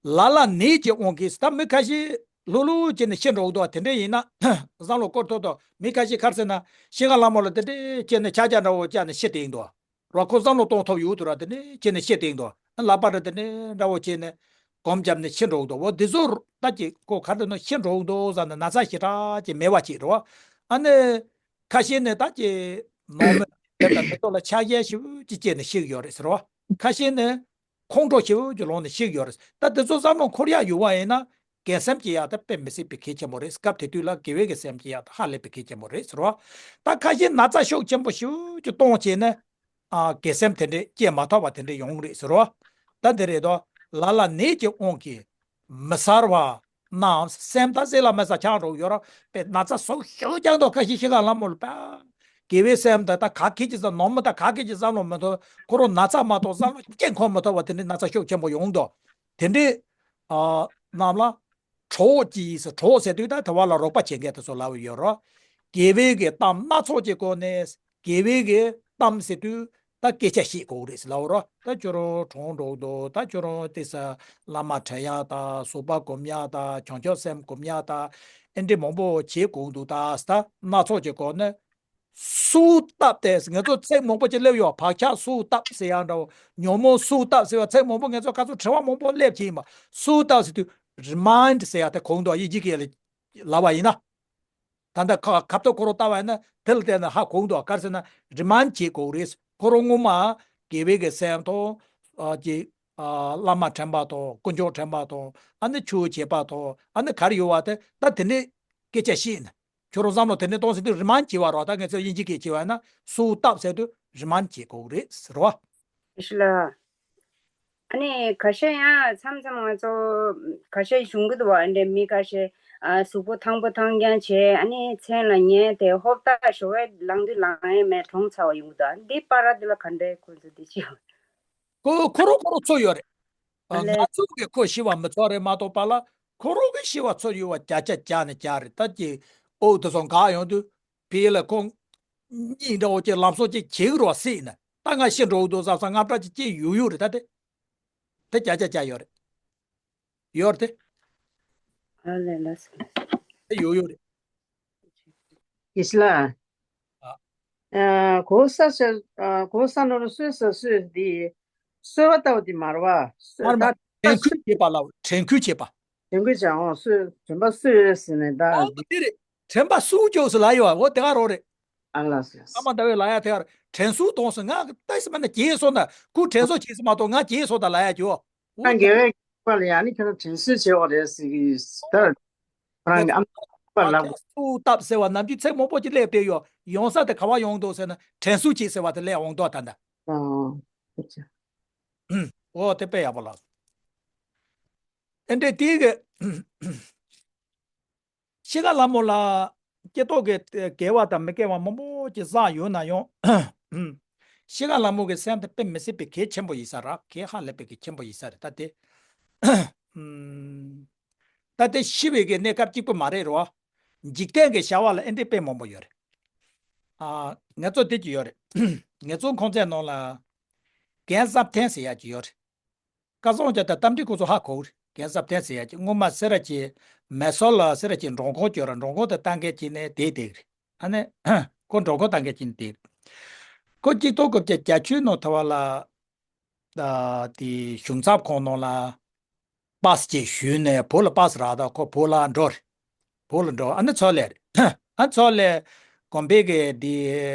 ལ་ལ་ནད་ཀྱི་དབང་གིས་ད་མི་ཁ་ཤས་ལྷུག་ལྷུག་བྱས་ནས་ཤི་འགྲོ་གི་འདུག་དེ་འདྲ་ཡིན་ན་བསམ་བློ་སྐོར་ཐོག་ཏུ་མི་ཁ་ཤས་ག་རེ་ཟེར་ན་ཤི་ཁ་ལ་མོ་ལ་དེ་འདྲའི་བྱས་ནས་ཆ་རྐྱེན་འདྲ་བོ་བཅག་ནས་ཤི་བསྡད་ཀྱི་འདུག་རོ་ཁོ་བསམ་བློ་གཏོང་ཐུབ་ཡོད་དུ་ར་དེ་ནས་ཁྱེར་ནས་ཤི་སྟེང་དུ་ལག་པ་ར་དེ་ནས་འདྲ་བོ་བྱས་ནས་སྒོམ་བརྒྱབ་ནས་ཤི་འགྲོ་འདུག་འོ་དེ་ཚོ་ད་ཀྱི་ཁོ་ག་རེ་ནོ་ཤི་འགྲོ་འདུག་ཟེར་ནས་ན་ཚ་ཞེ་དྲག་ཅིག་མེད་པ་ཅིག་རེད་བ། ཨ་ནི་ཁ་ཤས་ནས་ད་ཀྱི་ནོར་མེད་དེ་དང་མི་ཚོ་ལ་ཆ་རྐྱེན་ཞེ་པོ་ཅིག་སྐྱེས་ནས་ཤི་གི་ཡོད་རེད་ཟེར་བ། ཁ་ཤས་ནས་ཁོང་ཁྲོ་ཞེ་པོ་ཅིག་ལངས་ནས་ཤི་གི་ཡོད་རེད། ད་དེ་ཚོ་བསམ་བློ་འཁོར་ཡག་ཡོད་བ་ཡིན་ན་དགེ་སེམས་ཀྱི་ཡག་ད་དཔེ་མི་སྲིད་པའི་གལ་ཆེན་པོ་རེད། སྐབས་དེ་དུས་ལ་དགེ་བའི་གི་སེམས་ཀྱི་ཡག་ད་ཧ་ལས་པའི་གལ་ཆེན་པོ་རེད་ཟེར་བ། ད་ཁ་ཤས་ན་ཚ་ཤུགས་ཆེན་པོ་ཞེ་པོ་ཅིག་གཏོང་བྱས་ནས། ཨ། དགེ་སེམས་དེ་འདྲས་སྐྱེ་མ་ཐུབ་པ་དེ་འདྲས་ཡོང་གི་རེད་ཟེར་བ། ད་དེ་རེད་དོ། ལ་ལ་ནད་ཀྱི་དབང་གིས་མི་གསལ་བ་རྣམས་སེམས་ད་གསལ་ལ་མི་གསལ་ཆགས་འགྲོ་ཡོད་ར། པའི་ན་ཚ་སོགས་ཤུགས་རྐྱང་དོ་ཁ་ཤས་ཤི་ཁ་ལ་མོ་ལ་པ། དགེ་བའི་སེམས་ད་ད་ག་གེ་ཅི་ཙམ་ནོར་མི་ད་ག་གེ་ཅི་བསམ་བློ་མི་ཐོབ་ཁོ་རང་ན་ཚ་མ་གཏོགས་བསམ་བློ་སྐྱེ་འཁོར་མི་ཐུབ་པ་དེ་འདྲས་ན་ཚ་ཤུགས་ཆེན་པོ་ཡོང་དོ། དེ་འདྲས། ཨ། རྣམས་ལ། གྲོགས་ཀྱིས་གྲོགས་ཟེར་དུས་ད་དེ་བ་ལ་རོགས་པ་བྱེད་མཁན་དེ་ཚོ་ལབ་ཡོད་རོ། དགེ་བའི་གི་གཏམ་སྣ་ཚོགས་ཀྱི་སྒོ་ནས་དགེ་བའི་གི་གཏམ་ཟེར་དུས་ད་སྐད་ཆ་བཤད་དགོས་རེད་ལབ་རོ། ད་ཁྱོད་རང་གྲོངས་འགྲོ་འདུག་ད་ཁྱོད་རང་དེ་ས་བླ་མ་དྲན་ཡག་ད་བཟོད་པ་སྒོམ་ཡག་ད་བྱང་ཆུབ་སེམས་སྒོམ་ཡག་ད་ཨེ་འདྲི་མང་པོ་བྱེད་དགོས་འདུག་ད་ད་སྣ་ཚོགས་ཀྱི་སྒོ་ནས། སུའུ་བཏབ་སྟེ་ང་ཚོ་ཚིག་མང་པོ་ཅིག་སླེབས་ཡོད། བག་ཆགས་སུའུ་བཏབ་ཟེར་ཡག་འདྲ་བོ། ཉོན་མོངས་སུའུ་བཏབ་ཟེར་བ་ཚིག་མང་པོ་ང་ཚོ་ཁ་ཚོ་དྲི་བ་མང་པོ་སླེབས་ཀྱི་ཡིན་པ། སུའུ་བཏབ་ཟེར་དུས་remind ཟེར་ཡག་དེ་གོ་འདུག་དབྱིན་ཇི་སྐད་ལ་ལབ་པ་ཡིན་ན། ད་ལྟ་ཁ་ཁ་ཐོག་ཁོ་རང་ལྟ་བ་ཡིན་ན་དེ་ལ་བལྟས་ན་ཧ་གོ་འདུག་ག་རེ་ཟེར་ན་remind བྱེད་དགོས་རེད། ཁོ་རང་སྔོན་མ་དགེ་བའི་གི་སེམས་དང་། ཨ་ཅེ། ཨ་བླ་མ་དྲན་པ་དང་དཀོན་མཆོག་དྲན་པ་དང་ཨ་ནི་ཆོས་བྱེད་པ་དང་ཨ་ནི་ག་རེ་ཡོད་བ་དེ་ད་དེ་ནས་སྐད་ཆ་བཤད་ན། ཁྱོད་རང་བསམ་བློ་དེ་ནས་གཏོང་ཟེར་དུས་remind བྱེད་པ་རོགས། ད་ངས་ཚོ་དབྱིན་ཇི་སྐད་བྱེད་པ་ན་སུའུ་བཏབ་ཟེར་དུས་remind བྱེད་དགོས་རེད་ཟེར་བ། ཤི་ལ། ཨ་ནི་ཁ་ཤས་ཡང་མཚམས་མཚམས་ང་ཚོ་ཁ་ཤས་གཞུང་གི་འདུག་བ། ཨ་འདྲས་མི་ཁ་ཤས་ཨ་གཟུགས་པོ་ཐང་པོ་ཐང་རྐྱང་བྱས་ཨ་ནི་མཚན་ལ་ཉལ་ཏེ་ཧོབ་ཏ་ཞོགས་པ་ལངས་དུས་ལངས་ཡས་མེད་གྲོངས་ཚར་བ་ཡོང་གི་འདུག་འདི་པར་འདི་ལ་ག་འདྲས་ཁོ་ཚོ་འདི་ཅི་ཡོད། ཁོ་ཁོ་རང་ཁོ་རང་ཚོ་ཡོད་རེད། ཨ་ང་ལས། ཚོ་གི་ཁོ་ཤི་བ་མི་ཚོ་རེད་མ་གཏོགས་པ་ལ་ཁོ་རང་གི་ཤི་བ་ཚོ་ཡོད་བ་བརྒྱ་ཆ་བརྒྱ་ནས་བརྒྱ་རེད། ད་ཀྱི་ཨོ་དེ་ཚོ་འགག་ཡོང་དུས་ཕི་ལ་ཁོང་གཉིས་འདྲ་བོ་ཅིག་ལམ་སང་ཅིག་བྱེད་གི་རོགས་སྲིད་ན་ད་ང་ཤི་འགྲོ་གི་འདུག་བསམ་བསམ་དངངས་སྐྲག་ཅིག་སྐྱེ་ཡོད་ཡོད་རེད། ད་དེ་དེ་བརྒྱ་ཆ་བརྒྱ་ཡོད་རེད། ཡོད་རེད་དེ། ཨ་ལས་ལ་སོ། དེ་ཡོད་ཡོད་རེད། ཡེ་ཤེས་ལགས། ཨ། ཨ་གོ་ས་ཤ་ཨ་གོ་ས་ནོར་སོས་ས་སོས་འདི་སོས་པ་ལྟ་བུ་འདི་མ་རེད་བ། སོས་མ་རེད་མ་ད་དྲན་སྐུལ་བྱེད་པ་ལ་དྲན་སྐུལ་བྱེད་པ། དྲན་སྐུལ་བྱ་འོང་སོས་དྲན་པ་སོས་ཟེར་ནས་ད་ཨོ་འདི་དེ་རེད། དྲན་པ་སུ་སྐྱོ་སུ་ལ་ཡོད་འོ་དེ་ག་རོ་རེད། ཨ་ལ་སོས། ཨ་མ་ད་བས་ལ་ཡ་དེ་ག་རོ་དྲན་སུ་གཏོང་སུ་ང་ལྟ་ས་མ་ན་རྒྱས་སོ་ན་ཁུ་དྲན་སོ་བྱེད་སུ་མ་གཏོགས་ང་རྒྱས་སོ་ད་ལ་ཡ་ཀྱོ། ང་དགེ་བའི་བཀའ་ལ་ཡང་ནི་ཁྱོད་རང་དྲན་གསོ་བྱེད་འོ་རེད་ཟེར་གི་ད་རང་གི་ཨ་མ་པ་ལབ། སུ་བཏབ་ཟེར་བ་ནམ་རྒྱུན་ཚེག་མང་པོ་ཅིག་སླེབས་བསྡད་ཡོད། ཡོང་ས་དེ་ག་བ་ཡོང་འདུག་ཟེར་ན་དྲན་གསོ་བྱེད་ཟེར་བ་དེ་སླེབས་འོང་འདུག་ད་ལྟ། ཨོ། ཨོ་དེ་དཔེ་ཡག་པོ་ལགས། ཨེ་འདྲས་དེའི་གི་ཤི་ཁ་ལ་མོ་ལ་སྐྱེ་ཐོག་གི་དགེ་བ་དང་མི་དགེ་བ་མང་པོ་ཅིག་བསགས་ཡོད་ན་ཡང་། ཤི་ཁ་ལ་མོ་གི་སེམས་དེ་དཔེ་མི་སྲིད་པའི་གལ་ཆེན་པོ་ཡིན་ས་ར། གལ་ཧ་ལས་པའི་གལ་ཆེན་པོ་ཡིན་ས་རེད་ད་དེ། ད་དེ་ཤི་བའི་གི་གནས་སྐབས་གཅིག་པུ་མ་རེད་རོ། འཇིག་རྟེན་གི་བྱ་བ་ལ་ཨེ་འདྲས་དཔེ་མང་པོ་ཡོད་རེད། ཨ་ངལ་རྩོལ་དེ་ཅིག་ཡོད་རེད། ངལ་རྩོལ་ཁང་ཚན་ནང་ལ་གན་ཟབ་ཐན་ཟེར་ཡ་ཅིག་ཡོད་རེད། སྐལ་བཟང་རྒྱ་དང་རྟ་མགྲིན་ཁོ་ཚོ་ཧ་གོ་གི་རེད། གན་ཟབ་ཐན་ཟེར་ཡ་ཅིག་སྔོན་མ་སེ་ར་ཅིག་མེ་སོར་ལ་སེ་ར་ཅིག་མགྲོན་ཁང་བཅོས་ར་མགྲོན་ཁང་དུ་ལྟ་མཁན་ཅིག་ནས་དེ་བསྡད་གི་རེད། ཨ་ནི། ཁོ་འགྲོ་སྒོ་བཏང་མཁན་གཅིག་ནི་དེ་རེད། ཁོ་གཅིག་སྟོང་དགུ་བརྒྱ་བརྒྱད་ཅུ་ནང་ཐོ་བ་ལ། ཨ་དེ་གཞུང་ཚབ་ཁང་ནང་ལ་པཱ་སི་ཅིག་ཞུས་ནས་བོད་ལ་པཱ་སི་རག་དང་ཁོ་བོད་ལ་འགྲོ་རེད། བོད་ལ་འགྲོ་ཨ་ནི་མཚོ་ལྷོ་རེད། ཨ་མཚོ་ལྷོ་གོང་འཕེལ་གྱི་དེ་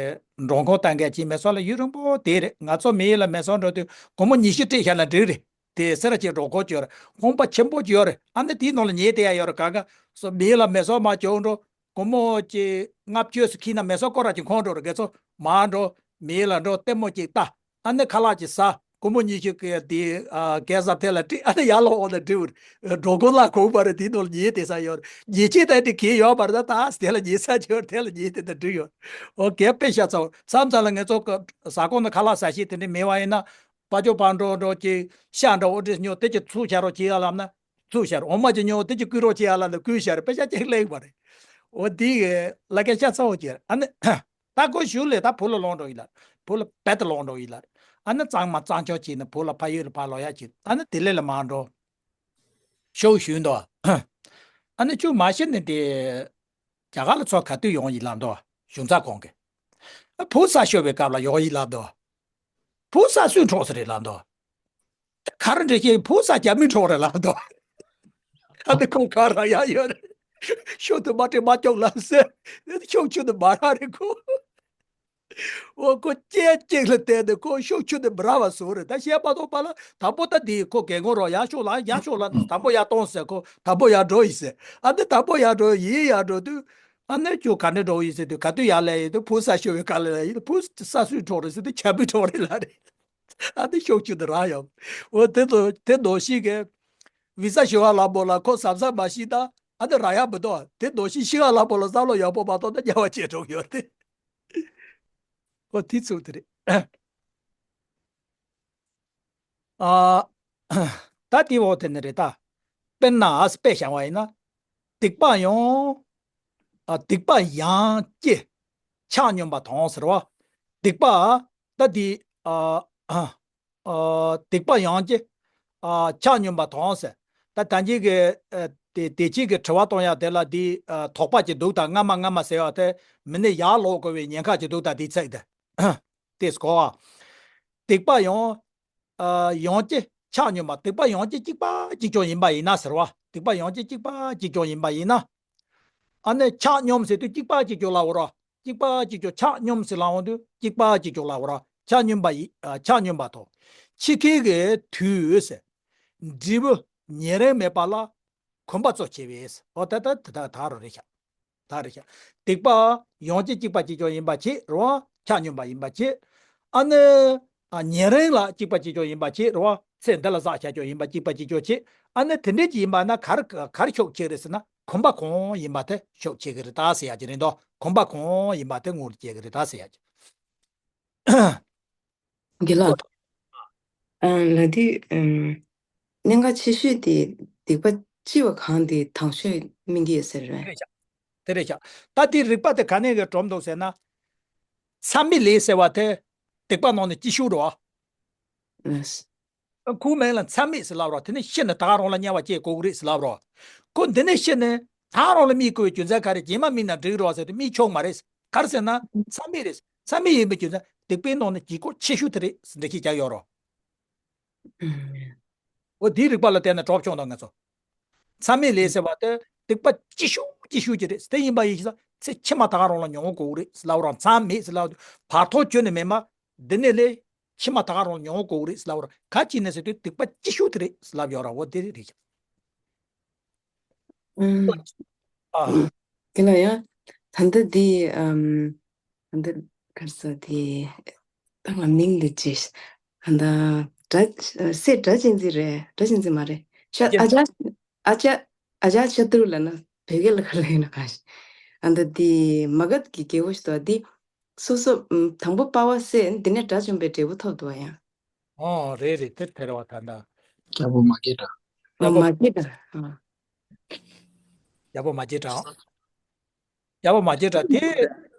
མགྲོན་ཁང་བཏང་མཁན་གཅིག་མེ་སོར་ལ་ཡུན་རིང་པོ་དེ་རེད། ང་ཚོ་མི་ཡུལ་ལ་མེ་སོར་འགྲོ་དུས་སྒོར་མོ་ཉི་ཤུ་སྤྲད་བཞག་ན་འགྲིག་རེད། དེ་སེ་ར་བྱེས་འགྲོ་སྒོ་བྱོས་རེད། ཁང་པ་ཆེན་པོ་ཅིག་ཡོད་རེད། ཨ་ནི་དེའི་ནང་ལ་ཉལ་བསྡད་ཡ་ཡོད་རེད། གང་ག་སོ་མི་ཡུལ་ལ་མེ་སོར་མར་འགྲོ་འགྲོ་སྒོར་མོ་ཅིག་ལྔ་བཅུ་ཙམ་ཁྱེར་ན་མེ་སོར་སྐོར་ར་ཅིག་འཁོར་འགྲོ་རེད། དགེ་ཚོ་མར་འགྲོ་མི་ཡུལ་ལ་འགྲོ་ལྟད་མོ་ཅིག་ལྟ། ཨ་ནི་ཁ་ལག་ཅིག་ཟ། སྒོར་མོ་ཉི་ཤུ་གི་དེ་ཨ་གེ་སར་དེ་ལ་སྤྲད། ཨ་ནི་ཡར་ལོག་འོང་ན་འགྲིག་རེད། འགྲོ་སྒོ་ལ་གོང་པ་རེད། དེའི་ནང་ལ་ཉལ་བསྡད་ས་ཡོད་རེད། ཉལ་ཆས་ད་དེ་གས་ཡོད་པ་རེད། ད་ད་དེ་ལ་ཉལ་ས་ཅིག་ཡོད་རེད། དེ་ལ་ཉལ་བསྡད་ན་འགྲིག་ཡོད། ཨོ་གས་དཔེ་ཤ་ཚ་བོ་མཚམས་མཚམས་ལ་ང་ཚོ་གི་ཟ་ཁང་ནང་ཁ་ལག་ཟ་ཤེས་དེ་འདྲ་མེད་པ་ཡིན་ན། པ་ཅོ་པ་འགྲོ་འགྲོ་ཅིག་ཤ་འདྲ་བོ་འདྲ་ཉོ་དེ་ཅིག་ཚུར་བཞག་རོགས་བྱེད་ཡ་ལབ་ན་ཚུར་བཞག་རོགས། འོ་མ་ཅིག་ཉོ་དེ་ཅིག་བསྐུར་རོགས་བྱེད་ཡ་ལབ་ན་བསྐུར་བཞག་རེད། དཔེ་ཆ་ཅིག་གླེང་བ་རེད། འོ་དེ་གི་ལ་ཁ་ཤ་ཚ་བོ་ཅིག་རེད། ཨ་ནི། ད་ཁོ་གཞུག་ལས་ད་བོད་ལ་ལོག་འགྲོ་ཡིན་ལ། བོད་ལ་རྦད་དེ་ལོག་འགྲོ་ཡིན་ལ། ཨ་ནི་གཙང་མ་གཙང་ཆོག་བྱས་ནས་བོད་ལ་ཕ་ཡུལ་ལ་ཕར་ལོག་ཡ་བྱས། ཨ་ནི་དེ་ལས་ལ་མར་འགྲོ། ཤོག་ཞུས་འདུག་ཨ་ནི་ཁྱོད་མ་གཞི་ནས་དེ་རྒྱ་གར་ལ་ཚུར་ག་དུས་ཡོང་ཡིན་ལབ་འདུག་གཞུང་ཚབ་ཁང་གི། ཨ་བོད་ས་ཤོར་བའི་སྐབས་ལ་ཡོང་ཡིན་ལབ་འདུག་བོད་ས་སུས་འཕྲོག་ས་རེད་ལབ་འདུག་ག་རེ་འདྲ་བཤད། བོད་ས་རྒྱ་མིས་འཕྲོག་རེད་ལབ་འདུག་ཨ་ནི་ཁོ་ག་རང་ཡ་ཡོད་རེད། ཤོག་དུ་མ་སྤྲད་མ་སྐྱོག་ལབ་ཟེར། ཤོག་ཆུ་དུ་མ་རག་རེད་ཁོ། འོ་ཁོ་སྐྱེས་གཅིག་ལ་བལྟས་ནས་ཁོ་ཤོག་ཆུ་དུ་མི་རག་པ་བཟོ་རེད། ད་བཤད་མ་གཏོགས་པ་ལ་དང་པོ་ད་འདི་ཁོ་རྒན་གོག་རོགས་ཡར་ཤོག་ལ་ཡར་ཤོག་ལ་དང་པོ་ཡར་གཏོང་ཟེར། ཁོ་དང་པོ་ཡར་འགྲོ་ཡིན་ཟེར། ཨ་ནི་དང་པོ་ཡར་འགྲོ་ཡིན་ཡར་འགྲོ་དུས་ཨ་ནི་ཁྱོད་ག་ནས་འགྲོ་ཡིན་ཟེར་དུས་ག་དུས་ཡར་ལ་ཡིན་དུས་བོད་ས་ཤོར་བའི་སྐབས་ལ་ཡིན་དུས་བོད་ས་སུས་འཕྲོག་རེད་ཟེར་དུས་རྒྱ་མིས་འཕྲོག་རེད་ལབ་རེད། ཨ་ནི་ཤོག་ཆུ་དུ་རག་ཡོང་། འོ་དེ་ཚོ་དེ་ནང་བཞིན་གི་བི་ས་ཞུ་བ་ལ་མོ་ལ་ཁོ་བསམ་བསམ་མ་ཤེས་ད་ཨ་ནི་རག་ཡ་མི་འདུག་དེ་ནང་བཞིན་ཤི་བ་ལ་མོ་ལ་བསམ་བློ་ཡག་པོ་མ་གཏོང་ན་དམྱལ་བ་སྐྱེ་འགྲོ་གི་ཡོད་དེ། འོ་དེ་ཚོ་དེ་རེད། ཨ། ད་དེ་འོ་དེ་ནི་རེད་ད། དཔེར་ན་ཨ་སི་དཔེ་བཞག་པ་ཡིན་ན། སྡིག་པ་ཡང་། ཨ་སྡིག་པ་ཡང་སྐྱེ། ཆགས་སྙོམས་པ་དང་ཟེར་བ། སྡིག་པ། ད་དེ། ཨ། ཨ། ཨ་སྡིག་པ་ཡང་སྐྱེ། ཨ་ཆགས་སྙོམས་པ་དང་ཟེར། ད་ད་གིན་གྱི་ཨ་དེ་དེ་གཅིག་གི་དྲི་བ་གཏོང་ཡ་དེ་ལ་དེ་ཨ་དོགས་པ་ཅིག་འདུག་ད་སྔ་མ་སྔ་མ་ཟེར་བ་དེ་མི་ནི་ཡར་ལོག་དགོས་པའི་ཉེན་ཁ་ཅིག་འདུག་ད་དེ་ཚིག་དེ། དེས་གོ་བ། སྡིག་པ་ཡང་། ཨ་ཡང་སྐྱེ་ཆགས་སྙོམས་པ། སྡིག་པ་ཡང་སྐྱེ་གཅིག་པ་གཅིག་ཀྱང་ཡིན་པ་ཡིན་ན་ཟེར་བ། སྡིག་པ་ཡང་སྐྱེ་གཅིག་པ་གཅིག་ཀྱང་ཡིན་པ་ཡིན་ན། ཨ་ནི་ཆགས་སྙོམས་ཟེར་དུས་གཅིག་པ་གཅིག་ཀྱང་ལབ་འོ་ར། གཅིག་པ་གཅིག་ཀྱང་ཆགས་སྙོམས་ཟེར་ལབ་འོང་དུས་གཅིག་པ་གཅིག་ཀྱང་ལབ་འོ་ར། ཆགས་སྙོམས་པ་ཡི་ཨ་ཆགས་སྙོམས་པ་དང་། འཆི་ཁའི་གི་དུས་ཟེར། འབྲས་བུ་ཉེ་རིང་མེད་པ་ལ་གོམས་པ་གཙོ་ཆེ་བས། འོ་ད་ད་ད་ད་རུ་རེད་ཤག་ད་རེད་ཤག་སྡིག་པ་ཡང་སྐྱེ་གཅིག་པ་གཅིག་ཀྱང་ཡིན་པ་བྱེད་རེད་བ། ཆགས་སྙོམས་པ་ཡིན་པ་བྱེད། ཨ་ནི། ཨ་ཉེ་རིང་ལ་གཅིག་པ་གཅིག་ཀྱང་ཡིན་པ་བྱེད་རེད་བ། ཚེ་འདི་ལ་བསགས་བྱ་ཀྱང་ཡིན་པ་གཅིག་པ་གཅིག་ཀྱང་བྱེད། ཨ་ནི་དེ་འདྲས་ཀྱི་ཡིན་པ་ན་གར་གར་ཤུགས་ཆེ་རེད་ཟེར་ན་གོམས་པ་གང་ཡིན་པ་དེ་ཤུགས་ཆེ་གི་རེད་ད་ཟེར་ཡ་ཅིག་རེད་འདུག་གོམས་པ་གང་ཡིན་པ་དེ་ངོ་རུ་སྐྱེ་གི་རེད་ད་ཟེར་ཡ་ཅིག་དགེ་ལགས། ཨ་ལ་དེ་ཨམ། གནད་འགག་ཆེ་ཤོས་དེ་སྡིག་པ་ལྕི་བ་གང་དེ་དང་ཤོས་སྨིན་གྱི་ཡོད་ཟེར་རེད། དེ་རེད་ཤག་དེ་རེད་ཤག་ད་དེ་རིགས་པ་དེ་ག་ནས་གི་གྲུབ་འདུག་ཟེར་ན། མཚམས་མེད་ལས་ཟེར་བ་དེ་སྡིག་པ་ནང་ནས་ལྕི་ཤོས་རེད་བ། ལགས། ཁོའི་མིང་ལ་མཚམས་མེད་ཟེར་ལབ་རོགས། དེ་ནས་ཤི་ནས་ད་ག་རང་ལ་དམྱལ་བ་སྐྱེ་དགོས་ཀྱི་རེད་ཟེར་ལབ་རོགས། ཁོ་འདི་ནས་ཤི་ནས་ད་ག་རང་ལ་དམིགས་དགོས་པའི་རྒྱུ་མཚན་ག་རེ། རྗེས་མ་དམིགས་ན་འགྲིག་རོགས་ཟེར་དུས་དམིགས་ཆོག་མ་རེད། ག་རེ་ཟེར་ན་མཚམས་མེད་རེད། མཚམས་མེད་ཡིན་པའི་རྒྱུ་མཚན་སྡིག་པའི་ནང་ནས་ལྗིད་ཁོག་ཆེ་ཤོས་དེ་རེད་ཟེར་འགྲེལ་བཤད་རྒྱག་ཡོད་རོགས། འོ་དེའི་རིགས་པ་ལ་བལྟས་ན་གྲོགས་ཆུང་དང་ང་ཚོ། མཚམས་མེད་ལས་ཟེར་བ་དེ་སྡིག་པ་ལྕི་ཤོས་ལྕི་ཤོས་ཅིག་རེད། དེ་ཡིན་པ་ཡིན་ཞིག་ཚེ་ཕྱི་མ་ད་ག་རང་ལ་མྱོང་དགོས་ཀྱི་རེད་ཟེར་ལབ་རོགས། མཚམས་མེད་ཟེར་ལབ་དུས་བར་ཐག་ཁྱོན་ནས་མེད་མ། འདི་ནས་ལས་ཕྱི་མ་ད་ག་རང་ལ་མྱོང་དགོས་ཀྱི་རེད་ཟེར་ལབ་རོགས། ག་ཅི་ནས་ཟེར་དུས་སྡིག་པ་ལྕི་ཤོས་དེ་རེད་ཟེར་ལབ་ཡོད་ར། འོ་དེ་རེད་ཤག་ཨ། དེ་ལ་ཡང་ད་ལྟ་འདི་ཨམ། ད་ལྟ་ག་རེ་ཟེར་དེ་ད་ང་མིང་འདི་ཅི་ད་ལྟ་སྲས་སྒྲ་གཅན་འཛིན་རེད། སྒྲ་གཅན་འཛིན་མ་རེད་ཤག་ཨ་ཅག་ཨ་ཅག་ཨ་ཅག་ཆ་ཏུར་ལ་ན་བོད་སྐད་ལ་ག་ལ་ཡིན་ན་ག་ཞིག་ཨ་ད་འདི་མ་ག་གི་རྒྱལ་པོ་ཞིག་ཏུ་འདི་སོ་སོ་དང་པོ་པ་བ་སྲས་འདི་ནས་དགྲ་བཅོམ་པའི་འབྲས་བུ་ཐོབ་འདུག་བ་ཡང་། ཨོ་རེད་རེད། དེ་དེ་རེད་བ། ད་ད། རྒྱལ་པོ་མ་སྐྱེས་དགྲ། ཨ་མ་སྐྱེས་དགྲ། ཨ། རྒྱལ་པོ་མ་སྐྱེས་དགྲ། རྒྱལ་པོ་མ་སྐྱེས་དགྲ་དེ་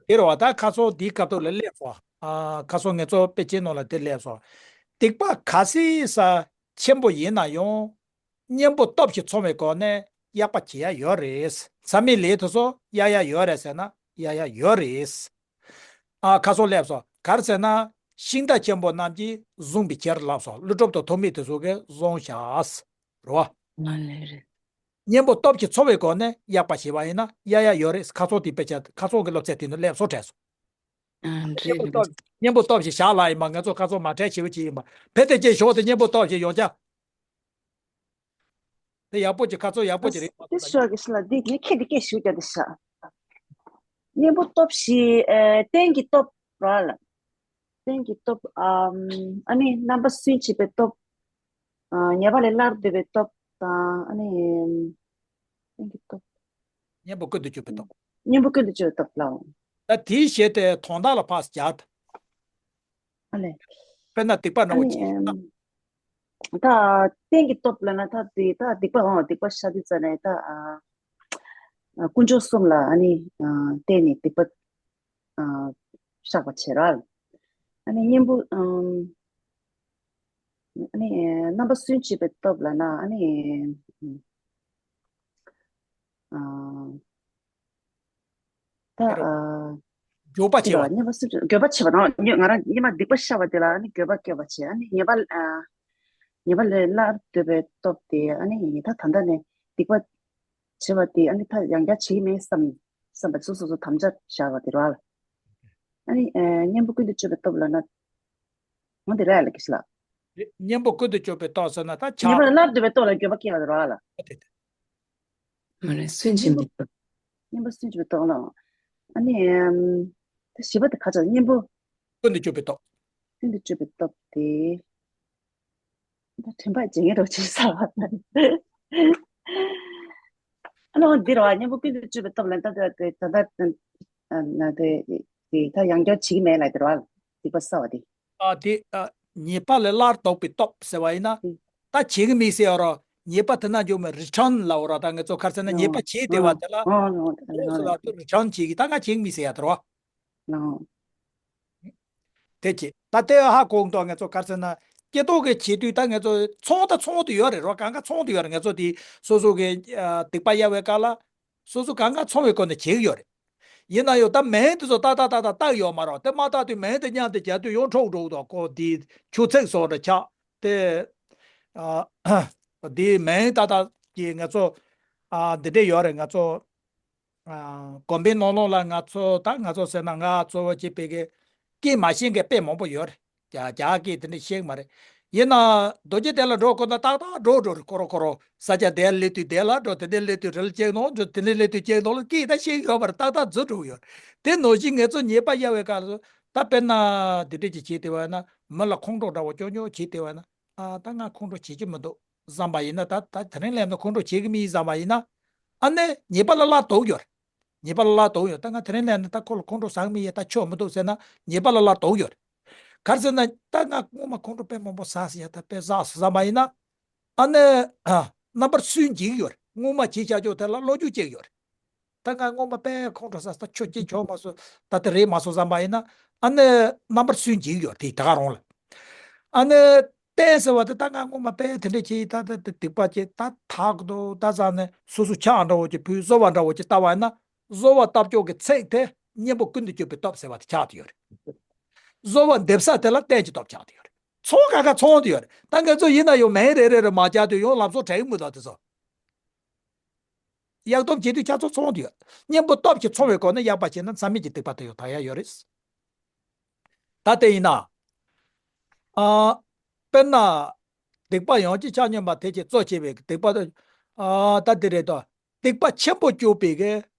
དེ་རེད་བ། ད་ཁ་སང་འདིའི་སྐབས་ཐོག་ལ་སླེབས་སོང་། ཨ་ཁ་སང་ངེད་ཚོ་དཔེ་ཆའི་ནང་ལ་དེ་སླེབས་སོང་། སྡིག་པ་ག་སྲིད་ས་ཆེན་པོ་ཡིན་ན་ཡང་། གཉེན་པོ་སྟོབས་ཀྱིས་ཚང་བའི་སྒོ་ནས་གཡག་པ་བྱེད་ཡ་ཡོད་རེད། མཚམས་མེད་ལས་དེ་ཚོ་གཡག་ཡ་ཡོད་རེད་ཟེར་ན་གཡག་ཡ་ཡོད་རེད། ཨ་ཁ་སང་སླེབས་སོང་། ག་རེ་ཟེར་ན། ཤིང་རྟ་ཆེན་པོ་རྣམས་ཀྱིས་བཟུང་བའི་ཕྱིར་ལབ་སོང་། ཀླུ་སྒྲུབ་དང་ཐོན་མི་དེ་ཚོ་གིས་བཟུང་བཞག་རེད་བ། ཨ་ལེ་རེད། གཉེན་པོ་སྟོབས་ཀྱིས་འཚོ་བའི་སྒོ་ནས་གཡག་པ་བྱས་པ་ཡིན་ན་ཡ་ཡ་ཡོད་རེད། ཁ་སང་དེ་དཔེ་ཆ་ཁ་སང་གི་སློབ་ཚན་དེ་ནས་སླེབས་སོང་། དྲན་སོང་། ཨ་གཉེན་པོ་རེད་རེད། སྟོབས་གཉེན་པོ་སྟོབས་ཀྱིས་བཞག་ལ་ཡིན་པ། ང་ཚོ་ཁ་སང་མ་དྲན་བྱས་པ་ཅིག་ཡིན་པ། ཕེ་ཏེ་ཅེ་ཞོག་དེ་གཉེན་པོ་སྟོབས་ཀྱིས་ཡོང་ཅག་དེ་ཡག་པོ་ཅིག་ཁ་ཚོ་ཡག་པོ་ཅིག་རེད། དེ་ཤོག་གི་ཤི་ལ་འདི་ངས་ཁྱེད་དེ་སྐད་ཞུ་རྒྱ་དེ་ཤ། གཉེན་པོ་སྟོབས་ཤིག་ཨེ་རྟེན་གྱི་སྟོབས་ར་ལ། རྟེན་གྱི་སྟོབས། ཨམ་ཨ་ནི་རྣམ་པ་སུན་འབྱིན་པའི་སྟོབས། ཨ་ཉེས་པ་ལས་སླར་འདོད་པའི་སྟོབས་དང་། ཨ་ནི་རྟེན་གྱི་སྟོབས། གཉེན་པོ་ཀུན་ཏུ་སྤྱོད་པའི་སྟོབས། གཉེན་པོ་ཀུན་ཏུ་སྤྱོད་པའི་སྟོབས་ལའོ། ད་དེའི་གཞི་དེ་དོན་དག་ལ་ཕར་སྦྱར་ཏེ། ཨ་ལས། དཔེར་ན་སྡིག་པ་འདྲ་བོ་ཅིག་ད་རྟེན་གྱི་སྟོབས་ལབ་ན་ད་དེ་ད་སྡིག་པ་འོང་། སྡིག་པ་བཤགས་དུས་ཙ་ནས་ད་ཨ་ཨ་དཀོན་མཆོག་གསུམ་ལ་ཨ་ནི་ཨ་བརྟེན་ནས་སྡིག་པ་ཨ་བཤགས་པ་བྱེད་ར། ཨ་ནི་གཉེན་པོ་ཨམ་ཨ་ནི་རྣམ་པ་སུན་འབྱིན་པའི་སྟོབས་ལབ་ན་ཨ་ནི་ཨ་ད་ཨ་འགྱོད་པ་ཅི་བྱེད་ལ་པ། གཉེན་པོ་སུ་འགྱོད་པ་བྱེད་པ་དང་། ང་རང་སྔོན་མ་སྡིག་པ་བཤགས་པ་དེ་ལ་ནི་འགྱོད་པ་སྐྱེ་བ་བྱེད། ཨ་ནི་ཉེས་པ་ཨ་ཉེས་པ་ལས་སླར་འདོད་པའི་སྟོབས་དེ། ཨ་ནི་ད་ད་ལྟ་ནས་སྡིག་པ་བྱེད་པ་དེ་ཨ་ནི་ད་ཡང་བསྐྱར་བྱེད་ཀྱི་མེད་བསམ་བསམ་པ་སོ་སོ་སོ་དམ་བཅའ་བཞག་པ་དེ་རེད་བ། ཨ་ནི་ཨ་གཉེན་པོ་ཀུན་ཏུ་སྤྱོད་པའི་སྟོབས་ལབ་ན་འོ་དེ་རེད་ལ་ཀི་ཤི་ལ། གཉེན་པོ་ཀུན་ཏུ་སྤྱོད་པའི་སྟོབས་ཟེར་ན་ད་ཉེས་པ་ཆགས། ལས་སླར་འདོད་པའི་སྟོབས་ལ་འགྱོད་པ་སྐྱེ་བ་དེ་རེད་བ་ལ། མ་རེད། སུན་འབྱིན་པའི་སྟོབས། གཉེན་པོ་སུན་འབྱིན་པའི་སྟོབས་ལ། ཨ་ནི་ཨམ་ད་བཞི་པ་དེ་ག་ཚོད། གཉེན་པོ་ཀུན་ཏུ་སྤྱོད་པའི་སྟོབས། ཀུན་ཏུ་སྤྱོད་པའི་སྟོབས་དེ། ད་དྲན་པ་བརྗེད་ངེས་རོགས་བྱེད་ས་བ། ཨ་ནི་འོ་འདི་རེད་བ། གཉེན་པོ་ཀུན་ཏུ་སྤྱོད་པའི་སྟོབས་ལ་ད་ད་ད་ད་ད་ད་དེ་ད་ཡང་བསྐྱར་བྱེད་ཀྱི་མེད་ལབ་དེ་རེད་བ། སྡིག་པ་བསགས་པ་དེ། ཨ་དེ་ཨ་ཉེས་པ་ལས་སླར་ལྡོག་པའི་སྟོབས་ཟེར་བ་ཡིན་ན། ཨུ། ད་བྱེད་ཀྱི་མེད་ཟེར་ཡ་རོ། ཉེས་པ་དེ་ན་འཇོག་མི་རི་ཊརན་ལབ་རོ། ད་ང་ཚོ་ག་རེ་ཟེར་ན་ཨ་ཉེས་པ་བྱས་བསྡད་པ་དེ་ལ་ཨ་ཨ་ཨ་ཨ་ཨ་ལ་དུ་རི་ཊརན་བྱེད་ཀྱི། ད་ང་བྱེད་ཀྱི་མེད་ཟེར་ཡ་དེ་རོ། ཨ་དེ་བྱེད། ད་དེ་ཧ་གོ་འདུག་ང་ཚོ་ག་རེ་ཟེར་ན་སྐྱེ་ཐོག་གི་བྱེད་དུས་ད་ང་ཚོ་ཚོང་ད་ཚོང་དུ་ཡོད་རེད་རོ། གང་ག་ཚོང་དུ་ཡོད་རེད། ང་ཚོ་དེ་སོ་སོ་གི་ཨ་སྡིག་པ་གཡར་བའི་སྐབས་ལ། སོ་སོ་གང་ག་ཚང་བའི་སྒོ་ནས་བྱེད་ཀྱི་ཡོད་རེད། ཡིན་ན་ཡང་ད་མིང་དེ་ཚོ་ཏག་ཏག་ཏག་ཏག་བཏགས་ཡོད་མ་རེད། དེ་མ་བཏགས་དུས་མིང་དེ་མཉམ་དུ་རྒྱག་དུས་ཡང་འཁྲུག་འགྲོ་གི་འདུག་ཁོ་དེ་ཆུ་ཚོད་བཟོ་འདྲ་ཆགས་ཏེ། ཨ་དེ་མིང་ཏག་ཏག་གི་ང་ཚོ་ཨ་འདི་འདྲ་ཡོད་རེད། ང་ཚོ་ཨ་དགོན་པའི་ནང་ལོགས་ལ་ང་ཚོ་ད་ང་ཚོ་ཟེར་ན་ང་གཙོ་བོ་བྱས་པའི་གི་སྐད་མ་ཤེས་མཁན་དཔེ་མང་པོ་ཡོད་རེད། རྒྱ་རྒྱ་སྐད་དེ་འདྲ་ཤེས་ཀྱི་མ་རེད། ཡིན་ན་རྡོ་རྗེ་གདན་ལ་འགྲོ་དགོས་ན་ཏག་ཏག་འགྲོ་འགྲོ་རེད། ཁོ་རང་ཁོ་རང་ས་ཆ་དེར་སླེབས་དུས་དེ་ལ་འགྲོ། དེ་འདྲ་སླེབས་དུས་རེ་ལ་ཅིག་ནང་འགྲོ། དེ་འདྲ་སླེབས་དུས་ཅིག་ནང་ལ། སྐད་ད་ཤེས་ཡོད་པར་ཏག་ཏག་འཛུལ་འགྲོ་གི་ཡོད་རེད། དེ་ནང་བཞིན་ངེད་ཚོ་ཉེས་པ་གཡར་བའི་སྐབས་སུ་ད་དཔེར་ན་དེ་འདྲ་ཅིག་བྱས་བསྡད་པ་ཡིན་ན། མི་ལ་ཁོང་ཁྲོ་འདྲ་བོ་སྐྱོ་སྐྱོ་བྱས་བསྡད་པ་ཡིན་ན། ཨ་ད་ང་ཁོང་ཁྲོ་བྱེད་ཀྱི་མི་འདུག་བསམ་པ་ཡིན་ན། ད་ད་དེ་རིང་སླེབས་ན་ཁོང་ཁྲོ་བྱེད་ཀྱི་མིན་བསམ་པ་ཡིན་ན། ཨ་ནི་ཉེས་པ་ལ་སླར་ལྡོག་ཡོད་རེད། ཉེས་པ་ལ་སླར་ལྡོག་ཡོད། ད་ང་དེ་རིང་སླེབས་ན་ད་ཁོ་ལ་ཁོང་ཁྲོ་ཟ་གི་མི་ཡོད། ད་ཆོག་མི་འདུག་ཟེར་ན་ཉེས་པ་ལ་སླར་ལྡོག་ཡོད་རེད། ག་རེ་ཟེར་ན་ད་ང་སྔོན་མ་ཁོང་ཁྲོ་དཔེ་མང་པོ་ཟ་ཟེར་ཡ། ད་དཔེ་ཟ་ཟ་བསམ་པ་ཡིན་ན། ཨ་ནི་ཨ་རྣམ་པར་སུན་འབྱིན་གྱི་ཡོད་རེད། སྔོན་མ་བྱས་བཞག་ཆོག་དེ་ལ་བློ་འགྱོད་སྐྱེ་གི་ཡོད་རེད། ད་ང་སྔོན་མ་དཔེ་ཁོང་ཁྲོ་ཟ་ཟེར། ད་ཆོག་ཅིག་ཆོག་མ་སོང་། ད་དེ་རེད་མ་སོང་བསམ་པ་ཡིན་ན། ཨ་ནི་རྣམ་པར་སུན་འབྱིན་གྱི་ཡོད་རེད། དེ་ད་ག་རང་ལ། ཨ་ནི་རྟེན་ཟེར་བ་དེ་ད་ང་སྔོན་མ་དཔེ་དེ་འདྲ་བྱས། ད་ད་ད་སྡིག་པ་བྱས། ད་དག་འདུག་ད་བསམ་ནས་སོ་སོ་ཆགས་འདྲ་བོ་ཅིག་བུ་བཟོ་བ་འདྲ་བོ་ཅིག་བཏབ་པ་ཡིན་ན། བཟོ་བ་བཏབ་ཕྱོགས་ཀྱི་ཚིག་དེ་གཉེན་པོ་ཀུན་ཏུ་སྤྱོད་པའི་སྟོབས་ཟེར་བ་དེ་ཆགས་བསྡད་ཡོད་རེད། བཟོ་བ་འདེབས་ས་དེ་ལ་རྟེན་གྱི་སྟོབས་ཆགས་བསྡད་ཡོད་རེད། ཚོང་ག་ག་ཚོང་དུ་ཡོད་རེད། ད་ང་ཚོ་ཡིན་ན་ཡང་མིང་རེ་རེ་རེ་མ་བརྒྱབ་དུས་ཡང་ལམ་སང་དྲན་གྱི་མི་འདུག་དེ་ཚོ། གཡར་སྟོབས་བྱེད་དུས་ཆ་ཚང་ཚོང་དུ་ཡོད། གཉེན་པོ་སྟོབས་ཀྱིས་ཚོང་བའི་སྒོ་ནས་གཡག་པ་བྱས་ན་མཚམས་མེད་ཀྱི་སྡིག་པ་དེ་ཡང་དག་ཡ་ཡོད་རེད། ད་དེ་ཡིན་ན། ཨ། དཔེར་ན། སྡིག་པ་ཡང་ཅིག་ཆ་སྙོམས་པ་དེ་ཅིག་གཙོ་བྱས་པའི་སྡིག་པ་དེ། ཨ། ད་འདི་རེད་དོ། སྡིག་པ་ཆེན་པོ་སྤྱོད་པའི་གི་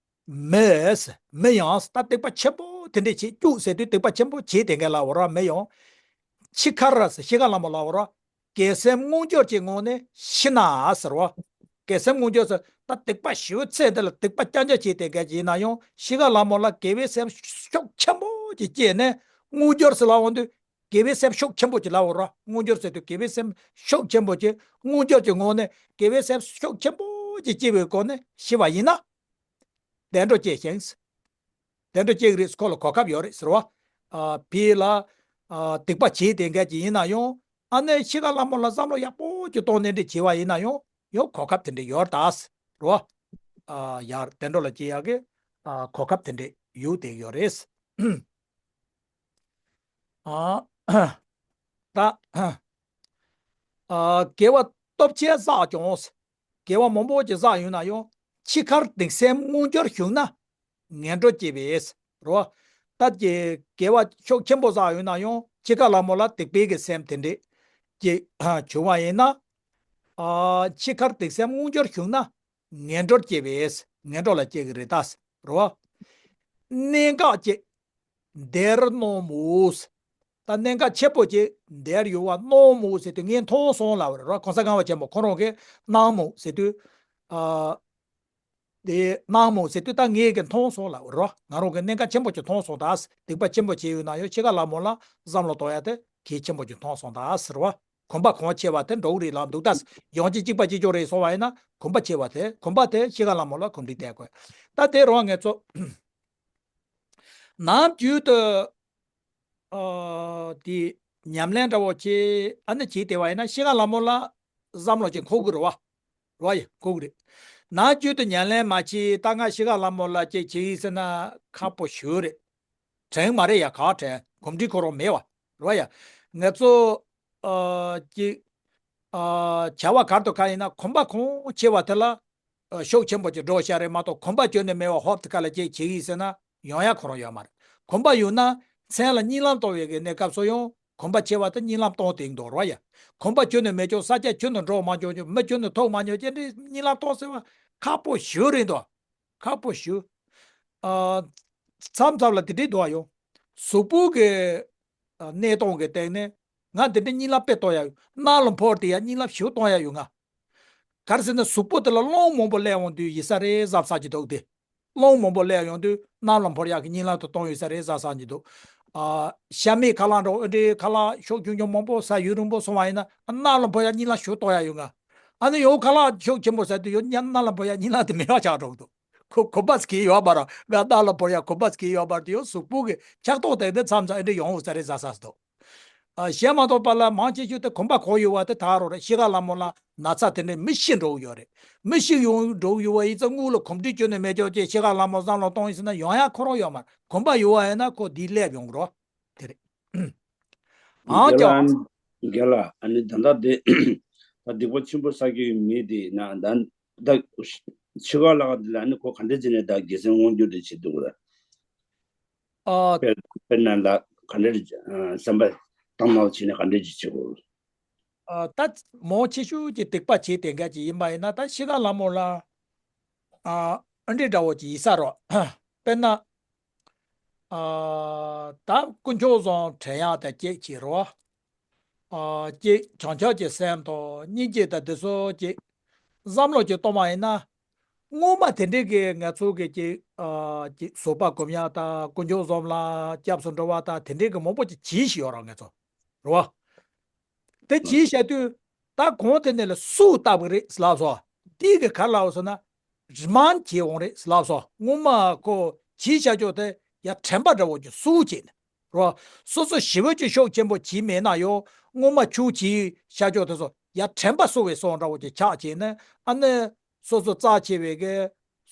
མི། མི་ཡང་ད་སྡིག་པ་ཆེན་པོ་དེ་འདྲས་བྱེད་སྤྱོད་ཟེར་དུས་སྡིག་པ་ཆེན་པོ་བྱེད་དེ་འགའ་ལ་འོ་ར་མི་ཡང་། འཆི་ཁར་ཟེར་ཤི་ཁ་ལ་མོ་ལ་འོ་ར། དགེ་སེམས་མངོན་གྱུར་གྱི་ངང་ནས་ཤི་ན་ཟེར་བ། དགེ་སེམས་མངོན་གྱུར་ཟེར་ད་སྡིག་པ་ཞེ་པོ་ཚད་འདི་ལ་སྡིག་པ་རྐྱང་རྐྱང་བྱེད་དེ་འགའ་ཅིག་ཡིན་ན་ཡང་ཤི་ཁ་ལ་མོ་ལ་དགེ་བའི་སེམས་ཤུགས་ཆེན་པོ་ཅིག་སྐྱེས་ནས་མངོན་གྱུར་ཟེར་ལ་འོང་དུས། དགེ་བའི་སེམས་ཤུགས་ཆེན་པོ་ཅིག་ལ་འོ་ར། མངོན་གྱུར་ཟེར་དུས་དགེ་བའི་སེམས་ཤུགས་ཆེན་པོ་ཅིག་མངོན་གྱུར་གྱི་ངང་ནས་དགེ་བའི་སེམས་ཤུགས་ཆེན་པོ་ཅིག་སྐྱེ་བའི་སྒོ་ནས་ཤི་བ་ཡིན་ན། བདེ་འགྲོ་སྐྱེ་ཞིང་། བདེ་འགྲོ་སྐྱེ་གི་རེད། ཁོ་ལ་གོ་སྐབས་ཡོད་རེད་ཟེར་བ། ཨ། ཕི་ལ། ཨ། སྡིག་པ་བྱས་དེ་འགའ་ཅིག་ཡིན་ན་ཡང་། ཨ་ནི་ཤི་ཁ་ལ་མོ་ལ་བསམ་བློ་ཡག་པོ་ཅིག་གཏོང་ནས་འདྲ་བྱས་པ་ཡིན་ན་ཡང་ཡང་གོ་སྐབས་དེ་འདྲ་ཡོད་རེད་ད་ཟེར་བ། ཨ། ཡར་བདེ་འགྲོ་ལ་སྐྱེ་ཡག་གི། ཨ། གོ་སྐབས་དེ་འདྲ་ཡོད་དེ་ཡོད་རེད། ཨ། ད། ཨ། དགེ་བ་སྟོབས་ཆེན་བསགས་ཀྱང་། དགེ་བ་མང་པོ་ཅིག་བསགས་ཡོད་ན་ཡང་། འཆི་ཁར་སྡིག་སེམས་མངོན་གྱུར་བྱུང་ན། ངན་འགྲོར་སྐྱེ་བས། རོ། ད་ཀྱི་དགེ་བ་ཤུགས་ཆེན་པོ་བསགས་ཡོད་ན་ཡང་འཆི་ཁ་ལ་མོ་ལ་སྡིག་པའི་གི་སེམས་དེ་འདྲས་ཀྱི་བྱུང་བ་ཡིན་ན། ཨ། འཆི་ཁར་སྡིག་སེམས་མངོན་གྱུར་བྱུང་ན། ངན་འགྲོར་སྐྱེ་བས། ངན་འགྲོ་ལ་སྐྱེ་གི་རེད་ད། རོ། གནད་འགག་ཅིག་འདིར་སྣང་མོ། ད་གནད་འགག་ཆེ་པོ་ཅིག་འདིར་ཡོད་པ་སྣང་མོ་ཟེར་དུས་ངས་མཐོང་སོང་ལབ་རེད་རོ། གོང་ས་སྒང་པ་ཆེན་པོ་ཁོ་རང་གིས་སྣང་མོ་ཟེར་དུས། ཨ། དེ་སྣང་མོ་ཟེར་དུས་ད་ངས་གི་མཐོང་སོང་ལབ་རོ། ང་རང་གི་གནད་འགག་ཆེན་པོ་ཅིག་མཐོང་སོང་ད། སྡིག་པ་ཆེན་པོ་བྱས་ཡོད་ན་ཡང་འཆི་ཁ་ལ་མོ་ལ་བསམ་བློ་གཏོང་ཡ་དེ་གལ་ཆེན་པོ་ཅིག་མཐོང་སོང་ད་ཟེར་བ། གོམས་པ་གང་ཆེ་བ་དེ་འགྲོ་གི་རེད་ལབ་འདུག་ད་ཡང་ཅིག་གཅིག་པ་གཅིག་ཀྱང་རེད་སོང་བ་ཡིན་ན། གོམས་པ་ཆེ་བ་དེ། གོམས་པ་དེ་འཆི་ཁ་ལ་མོ་ལ་གོམས་འདྲིས་བསྟེན་དགོས། ད་དེ་རང་ངས་ཚོ། ནམ་རྒྱུན་དུ། ཨ། དེ་ཉམས་ལེན་འདྲ་བོ་བྱེད། ཨ་ནི་བྱེད་བསྡད་པ་ཡིན་ན་འཆི་ཁ་ལ་མོ་ལ་བསམ་བློ་ཅིག་འཁོར་གི་རེད་བ། རེད་བ་ཡ། འཁོར་གི་རེད། ནམ་རྒྱུན་དུ་ཉམས་ལེན་མ་བྱེད། ད་ང་འཆི་ཁ་ལ་མོ་ལ་ཅིག་བྱེད་ཡིན་ཟེར་ན་ཁག་པོ་ཞེ་པོ་རེད། དྲན་མ་རེད་ཡ། ག་དྲན། གོམས་འདྲིས་ཁོ་རང་མེད་བ། རེད་བ་ཡ། ང་ཚོ། ཨ། ཅིག་ཨ། བྱ་བ་ག་རེ་དང་ག་རེ་ཡིན་ན་གོམས་པ་གང་ཆེ་བ་དེ་ལ། ཨ། ཤུགས་ཆེན་པོ་ཅིག་འགྲོ་བྱ་རེད་མ་གཏོགས། གོམས་པ་ཁྱོན་ནས་མེད་པ་ཧོབ་ཏེ་ཁ་ལ་ཅིག་བྱེད་ཡིན་ཟེར་ན་ཡོང་ཡ་ཁོ་རང་ཡོད་མ་རེད། གོམས་པ་ཡོད་ན་མཚན་ལ་གཉིད་ལམ་གཏོང་བའི་གི་གནས་སྐབས་སུ་ཡང་གོམས་པ་ཆེ་བ་དེ་གཉིད་ལམ་གཏོང་དེ་འདུག་རོ་ཡ། གོམས་པ་ཁྱོན་ནས་མེད་ཀྱང་ས་ཆ་ཁྱོན་ནས་འགྲོ་མ་མྱོང་ཀྱང་། མི་ཁྱོན་ནས་ཐུག་མ་མྱོང་ཀྱང་། དེ་འདྲའི་གཉིད་ལམ་གཏོང་ཟེར་བ་ཁག་པོ་ཞེ་པོ་རེད་འདུག་ཁག་པོ་ཞེ་པོ། ཨ། མཚམས་མཚམས་ལ་དེ་འདྲའི་འདུག་ཡོང་། གཟུགས་པོ་གི། ཨ། གནས་སྟངས་ཀྱི་སྟེང་ནས་ང་དེ་འདྲའི་གཉིད་ལམ་དཔེ་གཏོང་ཡ་ཡོད། གནམ་ལ་འཕུར་དེ་ཡ་གཉིད་ལམ་ཞེ་པོ་གཏོང་ཡ་ཡོད་ང་། ག་རེ་ཟེར་ན་གཟུགས་པོ་དེ་ལ་རླུང་མང་པོ་སླེབས་ཡོང་དུས་ཡིན་ས་རེད་བསམ་བསམ་གྱི་འདུག་སྟེ། རླུང་མང་པོ་སླེབས་ཡོང་དུས་གནམ་ལ་འཕུར་ཡག་གི་གཉིད་ལམ་དུ་གཏོང་ཡོད་ས་རེད་བསམ་བསམ་གྱི་འདུག་ཨ། ཤ་མེད་ཁ་ལག་འདྲ་བོ་འདྲའི་ཁ་ལག་ཤུགས་ཆུང་ཆུང་མང་པོ་ཟ་ཡུན་རིང་པོ་སོང་བ་ཡིན་ན་གནམ་ལ་འཕུར་ཡག་གཉིད་ལམ་ཞེ་པོ་གཏོང་ཡ་ཡོད་ང་། ཨ་ནི་ཡང་ཁ་ལག་ཤུགས་ཆེན་པོ་ཟ་དུས་ཡང་གནམ་ལ་འཕུར་ཡག་གཉིད་ལམ་དེ་མེད་པ་ཆགས་འགྲོ་གི་འདུག་ཁོ་གོམས་པ་ཟེར་གྱི་ཡོད་པ་ར། ང་གནམ་ལ་འཕུར་ཡག་གོམས་པ་ཟེར་གྱི་ཡོད་པ་ར། དེ་ཡང་གཟུགས་པོ་གི་ཆགས་སྟངས་དེ་འདི་མཚམས་མཚམས་ཨེ་འདྲ་ཡོང་ཡོད་ས་རེད་བསམ་བསམ་འདུག་ཨ། གཞན་མ་གཏོགས་པ་ལ་མང་ཆེ་ཤོས་དེ་གོམས་པ་གང་ཡོད་པ་དེ་དག་རོ་རེད། འཆི་ཁ་ལ་མོ་ལ་ན་ཚ་དེ་འདྲས་མི་ཤི་འགྲོ་གི་ཡོད་རེད། མི་ཤི་ཡོང་འགྲོ་གི་ཡོད་པ་ཡིན་ཙང་དངུལ་ལ་གོམས་འདྲིས་ཁྱོན་ནས་མེད་ཀྱོག་ཅེས་འཆི་ཁ་ལ་མོ་བསམ་བློ་གཏོང་ཡིན་ཟེར་ན་ཡོང་ཡ་ཁོ་རང་ཡོད་མ་རེད། གོམས་པ་ཡོད་པ་ཡིན་ན་ཁོ་འདི་སླེབས་ཡོང་གི་རོ། དེ་རེད། ཨང་རྒན་ལགས། ཀྱང་། རྒན་ལགས། ཨ་ནི་ད་ལྟ་དེ་ད་སྡིག་པ་ཆེན་པོ་བསགས་ཀྱི་མི་དེ་ན་ད་ད་འཆི་ཁ་ལ་ག་དེ་ལ་ཨ་ནི་ཁོ་ག་འདྲས་བྱས་ནས་ད་དགེ་སེམས་མངོན་འགྱུར་དེ་བྱེད་ཐུབ་ཀྱི་རེད། ཨ། དཔེར་དཔེར་ན་ད་ག་འདྲས་ཨ་བསམ་པ་བཏང་ནང་བྱས་ནས་ག་འདྲས་ཅིག་བྱེད་དགོས། ཨ། ད་མང་ཆེ་ཤོས་ཀྱི་སྡིག་པ་བྱས་དེ་འགའ་ཅིག་ཡིན་པ་ཡིན་ན་ད་འཆི་ཁ་ལ་མོ་ལ། ཨ། ཨ་འདྲས་འདྲ་བོ་ཅིག་ཡིན་ས་རོ། དཔེར་ན། ཨ། ད་དཀོན་མཆོག་གསུམ་དྲན་ཡག་དང་གཅིག་བྱེད་རོ། ཨ། གཅིག་བྱང་ཆུབ་ཀྱི་སེམས་དང་སྙིང་རྗེ་དང་དེ་ཚོ་ཅིག་བསམ་བློ་ཅིག་གཏོང་བ་ཡིན་ན། སྔོན་མ་དེ་འདྲའི་གི་ང་ཚོ་གི་ཅིག་ཨ། ཅིག་བཟོད་པ་སྒོམ་ཡག་དང་དཀོན་མཆོག་གསུམ་ལ་སྐྱབས་སུ་འགྲོ་བ་དང་དེ་འདྲའི་གི་མང་པོ་ཅིག་བྱས་ཤི་ཡོད་ར་ང་ཚོ། རེད་བ། དེ་བྱས་བཞག་དུས་ད་གོང་དེ་ནས་ལ་སུ་བཏབ་གི་རེད་ལབ་སོང་། དེ་གི་ག་རེ་ལབ་སོང་ན་རི་མན་བྱས་འོང་རེད་ལབ་སོང་། སྔོན་མ་ཁོ་བྱས་བཞག་ཅོག་དེ་ཡ་དྲན་པ་འདྲ་བོ་ཅིག་སུ་བྱས་ནས། རོ། སོ་སོ་ཞི་བའི་ཆོས་ཤུགས་ཆེན་པོ་བྱས་མེད་ན་ཡོ། སྔོན་མ་ཆུ་བྱས་བཞག་ཅོག་དེ་ཚོ་ཡ་དྲན་པ་གསོ་བའི་སོང་འདྲ་བོ་ཅིག་ཆགས་བྱས་ནས། ཨ་ནི་སོ་སོ་རྩ་ཆེ་བའི་གི་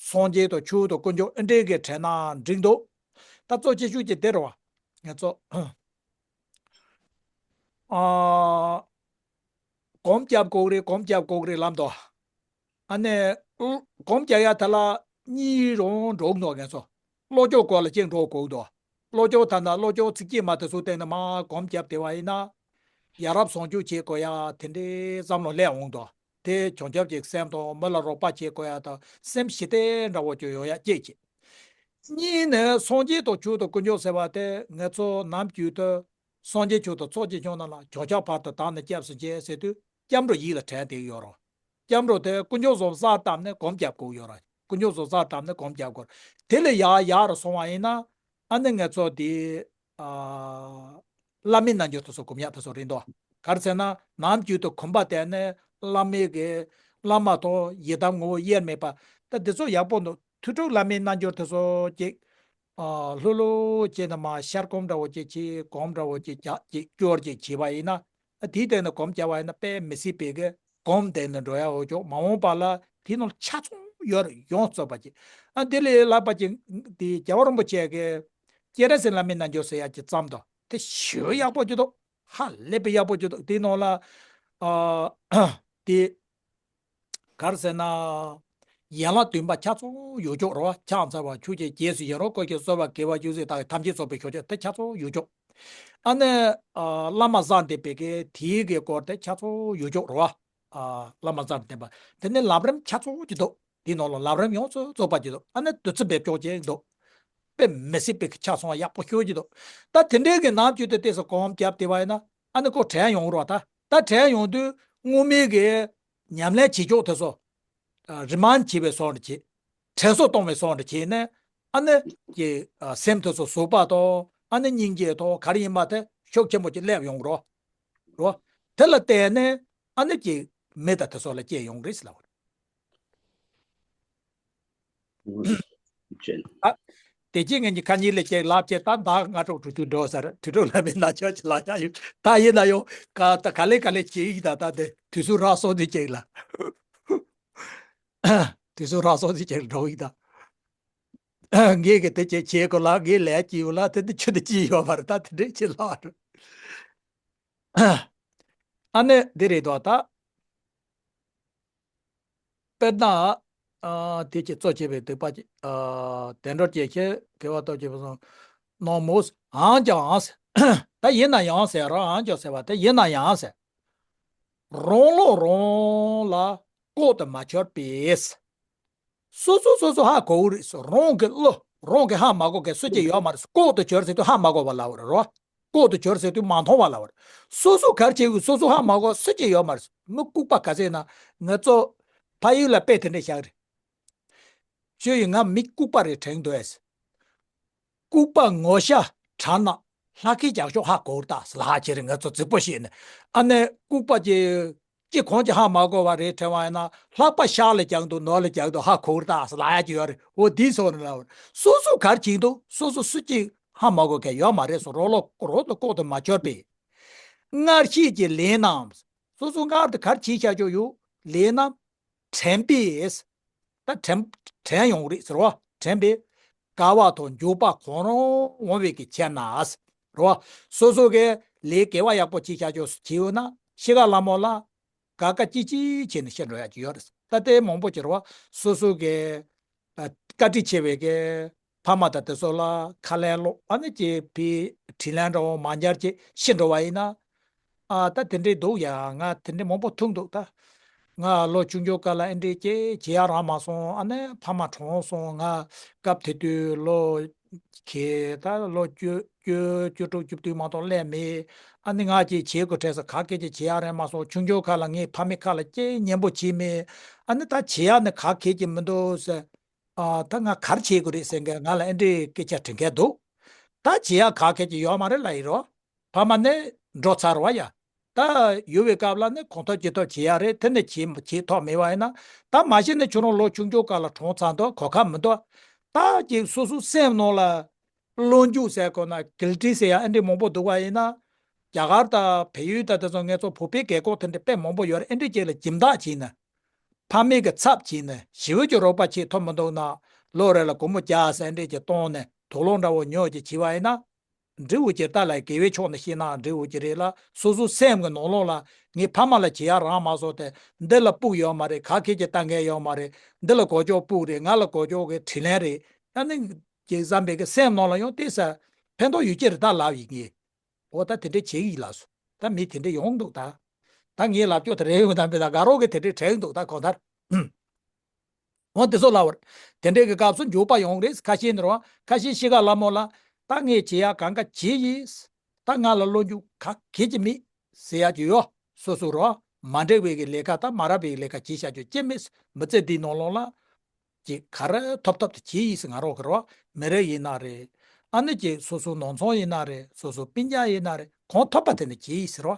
སངས་རྒྱས་དང་ཆོས་དང་དཀོན་མཆོག་ཨེ་འདྲའི་གི་དྲན་ན་འགྲིག་འདུག་ད་གཙོ་ཆེ་ཤོས་ཀྱི་དེ་རེད་བ། ང་ཚོ། ཨ། སྒོམ་རྒྱབ་དགོས་རེད། སྒོམ་རྒྱབ་དགོས་རེད་ལབ་འདུག་ཨ་ནི། སྒོམ་རྒྱག་ཡ་དེ་ལ་གཉིས་རང་འགྲོ་གི་འདུག་ངས་ཚོ། བློ་སྦྱོང་སྐོར་ལ་གཅིག་འགྲོ་དགོས་འདུག་བློ་སྦྱོང་ད་ལྟ་བློ་སྦྱོང་ཚིགས་བཅད་མ་དེ་ཚོ་སྟེང་ནས་མར་སྒོམ་རྒྱབ་བསྡད་པ་ཡིན་ན། ཡ་རབས་བྱང་ཆུབ་བྱེད་དགོས་ཡ་དེ་འདྲའི་བསམ་བློ་སླེབས་འོང་འདུག་དེ་བྱང་ཆུབ་ཀྱི་སེམས་དང་མི་ལ་རོགས་པ་བྱེད་དགོས་ཡ་དང་སེམས་ཞི་བདེ་འདྲ་བོ་ཅིག་ཡོང་ཡ་གཅིག་བྱེད། གཉིས་ནི་སངས་རྒྱས་དང་ཆོས་དང་དཀོན་མཆོག་ཟེར་བ་དེ་ང་ཚོ་ནམ་རྒྱུན་དུ། སངས་རྒྱས་ཆོས་དང་ཚོགས་ཀྱི་མཆོག་རྣམས་ལ། བྱང་ཆུབ་བར་དུ་བདག་ནི་སྐྱབས་སུ་མཆི་ཟེར་དུས་སྐྱབས་འགྲོ་ཡིད་ལ་དྲན་བསྡད་ཡོད་རེད། སྐྱབས་འགྲོ་དེ་དཀོན་མཆོག་གསུམ་གསལ་བཏབ་ནས་སྒོམ་རྒྱབ་དགོས་ཡོད་རེད། དཀོན་མཆོག་གསུམ་གསལ་བཏབ་ནས་སྒོམ་རྒྱབ་དགོས་རེད། དེ་ལས་ཡར་ཡར་རུ་སོང་བ་ཡིན་ན། ཨ་ནི་ང་ཚོ་དེ། ཨ། བླ་མའི་རྣལ་འབྱོར་དེ་ཚོ་སྒོམ་ཡག་དེ་ཚོ་རེད་འདུག་ག་རེ་ཟེར་ན་ནམ་རྒྱུན་དུ་གོམས་པ་བསྟེན་ནས་བླ་མའི་གི་བླ་མ་དང་ཡི་དམ་ངོ་བོ་དབྱེར་མེད་པ། ད་འདི་ཚོ་ཡག་པོ་འདུག་ཐུགས་སྒྲུབ་བླ་མའི་རྣལ་འབྱོར་དེ་ཚོ་ཅིག་ཨ། ལྷོད་ལྷོད་བྱས་ནས་མར་ཤར་སྒོམ་འདྲ་བོ་ཅིག་བྱས། སྒོམ་འདྲ་བོ་ཅིག་རྒྱག་ཅིག་སྐྱོར་ཅིག་བྱས་པ་ཡིན་ན། ཨ། དེའི་སྟེང་ནས་སྒོམ་རྒྱག་པ་ཡིན་ན་དཔེ་མི་སྲིད་པའི་གི་སྒོམ་སྟེང་ནས་འགྲོ་ཡ་འོ་ཅོག་མ་འོངས་པ་ལ་དེའི་ནང་ཆ་ཚང་ཡོད་རེད། ཡོངས་རྫོགས་པ་ཅིག་ཨ། དེ་ལས་ལྷག་པ་ཅིག་དེ་རྒྱལ་བ་རིན་པོ་ཆེ་གི་སྤྱན་རས་གཟིགས་བླ་མའི་རྣལ་འབྱོར་ཟེར་ཡ་ཅིག་བརྩམས་དང་། དེ་ཞེ་པོ་ཡག་པོ་ཅིག་འདུག་ཧ་ལས་པའི་ཡག་པོ་ཅིག་འདུག་དེའི་ནང་ལ་ཨ་དེ་ག་རེ་ཟེར་ན། ཡན་ལག་བདུན་པ་ཆ་ཚང་ཡོད་ཆོག་རེད་བ། ཕྱག་འཚལ་བ་ཆོས་ཀྱི་རྗེས་སུ་ཡི་རང་བསྐུལ་ཞིང་གསོལ་བ་འདེབས་པ་ཡི་ཚུལ་དང་ཐམས་ཅད་རྫོགས་པའི་ཤོག་ཆོས་དེ་ཆ་ཚང་ཡོད་ཆོག་ཨ་ནི་ཨ་བླ་མ་བཟང་བསྟེན་པའི་གི་དེའི་གི་སྐོར་དེ་ཆ་ཚང་ཡོད་ཆོག་རེད་བ། ཨ་བླ་མ་བཟང་བསྟེན་པ་དེ་ནི་ལམ་རིམ་ཆ་ཚང་ཅིག་འདུག་དེའི་ནང་ལ་ལམ་རིམ་ཡོངས་སུ་རྫོགས་པ་ཅིག་འདུག་ཨ་ནི་བདུད་རྩི་འབེབས་ཆོག་ཅིག་འདུག་དཔེ་མི་སྲིད་པའི་ཆ་ཚང་བ་ཡག་པོ་ཤོད་ཀྱི་འདུག་ད་དེ་འདྲའི་གི་ནང་བཅུད་དེ་ཏོག་ཙམ་གོམ་བརྒྱབ་བསྡད་པ་ཡིན་ན་ཨ་ནི་ཁོ་དྲན་ཡོང་རོགས་ད། ད་དྲན་ཡོང་དུས་སྔོན་མའི་གི་ཉམས་ལེན་བྱེད་ཕྱོགས་དེ་ཚོ་རི་མན་བྱེད་པའི་བཟོ་འདྲ་བྱེད། དྲན་གསོ་གཏོང་བའི་བཟོ་འདྲ་བྱས་ནས་ཨ་ནི་གི་སེམས་དེ་ཚོ་གཟུགས་པོ་དང་ཨ་ནི་སྙིང་རྗེ་དང་ག་རེ་ཡིན་པ་དེ་ཤུགས་ཆེན་པོ་ཅིག་སླེབས་ཡོང་རོགས། རོ། དེ་ལ་བརྟེན་ནས་ཨ་ནི་གི་མེ་དང་དེ་ཚོ་ལ་སྐྱེ་ཡོང་རེད་ཟེར་ལབ་པ་རེད། ཅན། ཨ། དེ་རྗེས་ངེད་ཀྱི་ཁ་ཉིན་ལས་ཀྱི་ལབ་ཀྱི་ད་ཟླ་ལྔ་དྲུག་དྲུག་དྲུག་འགྲོ་ཟེར་དྲུག་དྲུག་ལབ་པའི་ན་ཆོག་ཅི་ལ་ཡ་ཡོད་ད་ཡིན་ན་ཡོང་ག་ད་ག་ལེ་ག་ལེ་བྱེད་ཡིག་ད་ད་དེ་དུས་སུ་རག་སོང་དུས་ཀྱི་ལ་དུས་སུ་རག་སོང་དུས་ཀྱི་འགྲོ་ཡིག་ད་ངེད་ཀྱི་དེ་ཅི་བྱེད་དགོས་ལ་ངེད་ལས་ཀྱི་ཡོད་ལ་དེ་འདི་ཆུ་དེ་ཅི་ཡོད་པ་རེད་ད་དེ་འདྲས་ཅི་ལ་ཨ་ནི་འདི་རེད་དོ་ད། དཔེར་ན། ཨ་དེ་ཅིག་གཙོ་བྱས་པའི་སྡིག་པ་ཅིག་ཨ་བདེ་འགྲོར་སྐྱེ་ཞིང་དགེ་བ་ཐོབ་ཅེས་པ་སོགས་རྣམས་མོ། འང་ཀྱང་ཟེར། ད་ཡིན་ན་ཡང་ཟེར་རོ། འང་ཀྱང་ཟེར་བ་དེ་ཡིན་ན་ཡང་ཟེར། རང་བློ་རང་ལ་ལྐོག་ཏུ་མ་འཆོར་པས། སོ་སོ་སོ་སོ་ཧ་གོ་གི་རེད། རང་གི་བློ་རང་གི་ཧ་མ་གོ་མཁན་སུ་གཅིག་ཡོད་མ་རེད། ལྐོག་ཏུ་འཆོར་ཟེར་དུས་ཧ་མ་གོ་བ་ལབ་པ་རེད་རོ། ལྐོག་ཏུ་འཆོར་ཟེར་དུས་མ་མཐོང་བ་ལབ་པ་རེད། སོ་སོ་ག་རེ་བྱེད་དགོས་སོ་སོ་ཧ་མ་གོ་སུ་གཅིག་ཡོད་མ་རེད། མི་ལྐུགས་པ་ག་ཚད་ན་ང་ཚོ་ཕ་ཡུལ་ལ་དཔེ་དེ་འདྲ་བཞག་རེད། ཁྱོད་ཡིན་ང་མི་ལྐུགས་པ་རེད་དྲན་འདུག་ཨེ། ལྐུགས་པ་ངོ་ཤ་དྲག་ན་ལྷགས་ཀའི་རྒྱག་ཤོག་ཧ་གོ་གི་རེད་ད་ཟེར་ལྷག་ཅེ་རེད། ང་ཚོ་རྫིག་པོ་བཤད་ནས་ཨ་ནི་ལྐུགས་པ་ཅེ་ཅེ་གང་ཅི་ཧ་མ་གོ་བ་རེད་དྲན་པ་ཡིན་ན་ལྷགས་པ་ཤ་ལ་རྒྱག་འདུག་ནོར་ལ་རྒྱག་འདུག་ཧ་གོ་གི་རེད་ད་ཟེར་ལབ་ཡ་ཅིག་ཡོད་རེད། འོ་དེའི་སོགས་ནས་ལབ་པ་རེད། སོ་སོ་ག་རེ་བྱེད་འདུག་སོ་སོ་སུ་གཅིག་ཧ་མ་གོ་མཁན་ཡོད་མ་རེད་སོ། རོ་ལོ་རོ་ལ་ལྐོག་ཏུ་མ་འཆོར་པས། སྔར་བྱས་ཀྱི་ལས་རྣམས། སོ་སོ་སྔར་དུ་ག་རེ་བྱས་བཞག་ཆོག་ཡོད་ལས་རྣམས། དྲན་པས། ད་དྲན་དྲན་ཡོང་རེད་ཟེར་བ། དྲན་པས། དགའ་བ་དང་འགྱོད་པ་གང་རུང་འོང་བའི་གི་ཕྱིར་ན། རེད་བ། སོ་སོ་གི་ལས་དགེ་བ་ཡག་པོ་ཅིག་བྱ་ཆོག་བྱས་ཡོད་ན་ཤི་ཁ་ལ་མོ་ལ་དགའ་དགའ་སྐྱིད་སྐྱིད་བྱས་ནས་ཤི་འགྲོ་ཡག་ཅིག་ཡོད་རེད། ད་ལྟའི་མང་པོ་ཅིག་རེད་བ། སོ་སོ་གི་ཨ་བཀའ་དྲིན་ཆེ་བའི་གི་ཕ་མ་དང་དེ་ཚོ་ལ་ཁ་ལན་སློག་ཨ་ནི་ཅིག་ཕའི་དྲིན་ལན་འདྲ་བོ་མ་འཇལ་ཅིག་ཤི་འགྲོ་བ་ཡིན་ན། ཨ་ད་དེ་འདྲའི་འདུག་ཡ། ང་དེ་འདྲའི་མང་པོ་ཐུག་འདུག་ད། ང་ལོ་ཆུང་ཆུང་སྐབས་ལ་ཨེ་འདྲའི་ཅིག་བྱེད་ཡ་རག་མ་སོང་། ཨ་ནི་ཕ་མ་གྲོངས་སོང་། ང་སྐབས་དེ་དུས་ལོ་ཁེ་ད་ལོ་བཅུ་བཅུ་བཅུ་དྲུག་བཅུ་བདུན་མ་གཏོགས་སླེབས་མེད། ཨ་ནི་ང་ཅིག་བྱེད་དགོས་དྲན་ས་ག་གེ་ཅིག་བྱེད་ཡ་རག་མ་སོང་། ཆུང་ཆུང་སྐབས་ལ་ངའི་ཕ་མའི་ཁ་ལ་ཅིག་སྙན་པོ་བྱས་མེད། ཨ་ནི་ད་བྱེད་ཡ་ནི་ག་གེ་ཅིག་མི་འདུག་ཟེར། ཨ་ད་ང་ག་རེ་བྱེད་དགོས་རེད་ཟེར་མཁན་ང་ལ་ཨེ་འདྲའི་སྐད་ཆ་དྲི་མཁན་འདུག་ད་བྱེད་ཡ་ག་གེ་ཅིག་ཡོད་མ་རེད་ལབ་ཡིན་རོ། ཕ་མ་ནི་འགྲོ་ཚར་བ་ཡ། ད་ཡོད་པའི་སྐབས་ལ་ནི་གང་ཐུབ་ཅི་ཐུབ་བྱེད་ཡ་རེད། དེ་ནི་བྱེད་བྱེད་ཐུབ་མེད་པ་ཡིན་ན། ད་མ་གཞི་ནས་ཁྱོད་རང་ལོ་ཆུང་ཆུང་སྐབས་ལ་གྲོངས་ཚར་འདུག་གོ་སྐབས་མི་འདུག་ད་ཅིག་སོ་སོའི་སེམས་ནང་ལ་བློ་འགྱུ་ཟེར་དགོས་ན་གིལ་ཊི་ཟེར་ཡ་ཨེ་འདྲའི་མང་པོ་འདུག་པ་ཡིན་ན། རྒྱ་གར་དང་བལ་ཡུལ་དང་དེ་ཚོ་ངེད་ཚོ་བོད་པའི་རྒས་འཁོགས་དེ་འདྲ་དཔེ་མང་པོ་ཡོད་རེད། ཨེ་འདྲའི་ཅིག་ལ་སྦྱིན་བདག་བྱས་ནས། ཕ་མའི་གི་ཚབ་བྱས་ནས་ཞེ་པོ་ཅིག་རོགས་པ་བྱེད་ཐུབ་མི་འདུག་ན། ལོ་རེ་ལ་སྒོར་མོ་བརྒྱ་ཟེར་འདྲས་ཅིག་གཏོང་ནས་དུག་སློང་འདྲ་བོ་ཉོ་ཅིག་བྱས་པ་ཡིན་ན། འགྲིག་འོ་ཅིག་ད་ལ་དགེ་བའི་ཕྱོགས་ནས་བཤད་ན་འགྲིག་འོ་ཅིག་རེད་ལ། སོ་སོའི་སེམས་ཀྱི་ནང་ལོགས་ལ་ངའི་ཕ་མ་ལ་བྱེད་ཡ་རག་མ་སོང་སྟེ། འདི་ལ་ཕུགས་ཡོད་མ་རེད། ག་གེ་ཅིག་ལྟ་མཁན་ཡོད་མ་རེད། འདི་ལ་གོ་ཅོག་ཕུགས་རེད། ང་ལ་གོ་ཅོག་གི་དྲིན་ལན་རེད། ཨ་ནི་ཅིག་བསམ་པའི་གི་སེམས་ནང་ལ་ཡང་ཏོག་ཙམ་ཕན་ཐོགས་ཡོད་ཀྱི་རེད་ད་ལབ་ཡིན་ངེས། འོ་ད་དེ་འདྲས་བྱེད་ཀྱི་ཡིན་ལགས་སོ། ད་མི་དེ་འདྲས་ཡོང་འདུག་ད། ད་ངས་ལབ་ཀྱོག་དེ་རེད་ཡོང་ད་མི་ད་དགའ་རོགས་ཀྱི་དེ་འདྲས་དྲན་འདུག་ད་གང་ལྟར། འོ་དེ་ཚོ་ལབ་པར། དེ་འདྲས་ཀྱི་སྐབས་སུ་འགྱོད་པ་ཡོང་རེད། ཁ་ཤས་ནི་རོ། ཁ་ཤས་ཤི་ཁ་ལ་མོ་ལ། ད་ངས་བྱེད་ཡ་གང་ག་བྱེད་ཡིན། ད་ང་ལ་བློ་འགྱུ་ག་གེ་ཅི་མེད་ཟེར་ཡ་ཅིག་ཡོད། སོ་སོ་རོ། མ་འགྲིག་པའི་གི་ལས་ཀ་ད་མ་རབས་པའི་ལས་ཀ་བྱེད་བྱ་རྒྱུ་ཅི་མེད། མི་ཚེ་འདིའི་ནང་ལོགས་ལ། ཅིག་ག་རེ་ཐོབ་ཐོབ་དེ་བྱེད་ཡིན་ཟེར་ང་རོགས་ཀྱི་རོ། མི་རབས་ཡིན་ན་རེད། ཨ་ནི་ཅིག་སོ་སོ་ནང་ཚང་ཡིན་ན་རེད། སོ་སོ་སྤུན་ཀྱག་ཡིན་ན་རེད། གང་ཐོབ་པ་དེ་ནི་བྱེད་ཡིན་ཟེར་རོ།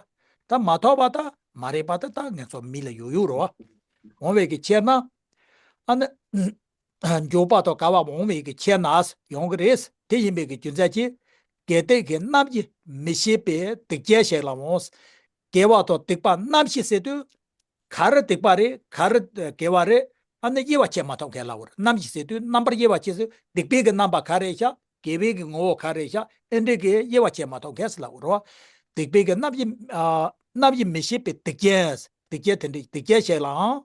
ད་མ་ཐོབ་པ་ད་མ་རེད་པ་ད་ད་ངེད་ཚོ་མི་ལ་ཡོད་ཡོད་རོ། འོང་བའི་གི་ཕྱིར་ན། ཨ་ནི། འགྱོད་པ་དང་དགའ་བ་འོང་བའི་གི་ཕྱིར་ན་ཡོང་གི་རེད། དེ་ཡིན་པའི་གི་རྒྱུ་མཚན་གྱིས། དགེ་སྡིག་གི་རྣམ་དབྱེ་མི་ཤེས་པའི་སྡིག་ཅན་ཞིག་ལ་འོང་། དགེ་བ་དང་སྡིག་པ་རྣམ་ཤེས་ཟེར་དུས། ག་རེ་སྡིག་པ་རེད། ག་རེ་དགེ་བ་རེད། ཨ་ནི་དབྱེ་བ་ཕྱེ་མ་ཐུབ་མཁན་ལབ་པ་རེད། རྣམ་ཤེས་ཟེར་དུས་རྣམ་པར་དབྱེ་བ་ཕྱེ་ཟེར། སྡིག་པའི་གི་རྣམ་པ་ག་རེ་ཤག་དགེ་བའི་གི་ངོ་བོ་ག་རེ་ཤག་ཨེ་འདྲའི་གི་དབྱེ་བ་ཕྱེ་མ་ཐུབ་མཁན་ཟེར་ལབ་རེད་བ། སྡིག་པའི་གི་རྣམ་དབྱེ་ཨ་རྣམ་དབྱེ་མི་ཤེས་པའི་སྡིག་ཅན། སྡིག་ཅན་དེ་འདྲའི་སྡིག་ཅན་ཞིག་ལའང་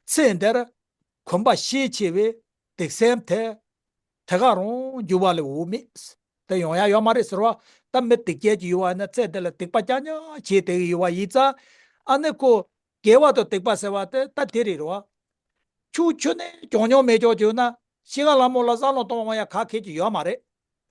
ཚེ་འདིར་གོམས་པ་ཤས་ཆེ་བའི་སྡིག་སེམས་དེ་དེ་ག་རང་འགྱུར་བ་ལས་འོང་མེད། དེ་ཡོང་ཡ་ཡོད་མ་རེད་ཟེར་བ། ད་མི་སྡིག་ཅན་ཅིག་ཡོད་པ་ཡིན་ན་ཚེ་འདི་ལ་སྡིག་པ་རྐྱང་རྐྱང་བྱས་བསྡད་ཀྱི་ཡོད་པ་ཡིན་ཙང་། ཨ་ནི་ཁོ་དགེ་བ་དང་སྡིག་པ་ཟེར་བ་དེ་ད་དེ་རེད་རེད་བ། ཁྱོད་ཁྱོན་ནས་གྱོང་མྱོང་མེད་ཀྱོག་བྱུང་ན་ཤི་ཁ་ལ་མོ་ལ་བསམ་བློ་གཏོང་བ་ཡ་ག་གེ་ཅིག་ཡོད་མ་རེད།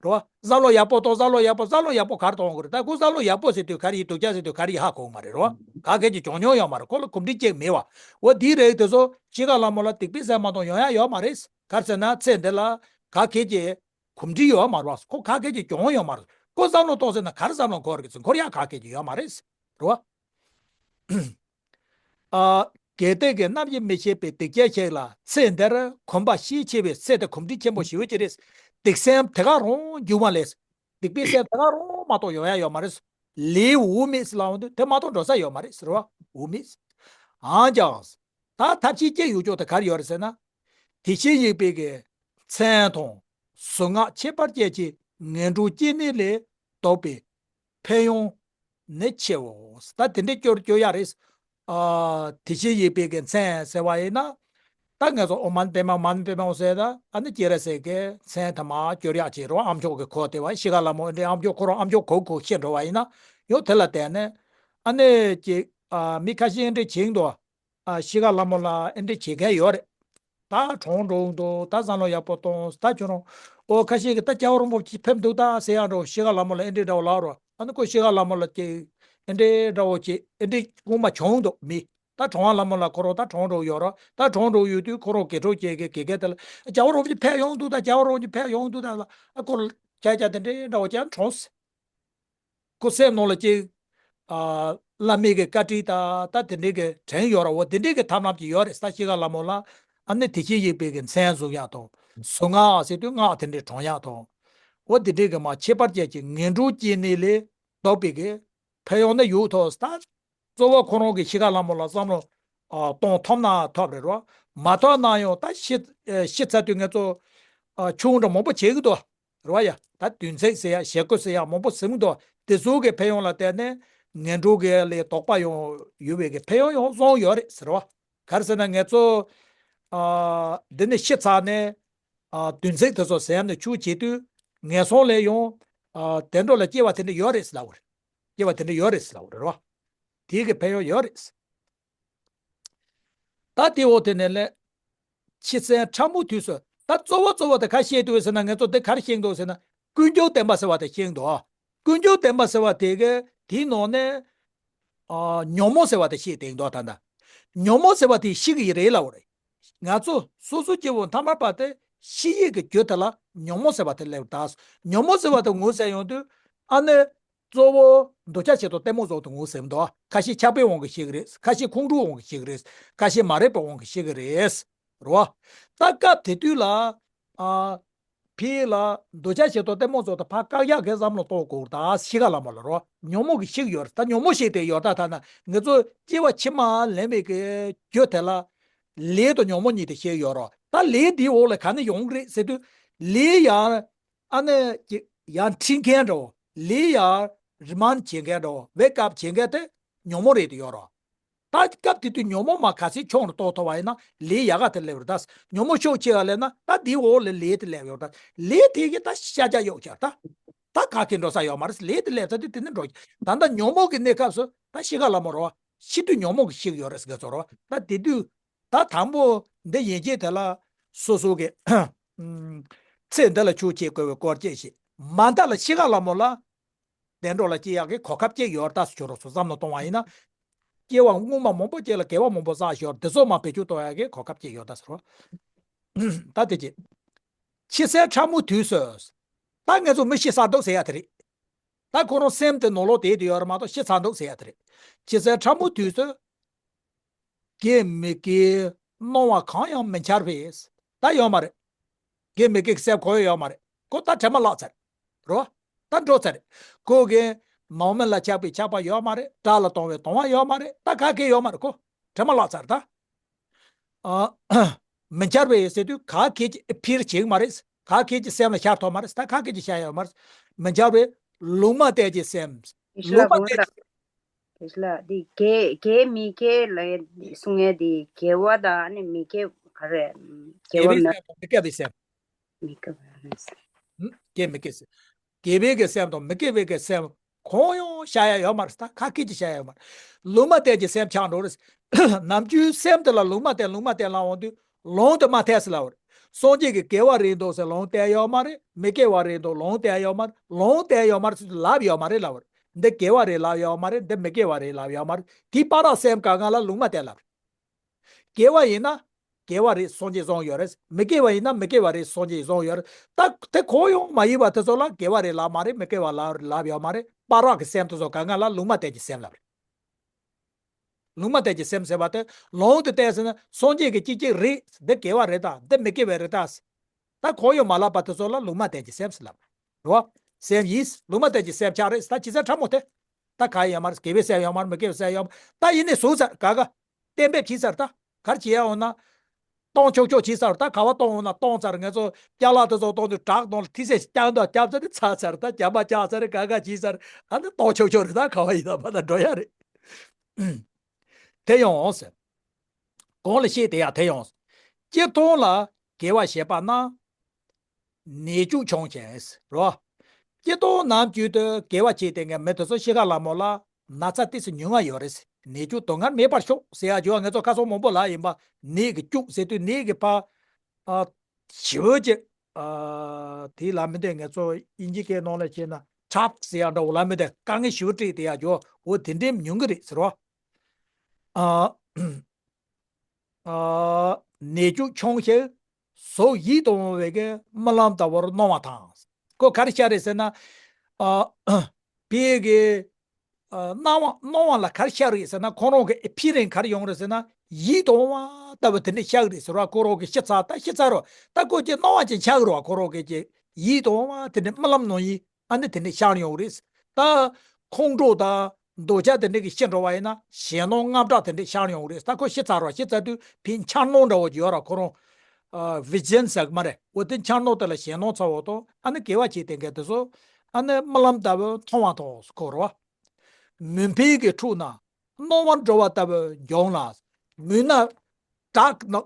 རེད་བ། བསམ་བློ་ཡག་པོ་གཏོང་། བསམ་བློ་ཡག་པོ། བསམ་བློ་ཡག་པོ་ག་རེ་གཏོང་དགོས་རེད། ད་ཁོ་བསམ་བློ་ཡག་པོ་ཟེར་དུས་ག་རེ་ཡིན། སྡུག་ཅག་ཟེར་དུས་ག་རེ་ཡིན་ཧ་གོ་གི་མ་རེད། རེད་བ། ག་གེ་ཅིག་གྱོང་མྱོང་ཡོད་མ་རེད། ཁོ་ལ་གོམས་འདྲིས་ཅིག་མེད་བ། འོ་དེའི་རིགས་དེ་ཚོ་ཤི་ཁ་ལ་མོ་ལ་སྡིག་པའི་སེམས་མ་གཏོང་ཡོང་ཡ་ཡོད་མ་རེད། ག་རེ་ཟེར་ན་ཚེ་འདི་ལ་ག་གེ་ཅིག་གོམས་འདྲིས་ཡོད་མ་རེད་བ། ཁོ་ག་གེ་ཅིག་གྱོང་ཡོད་མ་རེད། ཁོ་བསམ་བློ་གཏོང་ཟེར་ན་ག་རེ་བསམ་བློ་འཁོར་གི་ཚེ་འཁོར་ཡ་ག་གེ་ཅིག་ཡོད་མ་རེད། རེད་བ། ཨ། གལ་ཏེ་གི་རྣམ་དབྱེ་མི་ཤེས་པའི་སྡིག་ཅན་ཞིག་ལ་ཚེ་འདིར་གོམས་པ་ཤས་ཆེ་བའི་ཚེ་དེ་གོམས་འདྲིས་ཆེན་པོ་ཞེ་པོ་ཅིག་རེད། སྡིག་སེམས་དེ་ག་རང་འགྱུར་བ་ལས། སྡིག་པའི་སེམས་དེ་ག་རང་མ་གཏོགས་ཡོང་ཡ་ཡོད་མ་རེད། ལས་འོང་མེད་ཟེར་ལབ་འོང་དུས་དེ་མ་གཏོགས་འགྲོ་ས་ཡོད་མ་རེད་ཟེར་བ། འོང་མེད། འོན་ཀྱང་། ད་ཐབས་ཤེས་སྐྱེ་ཡོད་ཅོག་དེ་ག་རེ་ཡོད་རེད་ཟེར་ན། དེ་བཞིན་གཤེགས་པའི་གི་མཚན་དང་གཟུངས་སྔགས་ཁྱད་པར་ཅན་གྱི་ངན་འགྲོར་སྐྱེ་གནས་ལས་ལྡོག་པའི་ཕན་ཡོན་ནི་ཆེའོ། ད་དེ་འདྲའི་སྐྱོར་སྐྱོར་ཡ་རེད། ཨ། དེ་བཞིན་གཤེགས་པའི་གི་མཚན་ཟེར་བ་ཡིན་ན། ད་ངས་ཚོ་ཨོཾ་མ་ཎི་པདྨེ་མ་ཎི་པདྨེ་ཧཱུྃ་ཟེར། ད་ཨ་ནི་སྤྱན་རས་གཟིགས་ཀྱི་མཚན་དེ་མར་སྐྱོར་ཡག་བྱེད་རོགས། ཨ་མཆོག་གི་གོ་དེ་བ་ཤི་ཁ་ལ་མོ་འདི་ཨ་མཆོག་ཁོ་རང་ཨ་མཆོག་གོ་གོ་ཤི་འགྲོ་བ་ཡིན་ན། ཡང་དེ་ལ་བརྟེན་ནས་ཨ་ནི་ཅིག་ཨ། མི་ཁ་ཤས་འདི་འདྲ་བྱེད་འདུག་ཨ། ཤི་ཁ་ལ་མོ་ལ་ཨེ་འདྲ་བྱེད་མཁན་ཡོད་རེད། ད་གྲོངས་འགྲོ་འདུག་ད་བསམ་བློ་ཡག་པོ་གཏོང་། ད་ཁྱོད་རང་ཨོ་ཁ་ཤས་ཀྱིས་ད་རྒྱལ་བ་རིན་པོ་ཆེ་ཕེབས་འདུག་ད་ཟེར་ཡག་འགྲོ། ཤི་ཁ་ལ་མོ་ལ་ཨེ་འདྲ་འདྲ་བོ་ལབ་རོགས། ཨ་ནི་ཁོ་ཤི་ཁ་ལ་མོ་ལ་ཅིག་ཨེ་འདྲ་འདྲ་བོ་ཅིག་ཨེ་འདྲ་སྐུལ་མ་བྱུང་འདུག་མི་ད་གྲོངས་པ་ལ་མོ་ལ་ཁོ་རང་ད་གྲོངས་འགྲོ་ཡོད་རོགས། ད་གྲོངས་འགྲོ་ཡོད་དུས་ཁོ་རང་དགེ་གྲོགས་ཅན་གྱི་དགེ་རྒན་དེ་ལ་རྒྱལ་བ་རིན་པོ་ཆེ་ཕེབས་ཡོང་འདུག་ད་རྒྱལ་བ་རིན་པོ་ཆེ་ཕེབས་ཡོང་འདུག་ད་ལ། ཨ་ཁོ་ཁྱ་ཁྱ་དེ་འདྲ་འདྲ་བོ་ཅིག་གྲོངས། ཁོ་སེམས་ནང་ལ་ཅིག་ཨ། བླ་མའི་གི་བཀའ་དྲིན་ད་ད་དེ་འདྲའི་གི་དྲན་ཡོད་ར་བོ། དེ་འདྲའི་གི་ཐབས་ལམ་ཅིག་ཡོད་རེད། ད་ཤི་ཁ་ལ་མོ་ལ་ཨ་ནི་དེ་བཞིན་གཤེགས་པའི་གི་མཚན་གཟུང་ཡག་དང་། གཟུངས་སྔགས་ཟེར་དུས་སྔགས་དེ་འདྲའི་བགྲང་ཡག་དང་། འོ་དེ་འདྲའི་གི་མ་ཁྱད་པར་ཅན་གྱི་ངན་འགྲོར་སྐྱེ་གནས་ལས་ལྡོག་པའི་གི་ཕན་ཡོན་ནི་ཡོད་ཐོག་ད། གཙོ་བོ་ཁོ་རང་གི་ཤི་ཁ་ལ་མོ་ལ་བསམ་བློ་ཨ། གཏོང་ཐུབ་ན་ཐུབ་རེད་རོ། མ་ཐུབ་ན་ཡང་ད་ཤི་ཨ། ཤི་ཚར་དུས་ངེད་ཚོ་ཨ། ཆུང་འདྲ་མང་པོ་བྱེད་ཀྱི་འདུག་རེད་བ་ཡ། ད་དུས་ཚིགས་ཟེར་ཡ་ཞེ་དགུ་ཟེར་ཡ་མང་པོ་ཟིན་འདུག་དེ་ཚོ་གི་ཕན་ཡོན་ལ་བརྟེན་ནས་ངན་འགྲོ་གི་ལས་ལྡོག་པ་ཡོང་ཡོད་པའི་གི་ཕན་ཡོན་ཡང་བཟང་ཡོད་རེད་ཟེར་བ། ག་རེ་ཟེར་ན་ངེད་ཚོ་ཨ། འདི་ནས་ཤི་ཚར་ནས་ཨ། དུས་ཚིགས་དེ་ཚོ་ཟིན་ནས་ཆུ་བྱེད་དུས་ངན་སོང་ལས་ཡང་ཨ། དེ་འགྲོ་ལ་སྐྱེ་བ་དེ་འདྲ་ཡོད་རེད་ཟེར་ལབ་པ་རེད། སྐྱེ་བ་དེ་འདྲ་ཡོད་རེད་ཟེར་ལབ་པ་རེད་རོ། དེའི་གི་ཕན་ཡོན་ཡོད་རེད། ད་དེ་འོག་དེ་ནས་ལས། ཕྱི་གསལ་ཕྲ་མོའི་དུས་སུ། ད་གཙོ་བོ་གཙོ་བོ་དེ་ག་བཤད་འདུག་ཟེར་ན། ངེད་ཚོ་དེ་ག་རེ་བཤད་འདུག་ཟེར་ན། ཀུན་འབྱུང་བདེན་པ་ཟེར་བ་དེ་བཤད་འདུག་ཀུན་འབྱུང་བདེན་པ་ཟེར་བ་དེ་གི་དེའི་ནང་ནས་ཨ། ཉོན་མོངས་ཟེར་བ་དེ་བཤད་བསྡད་འདུག་ད་ལྟ་ཉོན་མོངས་ཟེར་བ་དེ་ཤི་གི་རེད་ལབ་པ་རེད། ང་ཚོ་སོ་སོ་སྐྱེ་བོ་ཐ་མལ་པ་དེ་ཤི་ཡས་ཀྱི་རྒྱུ་དེ་ལ་ཉོན་མོངས་ཟེར་བ་དེ་སླེབས་ད། ཉོན་མོངས་ཟེར་བ་དེ་ངོས་ཟིན་ཡོང་དུས་ཨ་ནི། གཙོ་བོ་འདོད་ཆགས་ཞེ་སྡང་གཏི་མུག་སོགས་དེ་ངོས་ཟིན་འདུག་ཁ་ཤས་ཆགས་པའི་དབང་གིས་ཤི་གི་རེད། ཁ་ཤས་ཁོང་ཁྲོའི་དབང་གིས་ཤི་གི་རེད། ཁ་ཤས་མ་རིག་པའི་དབང་གིས་ཤི་གི་རེད། རེད་བ། ད་སྐབས་དེ་དུས་ལ། ཨ། ཕི་ལ་འདོད་ཆགས་ཞེ་སྡང་གཏི་མུག་སོགས་དེ་ཕར་བཀག་ཡག་གི་བསམ་བློ་གཏོང་དགོས། ད་ཤི་ཁ་ལ་མོ་ལ་རེད་བ། ཉོན་མོངས་ཀྱིས་ཤི་གི་ཡོད་རེད། ད་ཉོན་མོངས་ཤིག་དེ་ཡོད་ད། ཐ་ན་ངེད་ཚོ་སྐྱེ་བ་ཕྱི་མ་ལེན་པའི་གི་རྒྱུ་དེ་ལ། ལས་དང་ཉོན་མོངས་གཉིས་དེ་ཤི་གི་ཡོད་རེད། ད་ལས་འདིའི་འོག་ལ་ག་ནས་ཡོང་གི་རེད་ཟེར་དུས། ལས་ཡང་། ཨ་ནི་ཅིག་ཡར་འཁྲིད་མཁན་འདྲ་བོ། ལས་ཡར་རི་མན་བྱེད་མཁན་འདྲ་བོ། ཝེ་ཀ་ཨབ་བྱེད་མཁན་དེ་ཉོན་མོངས་རེད་དེ་ཡོད་རོ། ད་སྐབས་དེ་དུས་ཉོན་མོངས་མ་ག་ཚད་ཆུང་རུ་གཏོང་ཐུབ་པ་ཡིན་ན་ལས་ཡག་ག་དེ་སླེབས་རེད་ད། ཉོན་མོངས་ཤུགས་ཆེ་བ་སླེབས་ན་ད་དེའི་འོག་ལ་ལས་དེ་སླེབས་ཡོད་ད། ལས་དེ་གི་ད་ཤ་རྒྱགས་གཡོག་ཆགས་ད། ད་ག་གེ་འགྲོ་ས་ཡོད་མ་རེད། ལས་དེ་སླེབས་ཚར་དུས་དེ་ནི་འགྲོ། ད་ལྟ་ཉོན་མོངས་ཀྱི་གནས་སྐབས་སུ་ད་ཤི་ཁ་ལ་མོ་རོ། ཤི་དུས་ཉོན་མོངས་ཀྱིས་ཤི་གི་ཡོད་རེད་ཟེར་གི་ཚོ་རོ། ད་དེ་དུས། ད་དང་པོ་འདི་ཡན་ཆད་དེ་ལ་སོ་སོ་གི་ཚེ་འདི་ལ་ཆོས་བྱེད་དགོས་པའི་སྐོར་བཅས་ཤིག་མ་མཐའ་ལ་ཤི་ཁ་ལ་མོ་ལ་བདེ་འགྲོ་ལ་སྐྱེ་ཡག་གི་གོ་སྐབས་ཅིག་ཡོད་རེད་ད་ཟེར་ཁྱོད་རང་ཚོ་བསམ་བློ་གཏོང་བ་ཡིན་ན། སྐྱེ་བ་སྔོན་མ་མང་པོ་ཅིག་ལ་དགེ་བ་མང་པོ་བསགས་ཤོར་དེ་ཚོ་མར་བེད་སྤྱོད་གཏོང་ཡག་གི་གོ་སྐབས་ཅིག་ཡོད་ད་ཟེར་བ། ད་དེ་ཅི། ཕྱི་གསལ་ཕྲ་མོའི་དུས་སུ། ད་ངེད་ཚོ་མི་ཤི་ཚར་འདུག་ཟེར་ཡ་དེ་རེད། ད་ཁོ་རང་སེམས་དེ་ནང་ལོགས་བསྡད་དེ་ཡོད་རེད་མ་གཏོགས་ཤི་ཚར་འདུག་ཟེར་ཡ་དེ་རེད། ཕྱི་གསལ་ཕྲ་མོའི་དུས་སུ། དགེ་མི་དགེའི་སྣང་བ་གང་ཡང་མི་འཆར་བས། ད་ཡོད་མ་རེད། དགེ་མི་དགེ་གི་སེམས་ཁོ་ཡོད་ཡོད་མ་རེད། ཁོ་ད་དྲན་པ་བརླག་ཚར། རོ། ད་འགྲོ་ཚར་རེད། ཁོ་གི་ནང་མི་ལ་ཆགས་པའི་ཆགས་པ་ཡོད་མ་རེད། དགྲ་ལ་གཏོང་བའི་གཏོང་བ་ཡོད་མ་རེད། ད་ག་གེ་ཡོད་མ་རེད། ཁོ་དྲན་པ་བརླག་ཚར་ད། ཨ། མི་འཆར་བས་ཟེར་དུས་ག་གེ་ཅིག་ཨེ་ཕིར་བྱེད་ཀྱི་མ་རེད། ག་གེ་གི་སེམས་ལ་ཤར་ཐུབ་མ་རེད། ད་ག་གེ་གི་ཤར་ཡོད་མ་རེད། མི་འཆར་བའི་ལུང་མ་བསྟན་གྱི་སེམས། དེ་ལ་ལུང་མ་དགོངས་བསྟན་དག་དེ་ལ་འདི་དགེ་དགེ་མི་དགེ་ལ་གསུང་ཡས་འདི་དགེ་བ་དང་ནི་མི་དགེ་ག་རེ། དགེ་དགེ་བ་བའི་མི་སེམས་དང་མི་དགེ་བའི་སེམས། མི་དགེ་བ་རེད། ཧུམ། དགེ་མི་དགེ་སེམས། དགེ་བའི་གི་སེམས་དང་མི་དགེ་བའི་གི་སེམས་གང་ཡང་བཤད་ཡ་ཡོད་མ་རེད། ད་ག་གེ་གི་བཤད་ཡ་ཡོད་མ་རེད། ལུང་མ་བསྟན་གྱི་སེམས་ཆགས་འགྲོ་རེད། ནམ་རྒྱུན་སེམས་དེ་ལ་ལུང་མ་བསྟན་ལུང་མ་བསྟན་ལབ་འོང་དུས་ལུང་དེ་མ་འཐད་ཟེར་ལབ་པ་རེད། སངས་རྒྱས་ཀྱིས་དགེ་བ་རེད་འདུག་ཟེར་ལུང་བསྟན་ཡོད་མ་རེད། མི་དགེ་བ་རེད་འདུག་ལུང་བསྟན་ཡོད་མ་རེད། ལུང་བསྟན་ཡོད་མ་རེད་ཟེར་དུས་ལབ་ཡོད་མ་རེད་ལབ་པ་རེད། འདི་དགེ་བ་རེད་ལབ་ཡོད་མ་རེད། འདི་མི་དགེ་བ་རེད་ལབ་ཡོད་མ་རེད། དེའི་བར་ར་སེམས་གང་ག་ལ་ལུང་མ་བསྟན་ལབ་པ་རེད། དགེ་བ་ཡིན་ན་དགེ་བ་རེད་སངས་རྒྱས་གསུངས་ཡོད་རེད། མི་དགེ་བ་ཡིན་ན་མི་དགེ་བ་རེད་སངས་རྒྱས་གསུངས་ཡོད་རེད། ད་དེ་གང་ཡང་མ་ཡིན་པ་དེ་ཚོ་ལ་དགེ་བ་རེད་ལབ་མ་རེད། མི་དགེ་བ་ལབ་ལབ་ཡོད་མ་རེད། བར་ར་གི་སེམས་དེ་ཚོ་གང་ག་ལ་ལུང་མ་བསྟན་གྱི་སེམས་ལབ་རེད། ལུང་མ་བསྟན་གྱི་སེམས་ཟེར་བ་དེ་ལུང་དུ་བསྟན་ཟེར་ན་སངས་རྒྱས་ཀྱིས་གཅིག་གཅིག་རེད། འདི་དགེ་བ་རེད་ད། འདི་མི་དགེ་བ་རེད་ད། ད་གང་ཡང་མ་ལབ་པ་དེ་ཚོ་ལ་ལུང་མ་བསྟན་གྱི་སེམས་ཟེར་ལབ་རེད་བ། སེམས་ཡིན། ལུང་མ་བསྟན་གྱི་སེམས་ཆགས་རེད། ད་ཇི་ལྟར་ཕྲ་མོ་དེ། ད་ག་ཡོད་མ་རེད། དགེ་བའི་སེམས་ཡོད་མ་རེད། མི་དགེ་བའི་སེམས་ཡོད་མ་རེད། ད་ཡིན་ནས་བཟུང་ཚར་ག་ག་གཏན་འབེབས་བྱས་ཚར། ད་ག་རེ་བྱེད་ཡ་འོང་ན། གཏོང་ཆོག་ཆོག་བྱས་ཚར། ད་ག་བ་གཏོང་འོང་ན་གཏོང་ཚར། ང་ཚོ་ཅ་ལག་དེ་ཚོ་གཏོང་དུས་བྲག་གདོང་ལ་ཐིག་ཚད་རྐྱང་དུ་བརྒྱབ་ཚར་ནས་ཚར་ཚར། ད་རྒྱབ་མ་བཅག་ཚར། ག་ག་བྱས་ཚར། ཨ་ནི་གཏོང་ཆོག་ཆོག་རེད། ད་ག་བ་ཡིན་ན་མ་ད་འགྲོ་ཡ་རེད། དེ་ཡོང་ཟེར། གོང་ལ་བཤད་དེ་ཡང་དེ་ཡོང་། སྤྱིར་བཏང་ལ་དགེ་བ་བྱེད་པ་ན། ནད་དུག་ཆུང་ཞིང་རོ། སྤྱིར་བཏང་ནམ་རྒྱུན་དུ་དགེ་བ་བྱེད་དེ་ངས་མི་དེ་ཚོ་ཤི་ཁ་ལ་མོ་ལ་ན་ཚ་ཏི་སི་ཉུང་ང་ཡོད་རེད། ནད་དུག་དོན་ངར་མེད་པར་ཤོག་ཟེར་ཡ་བརྗོད་ང་ཚོ་ཁ་སང་མང་པོ་ལ་ཡིན་པ་ནད་ཀྱི་དུག་ཟེར་དུས་ནད་ཀྱི་ཕ། ཨ། ཞི་བོ་ཅིག་ཨ། དེ་ལ་མི་དེ་ང་ཚོ་དབྱིན་ཇི་སྐད་ནང་ལ་བྱས་ན་ཁྲབ་ཟེར་ཡ་འདྲ་བོ་ལ་མི་དེ་དཀའ་ངལ་ཞི་བོ་སྤྲད་དེ་ཡ་བརྗོད་འོ་དེ་འདྲའི་ཉུང་གི་རེད་ཟེར་བ། ཨ། ཨ། ནད་དུག་ཆུང་ཞིང་གཟུགས་ཡིད་དུ་འོང་བའི་གི་རྨི་ལམ་ལྟ་བུར་སྣང་བ་དང་། ཁོ་ག་རེ་ཤར་རེད་ཟེར་ན། ཨ། ཕའི་གི་ཨ། སྣང་བ་སྣང་བ་ལ་ག་རེ་ཤར་རེད་ཟེར་ན་ཁོ་རང་གི་ཨེ་ཕི་རེན་ག་རེ་ཡོང་རེད་ཟེར་ན་ཡིད་དུ་འོང་བ་ལྟ་བུ་དེ་འདྲ་ཤར་རེད་ཟེར་བ། ཁོ་རང་གི་ཤི་ཚར་ད་ཤི་ཚར་རོ། ད་ཁོ་ཀྱི་སྣང་བ་ཅན་ཆགས་རོ། ཁོ་རང་གི་ཀྱི་ཡིད་དུ་འོང་བ་དེ་འདྲ་རྨི་ལམ་ནང་ཡིན། ཨ་ནི་དེ་འདྲ་ཤར་ཡོང་རེད། ད་ཁོང་ཁྲོ་དང་འདོད་ཆགས་དེ་འདྲ་གི་ཤི་འགྲོ་བ་ཡིན་ན་ཞེད་སྣང་དངངས་སྐྲག་དེ་འདྲ་ཤར་ཡོང་རེད། ད་ཁོ་ཤི་ཚར་རོ། ཤི་ཚར་དུས་ཕའི་འཆར་སྣང་འདྲ་བོ་ཡོད་ར། ཁོ་རང་ཨ། བི་ཇན་ཟེར་གི་མ་རེད། འོ་དེ་འཆར་སྣང་དེ་ལ་ཞེད་སྣང་ཚ་བོ་དང་ཨ་ནི་དགེ་བ་བྱེད་དེ་འགལ་དེ་ཚོ་ཨ་ནི་རྨི་ལམ་ལྟ་བུ་མཐོང་བ་དང་ཁོ་རོ། མུན་པའི་གི་ཁྲོད་ན་སྣང་བ་འགྲོ་བ་ལྟ་བུ་འབྱུང་ལ། མུན་ན་ཌརཀ་ནི་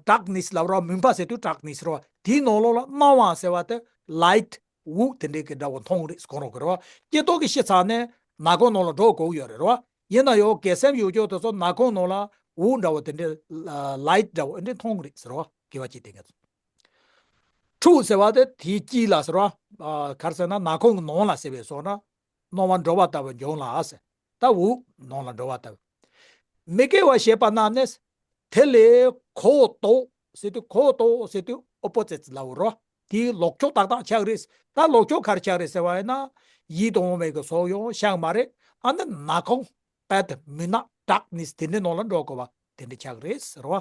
ཌརཀ་ནེ་སི་ལབ་རོ། མུན་པ་ཟེར་དུས་ཌརཀ་ནེ་སི་རོ། དེའི་ནང་ལོགས་ལ་སྣང་བ་ཟེར་བ་དེ་ལའིཊ་འོད་དེ་འདྲའི་གི་འདྲ་བོ་མཐོང་རེད་ཁོ་རང་གི་རོ། སྐྱེ་ཏོག་གི་ཤི་ཚར་ནས་ནག་ཁུང་ནང་ལ་འགྲོ་དགོས་ཡོད་རེད་རོ། ཡིན་ན་ཡང་དགེ་སེམས་ཡོད་ཅོག་དེ་ཚོ་ནག་ཁུང་ནང་ལ་འོད་འདྲ་བོ་དེ་འདྲའི་ལའིཊ་འདྲ་བོ་འདྲའི་མཐོང་རེད་ཟེར་རོ། དགེ་བ་བྱེད་དེ་ངས་ཚོ། ཁྲོད་ཟེར་བ་དེ་དེའི་དཀྱིལ་ལ་ཟེར་བ། ཨ། ག་རེ་ཟེར་ན་ནག་ཁུང་གི་ནང་ལ་ཟེར་བས་སོང་ན། སྣང་བ་འགྲོ་བ་ལྟ་བུ་འབྱུང་ལ་ཟེར། ད་འོད་ནང་ལ་འགྲོ་བ་ལྟ་བུ། མི་དགེ་བ་བྱེད་པ་རྣམས་ནི། དེ་ལས་གོ་ལྡོག་ཟེར་དུས་གོ་ལྡོག་ཟེར་དུས་ཨོ་པོ་ཛིཊ་ལབ་རོ། དེའི་ལོག་ཕྱོགས་ཏག་ཏག་ཆགས་རེད། ད་ལོག་ཕྱོགས་ག་རེ་ཆགས་རེད་ཟེར་བ་ཡིན་ན། ཡིད་དུ་འོང་བའི་གི་ཚོགས་ཡང་བཞག་མ་རེད། ཨ་ནི་ནག་ཁུང་པད་མུན་ནག་ཌརཀ་ནེ་སི་དེ་འདྲའི་ནང་ལ་འགྲོ་དགོས་པ་དེ་འདྲ་ཆགས་རེད་ཟེར་བ།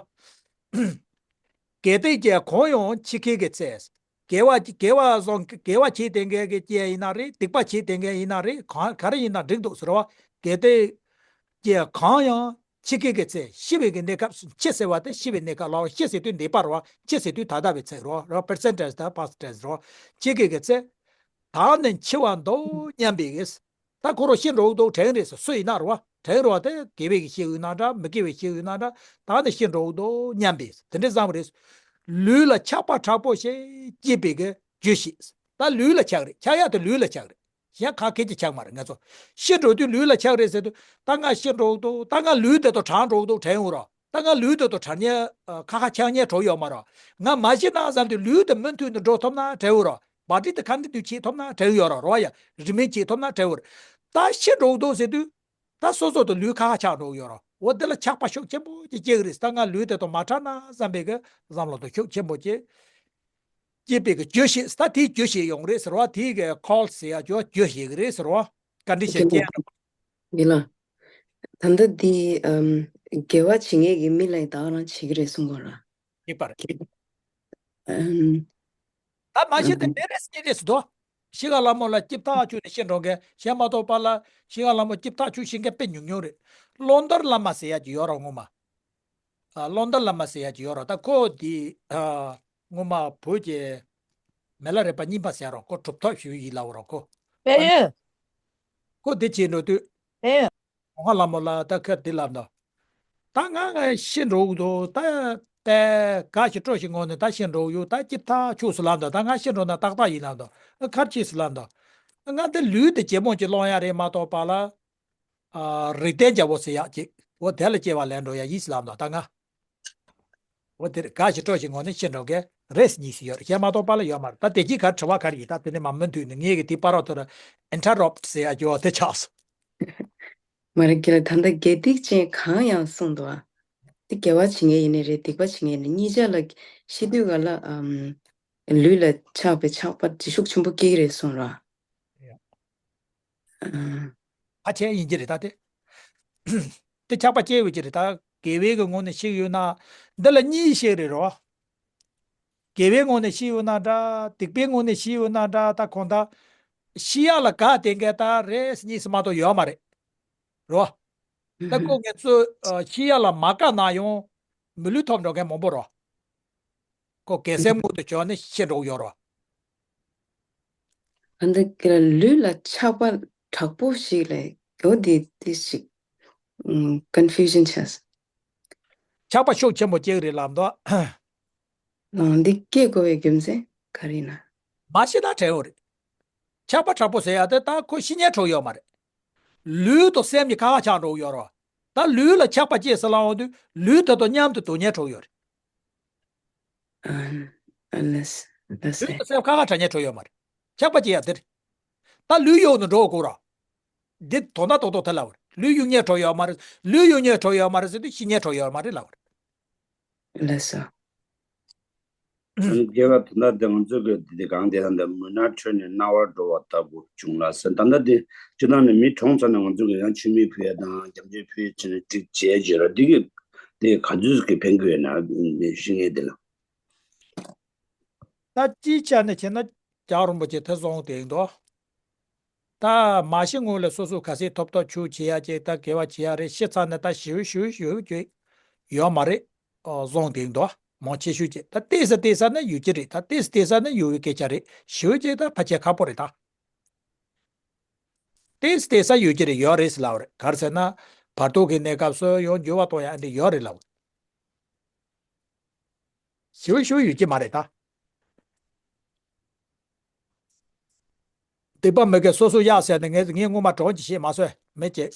གལ་ཏེ་ཀྱེ་གང་ཡང་འཆི་ཁའི་གི་ཚེ། དགེ་བ་དགེ་བ་བཟང་དགེ་བ་བྱེད་དེ་འགའ་གི་ཀྱེ་ཡིན་ན་རེད། སྡིག་པ་བྱེད་དེ་འགའ་ཡིན་ན་རེད། གང་ག་རེ་ཡིན་ན་འགྲིག་འདུག་ཟེར་བ། གལ་ཏེ་ཀྱེ་གང་ཡང་འཆི་ཁའི་གི་ཚེ་ཤི་བའི་གི་གནས་སྐབས་སུ་འཆི་ཟེར་བ་དེ་ཤི་བའི་གནས་སྐབས་ལ་ཤི་ཟེར་དུས་འདས་པ་རེད་བ། འཆི་ཟེར་དུས་ད་ལྟ་བའི་ཚེ་རེད་བ། པར་སེན་ཊེན་སི་དང་པ་སི་ཊེན་སི་རེད་བ། འཆི་ཁའི་གི་ཚེ། བདག་ནི་འཆི་བར་འདོད་སྙམ་པའི་གི། ད་ཁོ་རང་ཤི་འགྲོ་འདུག་དྲན་རེད་ཟེར། སུ་ཡིན་ན་རེད་བ། དྲན་རེད་བ། དེ་དགེ་བའི་གི་ཤི་ཡོད་ན་འདྲ། མི་དགེ་བའི་ཤི་ཡོད་ན་འདྲ། ད་ནི་ཤི་འགྲོ་འདུག་སྙམ་པས་དེ་འདྲའི་བསམ་རེད། ལུས་ལ་ཆགས་པ་དྲག་པོ་ཞིག་སྐྱེས་པའི་གི་རྒྱུ་ཞིག་ད་ལུས་ལ་ཆགས་རེད། ཆགས་ཡག་དེ་ལུས་ལ་ཆགས་རེད། གཞན་ག་གེ་ཅིག་ཆགས་མ་རེད། ང་ཚོ་ཤི་འགྲོ་དུས་ལུས་ལ་ཆགས་རེད་ཟེར་དུས་ད་ང་ཤི་འགྲོ་འདུག་ད་ང་ལུས་དེ་དང་བྲལ་འགྲོ་འདུག་དྲན་ཡོང་རོགས། ད་ང་ལུས་དེ་དང་བྲལ་ཉེ་ཁ་ཁ་ཆགས་ཉེ་གྲོགས་ཡོད་མ་རེད། ང་མ་ཤི་ན་བསམ་དུས་ལུས་དེ་མུ་མཐུད་དུ་འགྲོ་ཐུབ་ན་དྲན་ཡོང་རོགས། བ་ཏི་དེ་ག་འདི་དུས་བྱེད་ཐུབ་ན་དྲན་ཡོད་ར་རོ་ཡ། རི་མོ་བྱེད་ཐུབ་ན་དྲན་ཡོད་ར། ད་ཤི་འགྲོ་འདུག་ཟེར་དུས། ད་སོ་སོ་དང་ལུས་ཁ་ཁ་ཆགས་འགྲོ་ཡོད་ར། འོ་འདི་ལ་ཆགས་པ་ཤུགས་ཆེན་པོ་ཅིག་སྐྱེ་གི་རེད། ད་ང་ལུས་དེ་དང་མ་བྲལ་ན་བསམ་པའི་གི་བསམ་བློ་དང་ཤུགས་ཆེན་པོ་ཅིག་སྐྱེས་པའི་གི་རྒྱུ་ཞིག་ད་དེའི་རྒྱུ་ཞིག་ཡོང་རེད་ཟེར་བ། དེའི་གི་ཁོལ་ཟེར་ཡ་རྒྱུ་རྒྱུ་ཞིག་གི་རེད་ཟེར་བ། ག་འདྲི་ཞིག་སྐྱེ་ཡ་ར། འདི་ལ། ད་ལྟ་འདི་ཨམ། དགེ་བ་བྱེད་མཁན་གྱི་མི་ལ་ཡི་ད་ག་རང་བྱེད་ཀྱི་རེད་གསུང་གོ་ར། ཡིན་པར། ཨམ། ད་མ་ཤི་ཨམ། དེ་མེ་རེ་སྐྱེ་རེས་སུ་དོ། ཤི་ཁ་ལ་མོ་ལ་སྐྱིབ་ཐག་ཆུ་ནས་ཤི་འགྲོ་མཁན་ཤེས་མ་གཏོགས་པ་ལ་ཤི་ཁ་ལ་མོ་སྐྱིབ་ཐག་ཆུ་ཤི་མཁན་དཔེ་ཉུང་ཉུང་རེད། བློ་འདར་བླ་མ་ཟེར་ཡ་ཅིག་ཡོད་ར་ངོ་མ། ཨ། བློ་འདར་བླ་མ་ཟེར་ཡ་ཅིག་ཡོད་ར། ད་ཁོ་དེ་ཨ། ངོ་མ་བོད་ཀྱི་ མི་ལ་རས་པ་གཉིས་པ་ཟེར་རོགས། ཁོ་གྲུབ་ཐོབ་ཞུ་ཡིན་ལབ་རོགས་ཁོ། དཔལ་ཡོན། ཁོ་འདི་བྱེད་འགྲོ་དུས། དཔལ་ཡོན། གོང་ལྷ་མོ་ལ་ད་ཁ་འདི་ལབ་འདུག་ད་ང་ང་ཤི་འགྲོ་གི་འདུག་ད་ད་ག་ཞིག་སྤྲོ་ཞིག་ངོ་ནས་ད་ཤི་འགྲོ་གི་ཡོད། ད་ཅི་ཐག་ཆོད་སུ་ལབ་འདུག་ད་ང་ཤི་འགྲོ་ན་ཏག་ཏག་ཡིན་ལབ་འདུག་ཨ་ཁར་ཆི་སུ་ལབ་འདུག་ང་འདི་ལུས་དེ་ཇེ་མང་ཅིག་སློང་ཡ་རེད་མ་གཏོགས་པ་ལ། ཨ་རིགས་ལྡན་རྒྱལ་པོ་ཟེར་ཡག་ཅིག་འོ་དེ་ལ་སྐྱེ་བ་ལེན་འགྲོ་ཡ་ཡིན་སུ་ལབ་འདུག་ད་ང་འོ་དེར་ག་ཞིག་སྤྲོ་ཞིག་ངོ་ནས་ཤི་འགྲོ་གི་རེད་གཉིས་སུ་ཡོད་རེད། གཞན་མ་གཏོགས་པ་ལ་ཡོད་མ་རེད། ད་དེ་གཅིག་ག་དྲི་བ་ག་རེ་ཡིན། ད་དེ་ནས་མ་མུ་མཐུད་ནས་ངེད་ཀྱི་དེ་པ་རོ་ཐོ་ར་ཨིན་ཊར་རབ་ཊི་ཟེར་ཡ་ཅིག་འོ་དེ་ཆགས་སོང་། མ་རེད་ཀྱི་ལ། ད་ལྟ་དགེ་སྡིག་ཅན་གང་ཡང་གསུངས་འདུག་ཨ། དེ་དགེ་བ་བྱེད་མཁན་ཡིན་ནའི་རེད། སྡིག་པ་བྱེད་མཁན་ཡིན་ནའི་གཉིས་ཆ་ལ་ཤི་དུས་ག་ལ་ཨམ། ལུས་ལ་ཆགས་པའི་ཆགས་པ་ལྗིད་ཤུགས་ཆེན་པོ་སྐྱེ་གི་རེད་གསུངས་ར། ཡ། ཨ། ཕལ་ཆེར་ཡིན་གྱི་རེད་ད་དེ། དེ་ཆགས་པ་སྐྱེ་འོས་ཀྱི་རེད་ད། དགེ་བའི་གི་ངོ་ནས་ཤི་ཡོད་ན། འདི་ལ་གཉིས་ཤིག་རེད་རོ། དགེ་བའི་ངོ་ནས་ཤི་ཡོད་ན་འདྲ། སྡིག་པའི་ངོ་ནས་ཤི་ཡོད་ན་འདྲ། ད་གང་ལྟར་ཤི་ཡག་ལ་ག་དེ་འགས་ད་རེས་གཉིས་སུ་མ་གཏོགས་ཡོད་མ་རེད་རོ། ད་ཁོ་ངེད་ཚོས་ཨ་ཤི་ཡག་ལ་མ་དགའ་ན་ཡང་མི་ལུས་ཐོབ་འགྲོ་མཁན་མང་པོ་རོ། ཁོ་དགེ་སེམས་མངོན་དུ་གྱུར་ནས་ཤི་འགྲོ་གི་ཡོད་རོ། ཨ་འདི་གི་ལུས་ལ་ཆགས་པ་དྲག་པོ་ཞིག་ལས་གོ་འདི་འདི་ཞིག་ཀོན་ཕུ་ཤན་ཆགས། ཆགས་པ་ཤུགས་ཆེན་པོ་སྐྱེ་གི་རེད་ལབ་འདུག་ཨང་། འདི་སྐྱེ་དགོས་པའི་རྒྱུ་མཚན་ག་རེ་ཡིན་ན། མ་ཤི་ན་བྲལ་ཡོད་རེད། ཆགས་པ་དྲག་པོ་ཟེར་ཡ་དེ་ད་ཁོ་ཤི་ཉན་འགྲོ་ཡོད་མ་རེད། ལུས་དང་སེམས་གཉིས་ཁ་ཁ་ཆགས་འགྲོ་གི་ཡོད་རེད་བ། ད་ལུས་ལ་ཆགས་པ་སྐྱེས་ཟེར་ལབ་འོང་དུས་ལུས་དེ་དང་མཉམ་དུ་སྡུག་བསྔལ་འགྲོ་གི་ཡོད་རེད། ཨ་ལས་ལས་ལུས་དང་སེམས་ཁ་ཁ་བྲལ་ཉན་འགྲོ་ཡོད་མ་རེད། ཆགས་པ་སྐྱེ་ཡ་དེ་རེད། ད་ལུས་གཡོག་ནས་འགྲོ་དགོས་ར། འདི་དོན་དག་ཏོག་ཏོག་དེ་ལབ་པ་རེད། ལུས་གཡོག་ཉན་འགྲོ་ཡོད་མ་རེད། ལུས་གཡོག་ཉན་འགྲོ་ཡོད་མ་རེད་ཟེར་དུས་ཤི་ཉན་འགྲོ་ཡོད་མ་རེད་ལབ་པ་རེད། ལགས་སོ། རྒྱལ་བ་དོན་དག་འདི་ང་ཚོ་གི་འདི་གང་དེ་དང་འདི་མུན་ནག་ཁྲོད་ནས་སྣང་བར་འགྲོ་བ་ལྟ་བུ་བྱུང་ལ་ཟེར། ད་ལྟ་འདི་སྤྱིར་བཏང་ནས་མི་གྲོངས་ཚར་ན་ང་ཚོ་གི་ཡང་མཆོད་མེ་ཕུལ་ཡ་དང་སྐྱབས་འཇུག་ཕུལ་ཡ་བྱས་ནས་འགྲིག་བྱས་བྱས་ར། འདི་གི་དེ་ག་ཚོད་ཀྱི་ཕན་གྱི་ཡོད་ན་ཤེས་ངེས་འདི་ལ། ད་སྤྱིའི་ཆ་ནས་བྱས་ན་རྒྱལ་བ་རིན་པོ་ཆེ་ཐེ་ཚོམ་དེ་འདུག་ད་མ་ཤི་སྔོན་ལ་སོ་སོ་ག་ཚད་ཐོབ་ཐོབ་ཆོས་བྱེད་ཡ་ཅིག་ད་དགེ་བ་བྱེད་ཡ་རེད། ཤི་ཚར་ནས་ད་ཞི་བ་ཞི་བ་ཞི་བ་ཅིག་ཡོད་མ་རེད། ཨོ་བཟང་དེ་འདུག་མང་ཆེ་ཤོས་ཅིག་ད་ཏོག་ཙམ་ཏོག་ཙམ་ནི་ཡོད་ཀྱི་རེད། ད་ཏོག་ཙམ་ཏོག་ཙམ་ནི་ཡོད་པའི་སྐད་ཆ་རེད། ཞི་བ་ཅིག་ད་ཕལ་ཆེར་ཁག་པོ་རེད་ད། ཏོག་ཙམ་ཏོག་ཙམ་ཡོད་ཀྱི་རེད། ཡོད་རེད་ཟེར་ལབ་རེད། ག་རེ་ཟེར་ན་བར་དོ་གི་གནས་སྐབས་སུ་ཡང་འགྱུར་བ་གཏོང་ཡ་འདི་ཡོད་རེད་ལབ། ཞི་བ་ཞི་བ་ཡོད་ཀྱི་མ་རེད་ད། སྡིག་པ་མི་དགེ་སོ་སོ་གཡག་ཟེར་ནས་ངས་ངས་སྔོན་མ་གྲོགས་ཀྱིས་བཤད་མ་སོས་མི་བྱེད།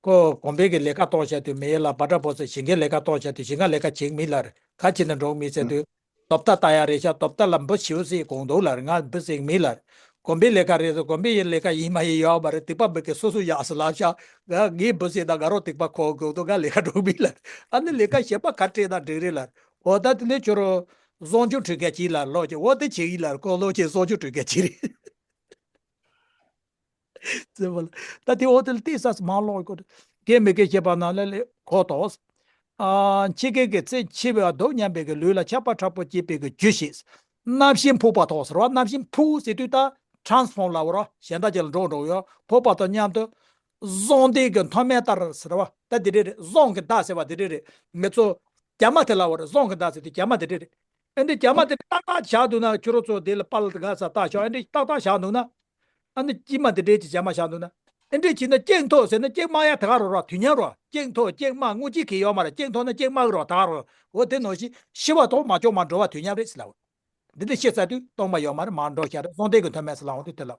ཁོ་དགོན་པའི་གི་ལས་ཀ་གཏོང་བྱས་དུས་མི་ཡེ་ལ་བ་དྲ་པོ་ཚོ་ཞིང་ཁའི་ལས་ཀ་གཏོང་བྱས་དུས་ཞིང་ཁ་ལས་ཀ་བྱེད་མི་ལ་རེ་ཁ་ཕྱེ་ནས་འགྲོ་མི་ཚེ་དུས་དོབ་ཏ་ལྟ་ཡ་རེད་ཤག་དོབ་ཏ་ལ་འབུ་ཞིའུ་སྲིད་གོང་འདུག་ལ་རེ། ང་འབུ་སྲིད་མི་ལ་རེ། དགོན་པའི་ལས་ཀ་རེད་དུ་དགོན་པའི་ལས་ཀ་ཡིན་མ་ཡིན་ཡོད་མ་རེད། སྡིག་པ་མི་དགེ་སོ་སོ་གཡག་སུ་ལབ་ཤག་ང་ངའི་འབུ་སྲིད་ད་ང་རོ་སྡིག་པ་ཁོ་གོ་དུ་ང་ལས་ཀ་འགྲོ་མི་ལ་རེ། ཨ་ནི་ལས་ཀ་གཞན་པ་ག་སྤྲད་ན་འགྲིག་རེད་ལ་རེ། འོ་ད་དེ་ལས་ཁྱོད་རོ། བཟང་སྤྱོད་སྤྲོད་མཁན་གཅིག་ལ་ལོག་ཅིག་འོ་དེ་བྱེད་ཡིན་ལ་ལྐོག་ལོག་ཅིག་བཟང་སྤྱོད་སྤྲོད་མཁན་གཅིག་རེད། ཙེ་བ་ལ། ད་དེ་འོ་དེ་ལ་ཏིག་ཙ་མ་ལོག་གོ། དགེ་མི་དགེ་བྱེད་པ་རྣམས་ལ་ལས་གོ་དོ། ཨ་འཆི་ཁའི་གི་ཚེ་འཆི་བའི་སྡུག་བསྔལ་བའི་གི་ལུས་ལ་ཆགས་པ་དྲག་པོ་སྐྱེས་པའི་གི་རྒྱུ་ཞིག་རྣམ་ཤེས་འཕོག་པ་དོག་ཟེར་བ། རྣམ་ཤེས་འཕོག་ཟེར་དུས་ད་ཊ་རན་སི་ཕོརམ་ལབ་པ་རོ། གཞན་དག་ཅིག་ལ་འགྲོ་འགྲོ་ཡོད། འཕོག་པ་དང་མཉམ་དུ་བཟང་སྡིག་གི་མཐོ་དམན་ལྟར་ཟེར་བ་ད་དེ་འདྲས་རེད། བཟང་གི་བདག་ཟེར་བ་དེ་འདྲས་རེད། ངེད་ཚོ་རྒྱ་མ་དེ་ལབ་པ་རེད། བཟང་གི་བདག་ཟེར་དུས་རྒྱ་མ་དེ་འདྲས་རེད། ཨེ་འདྲས་རྒྱ་མ་དེ་ཏག་ཏག་བཞག་འདུག་ན་ཁྱོད་རང་ཚོ་དེ་ལ་པར་ལ་དགའ་ས་ཏག་ཤག་ཨེ་འདྲས་ཏག་ཏག་བཞག་འདུག་ན། ཨ་ནི་དཀྱིལ་མ་དེ་འདྲས་ཀྱི་རྒྱ་མ་བཞག་འདུག་ན། ཨེ་འདྲས་བྱས་ན་ལྕེ་མཐོ་ཟེར་ན་ལྕེ་མ་ཡ་ད་ག་རོ་རོ་དུས་མཉམ་རོ། ལྕེ་མཐོ་ལྕེ་དམའ་དངོས་གཅིག་གི་ཡོད་མ་རེད། ལྕེ་མཐོ་ན་ལྕེ་དམའ་གི་རོ་ད་ག་རོ། འོ་དེ་ནང་བཞིན་ཤི་བ་དང་མ་བྱུང་མ་འགྲོ་བ་དུས་མཉམ་རེད་ཟེར་ལབ། འདི་འདྲ་ཤི་ཚར་དུས་སྟོང་པ་ཡོད་མ་རེད། མར་འགྲོ་ཤག་རེད། བཟང་སྡིག་གི་མཐོ་དམན་ཟེར་ལབ་འོང་དུས་དེ་ལབ།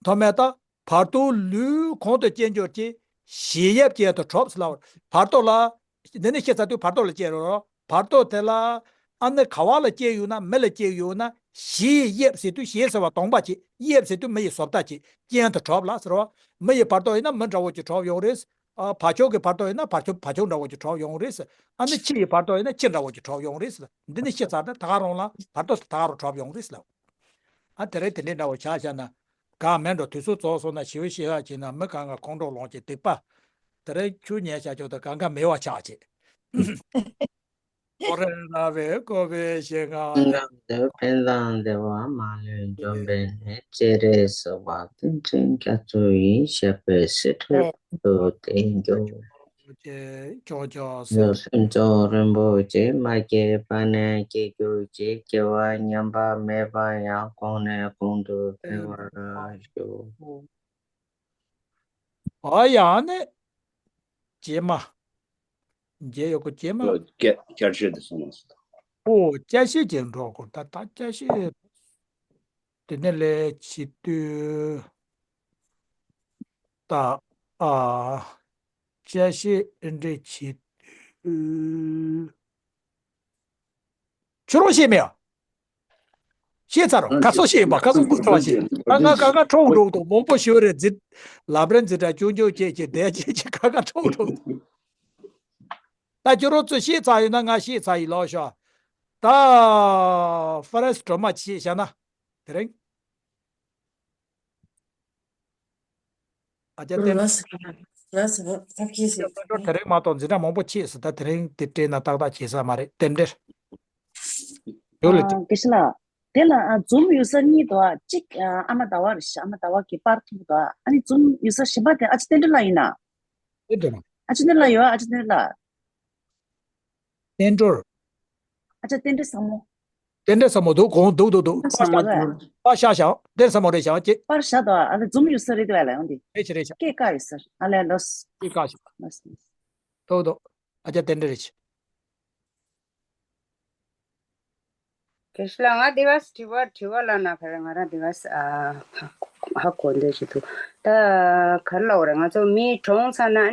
མཐོ་དམན་ད། བར་དོ་ལུས་གང་དུ་སྐྱེ་འགྱུར་གྱི། གཞི་དབྱིབས་ཅན་དུ་གྲུབ་ཟེར་ལབ། བར་དོ་ལ། འདི་ནས་ཤི་ཚར་དུས་བར་དོ་ལ་སྐྱེ་རོ། བར་དོ་དེ་ལ། ཨ་ནི་ག་བ་ལ་སྐྱེ་ཡོད་ན་མི་ལ་སྐྱེ་ཡོད་ན་གཞིའི་དབྱིབས་ཟེར་དུས་གཞི་ཟེར་བ་གདོང་པ་ཅིག་དབྱིབས་ཟེར་དུས་མི་ཡི་བཟོ་ལྟ་ཅིག་ཅན་དུ་གྲུབ་ལ་ཟེར་བ། མི་ཡི་བར་དོ་ཡིན་ན་མི་འདྲ་བོ་ཅིག་གྲུབ་ཡོང་རེད། ཨ་བ་ཕྱུགས་ཀྱི་བར་དོ་ཡིན་ན་བར་ཕྱུགས་བ་ཕྱུགས་འདྲ་བོ་ཅིག་གྲུབ་ཡོང་རེད། ཨ་ནི་ཁྱི་ཡི་བར་དོ་ཡིན་ན་ཁྱི་འདྲ་བོ་ཅིག་གྲུབ་ཡོང་རེད། འདི་ནི་ཤི་ཚར་ན་ད་ག་རང་ལ་བར་དོ་ད་ག་རང་གྲུབ་ཡོང་རེད་ལབ། ཨ་དེ་རིང་དེ་འདྲའི་འདྲ་བོ་ཆགས་བཞག་ན། གང་མེད་འགྲོ། དུས་ཚོད་རྫོགས་སོང་ན་ཞི་བའི་ཤི་ཁ་བྱས་ན་མི་གང་ག་ཁོང་ཁྲོ་ལངས་བྱས་སྡིག་པ། དེ་རིང་ཁྱོད་ཉལ་བྱ་ཆོག་ད་གང་ག་མེད་པ་ཆགས་བྱས། ཀོ་རེ་ན་བའི་ཀོ་བའི་ཞེ་ང་། ཀུན་ཀྱང་འདོད་པའི་དང་བདེ་བ་མ་ལུས་འཇོམས་པའི་གནས། སྤྱན་རས་གཟིགས་དབང་རྟེན་འབྲེལ་རྒྱ་མཚོ་ཡི། ཞབས་པད་སྲིད་མཐའི་བར་དུ་བརྟན་གྱུར། ཅེས་ཀྱང་ཀྱང་ཟེར། སེམས་ཙོགས་རིན་པོ་ཆེ། མ་སྐྱེས་པ་ནས་སྐྱེ་གྱུར་ཅིག། སྐྱེ་བ་ཉམས་པ་མེད་པ་ཡང་། གོང་ནས་གོང་དུ་འཕེལ་བར་ཤོག། ཨ་ཡང་ནི་རྗེས་མ། རྗེས་ཡོད་གོ་རྗེས་མ། བསྐྱར་བཤད་དུ་སོང་བ་སོང་། ཨོ་བསྐྱར་བཤད་ཀྱི་འགྲོ་གོ། ད་ད་བསྐྱར་བཤད། དེ་ནས་ལས་བྱེད་དུས་ད་ཨ་བསྐྱར་བཤད་འདྲ་བྱེད་དུས། ཁྱོད་རང་བཤད་མེད་ཨ། བཤད་ཚར་རོ། ག་ཚོད་བཤད་ཡིན་པ་ག་ཚོད་ཁུ་ཚོ་བཤད། ང་ང་ག་ག་ཁྲོག་འགྲོ་འདུག་མང་པོ་ཞུ་རེད་འཛི། ལབ་རེད་འཛི་དྲ་ཅུང་ཅུང་བྱེད་ཀྱི་བསྡད་ཀྱི་ཅི་ག་ག་ཁྲོག་འགྲོ་འདུག་ད་ཁྱོད་རང་ཚོས་བཤད་ཚར་ཡོད་ན་ང་བཤད་ཚར་ཡིན་ལོག་ཤོག་ད་ཧྥ་རན་སི་སྒྲོལ་མ་བཤད་བཞག་ན། དེ་རིང་། ཨ་ཅག་བསྟན། ལགས་སོ། ལགས་སོ། ཐབས་ཤེས་བྱེད། དེ་རིང་མ་གཏོགས་འཛིན་གྲྭ་མང་པོ་ཕྱེས་སོང་། ད་དེ་རིང་དེ་སྤྲད་ན་ཏག་ཏག་བྱེད་ས་མ་རེད། རྟེན་འབྲེལ། ཡོད་ལ་ཨ། དེ། དགེ་བཤེས་ལགས། དེ་ལ་ཨ་འཛོམས་ཡོད་ས་གཉིས་འདུག་ཨ་གཅིག་ཨ་ཨ་མ་ཟླ་བ་རེད་ཤག་ཨ་མ་ཟླ་བ་གི་པར་ཐུག་འདུག་ཨ་ནི་འཛོམས་ཡོད་ས་གཞན་པ་དེ་ཨ་ཅག་བསྟན་འགྲོ་ལགས་ཡིན་ན། བསྟན་འགྲོ་ལགས། ཨ་ཅག་བསྟན་འགྲོ་ལགས་ཡོད་ཨ་ཅག་བསྟན་འགྲོ་ལགས། བསྟན་འགྲོར། ཨ་ཅག་བསྟན་འགྲོ་ཟབ་མོ། བསྟན་འགྲོ་ཟབ་མོ་འདུག་གོང་འདུག་འདུག་འདུག་པར་བཞག་ཟབ་མོ་རེད། པར་བཞག་བཞག་བསྟན་ཟབ་མོ་རེད་བཞག་ཅེས། པར་བཞག་དང་ཨ་ལས་འཛོམས་ཡོད་ས་རེད་དེ་བས་ལ་ཡོང་དེ། རེད་ཤག་རེད་ཤག་སྐད་བཀག་ཡོད་ས་ཨ་ལས་ལོས། སྐད་བཀག་ཤག་ལོས། འདུག་འདུག་ཨ་ཅག་བསྟན་འགྲོ་རེད་ཤག་དགེ་བཤེས་ལགས་ང་དེ་བས་དྲི་བ་དྲི་བ་ལ་ན་ཁ་ར་ང་ར་དེ་བས་ཨ་ཧ་གོ་འདོད་ཞིག་འདུག་ད་ག་རེ་ལབ་དགོས་རེད། ང་ཚོ་མི་གྲོངས་ཚར་ན་ཨ་ནི།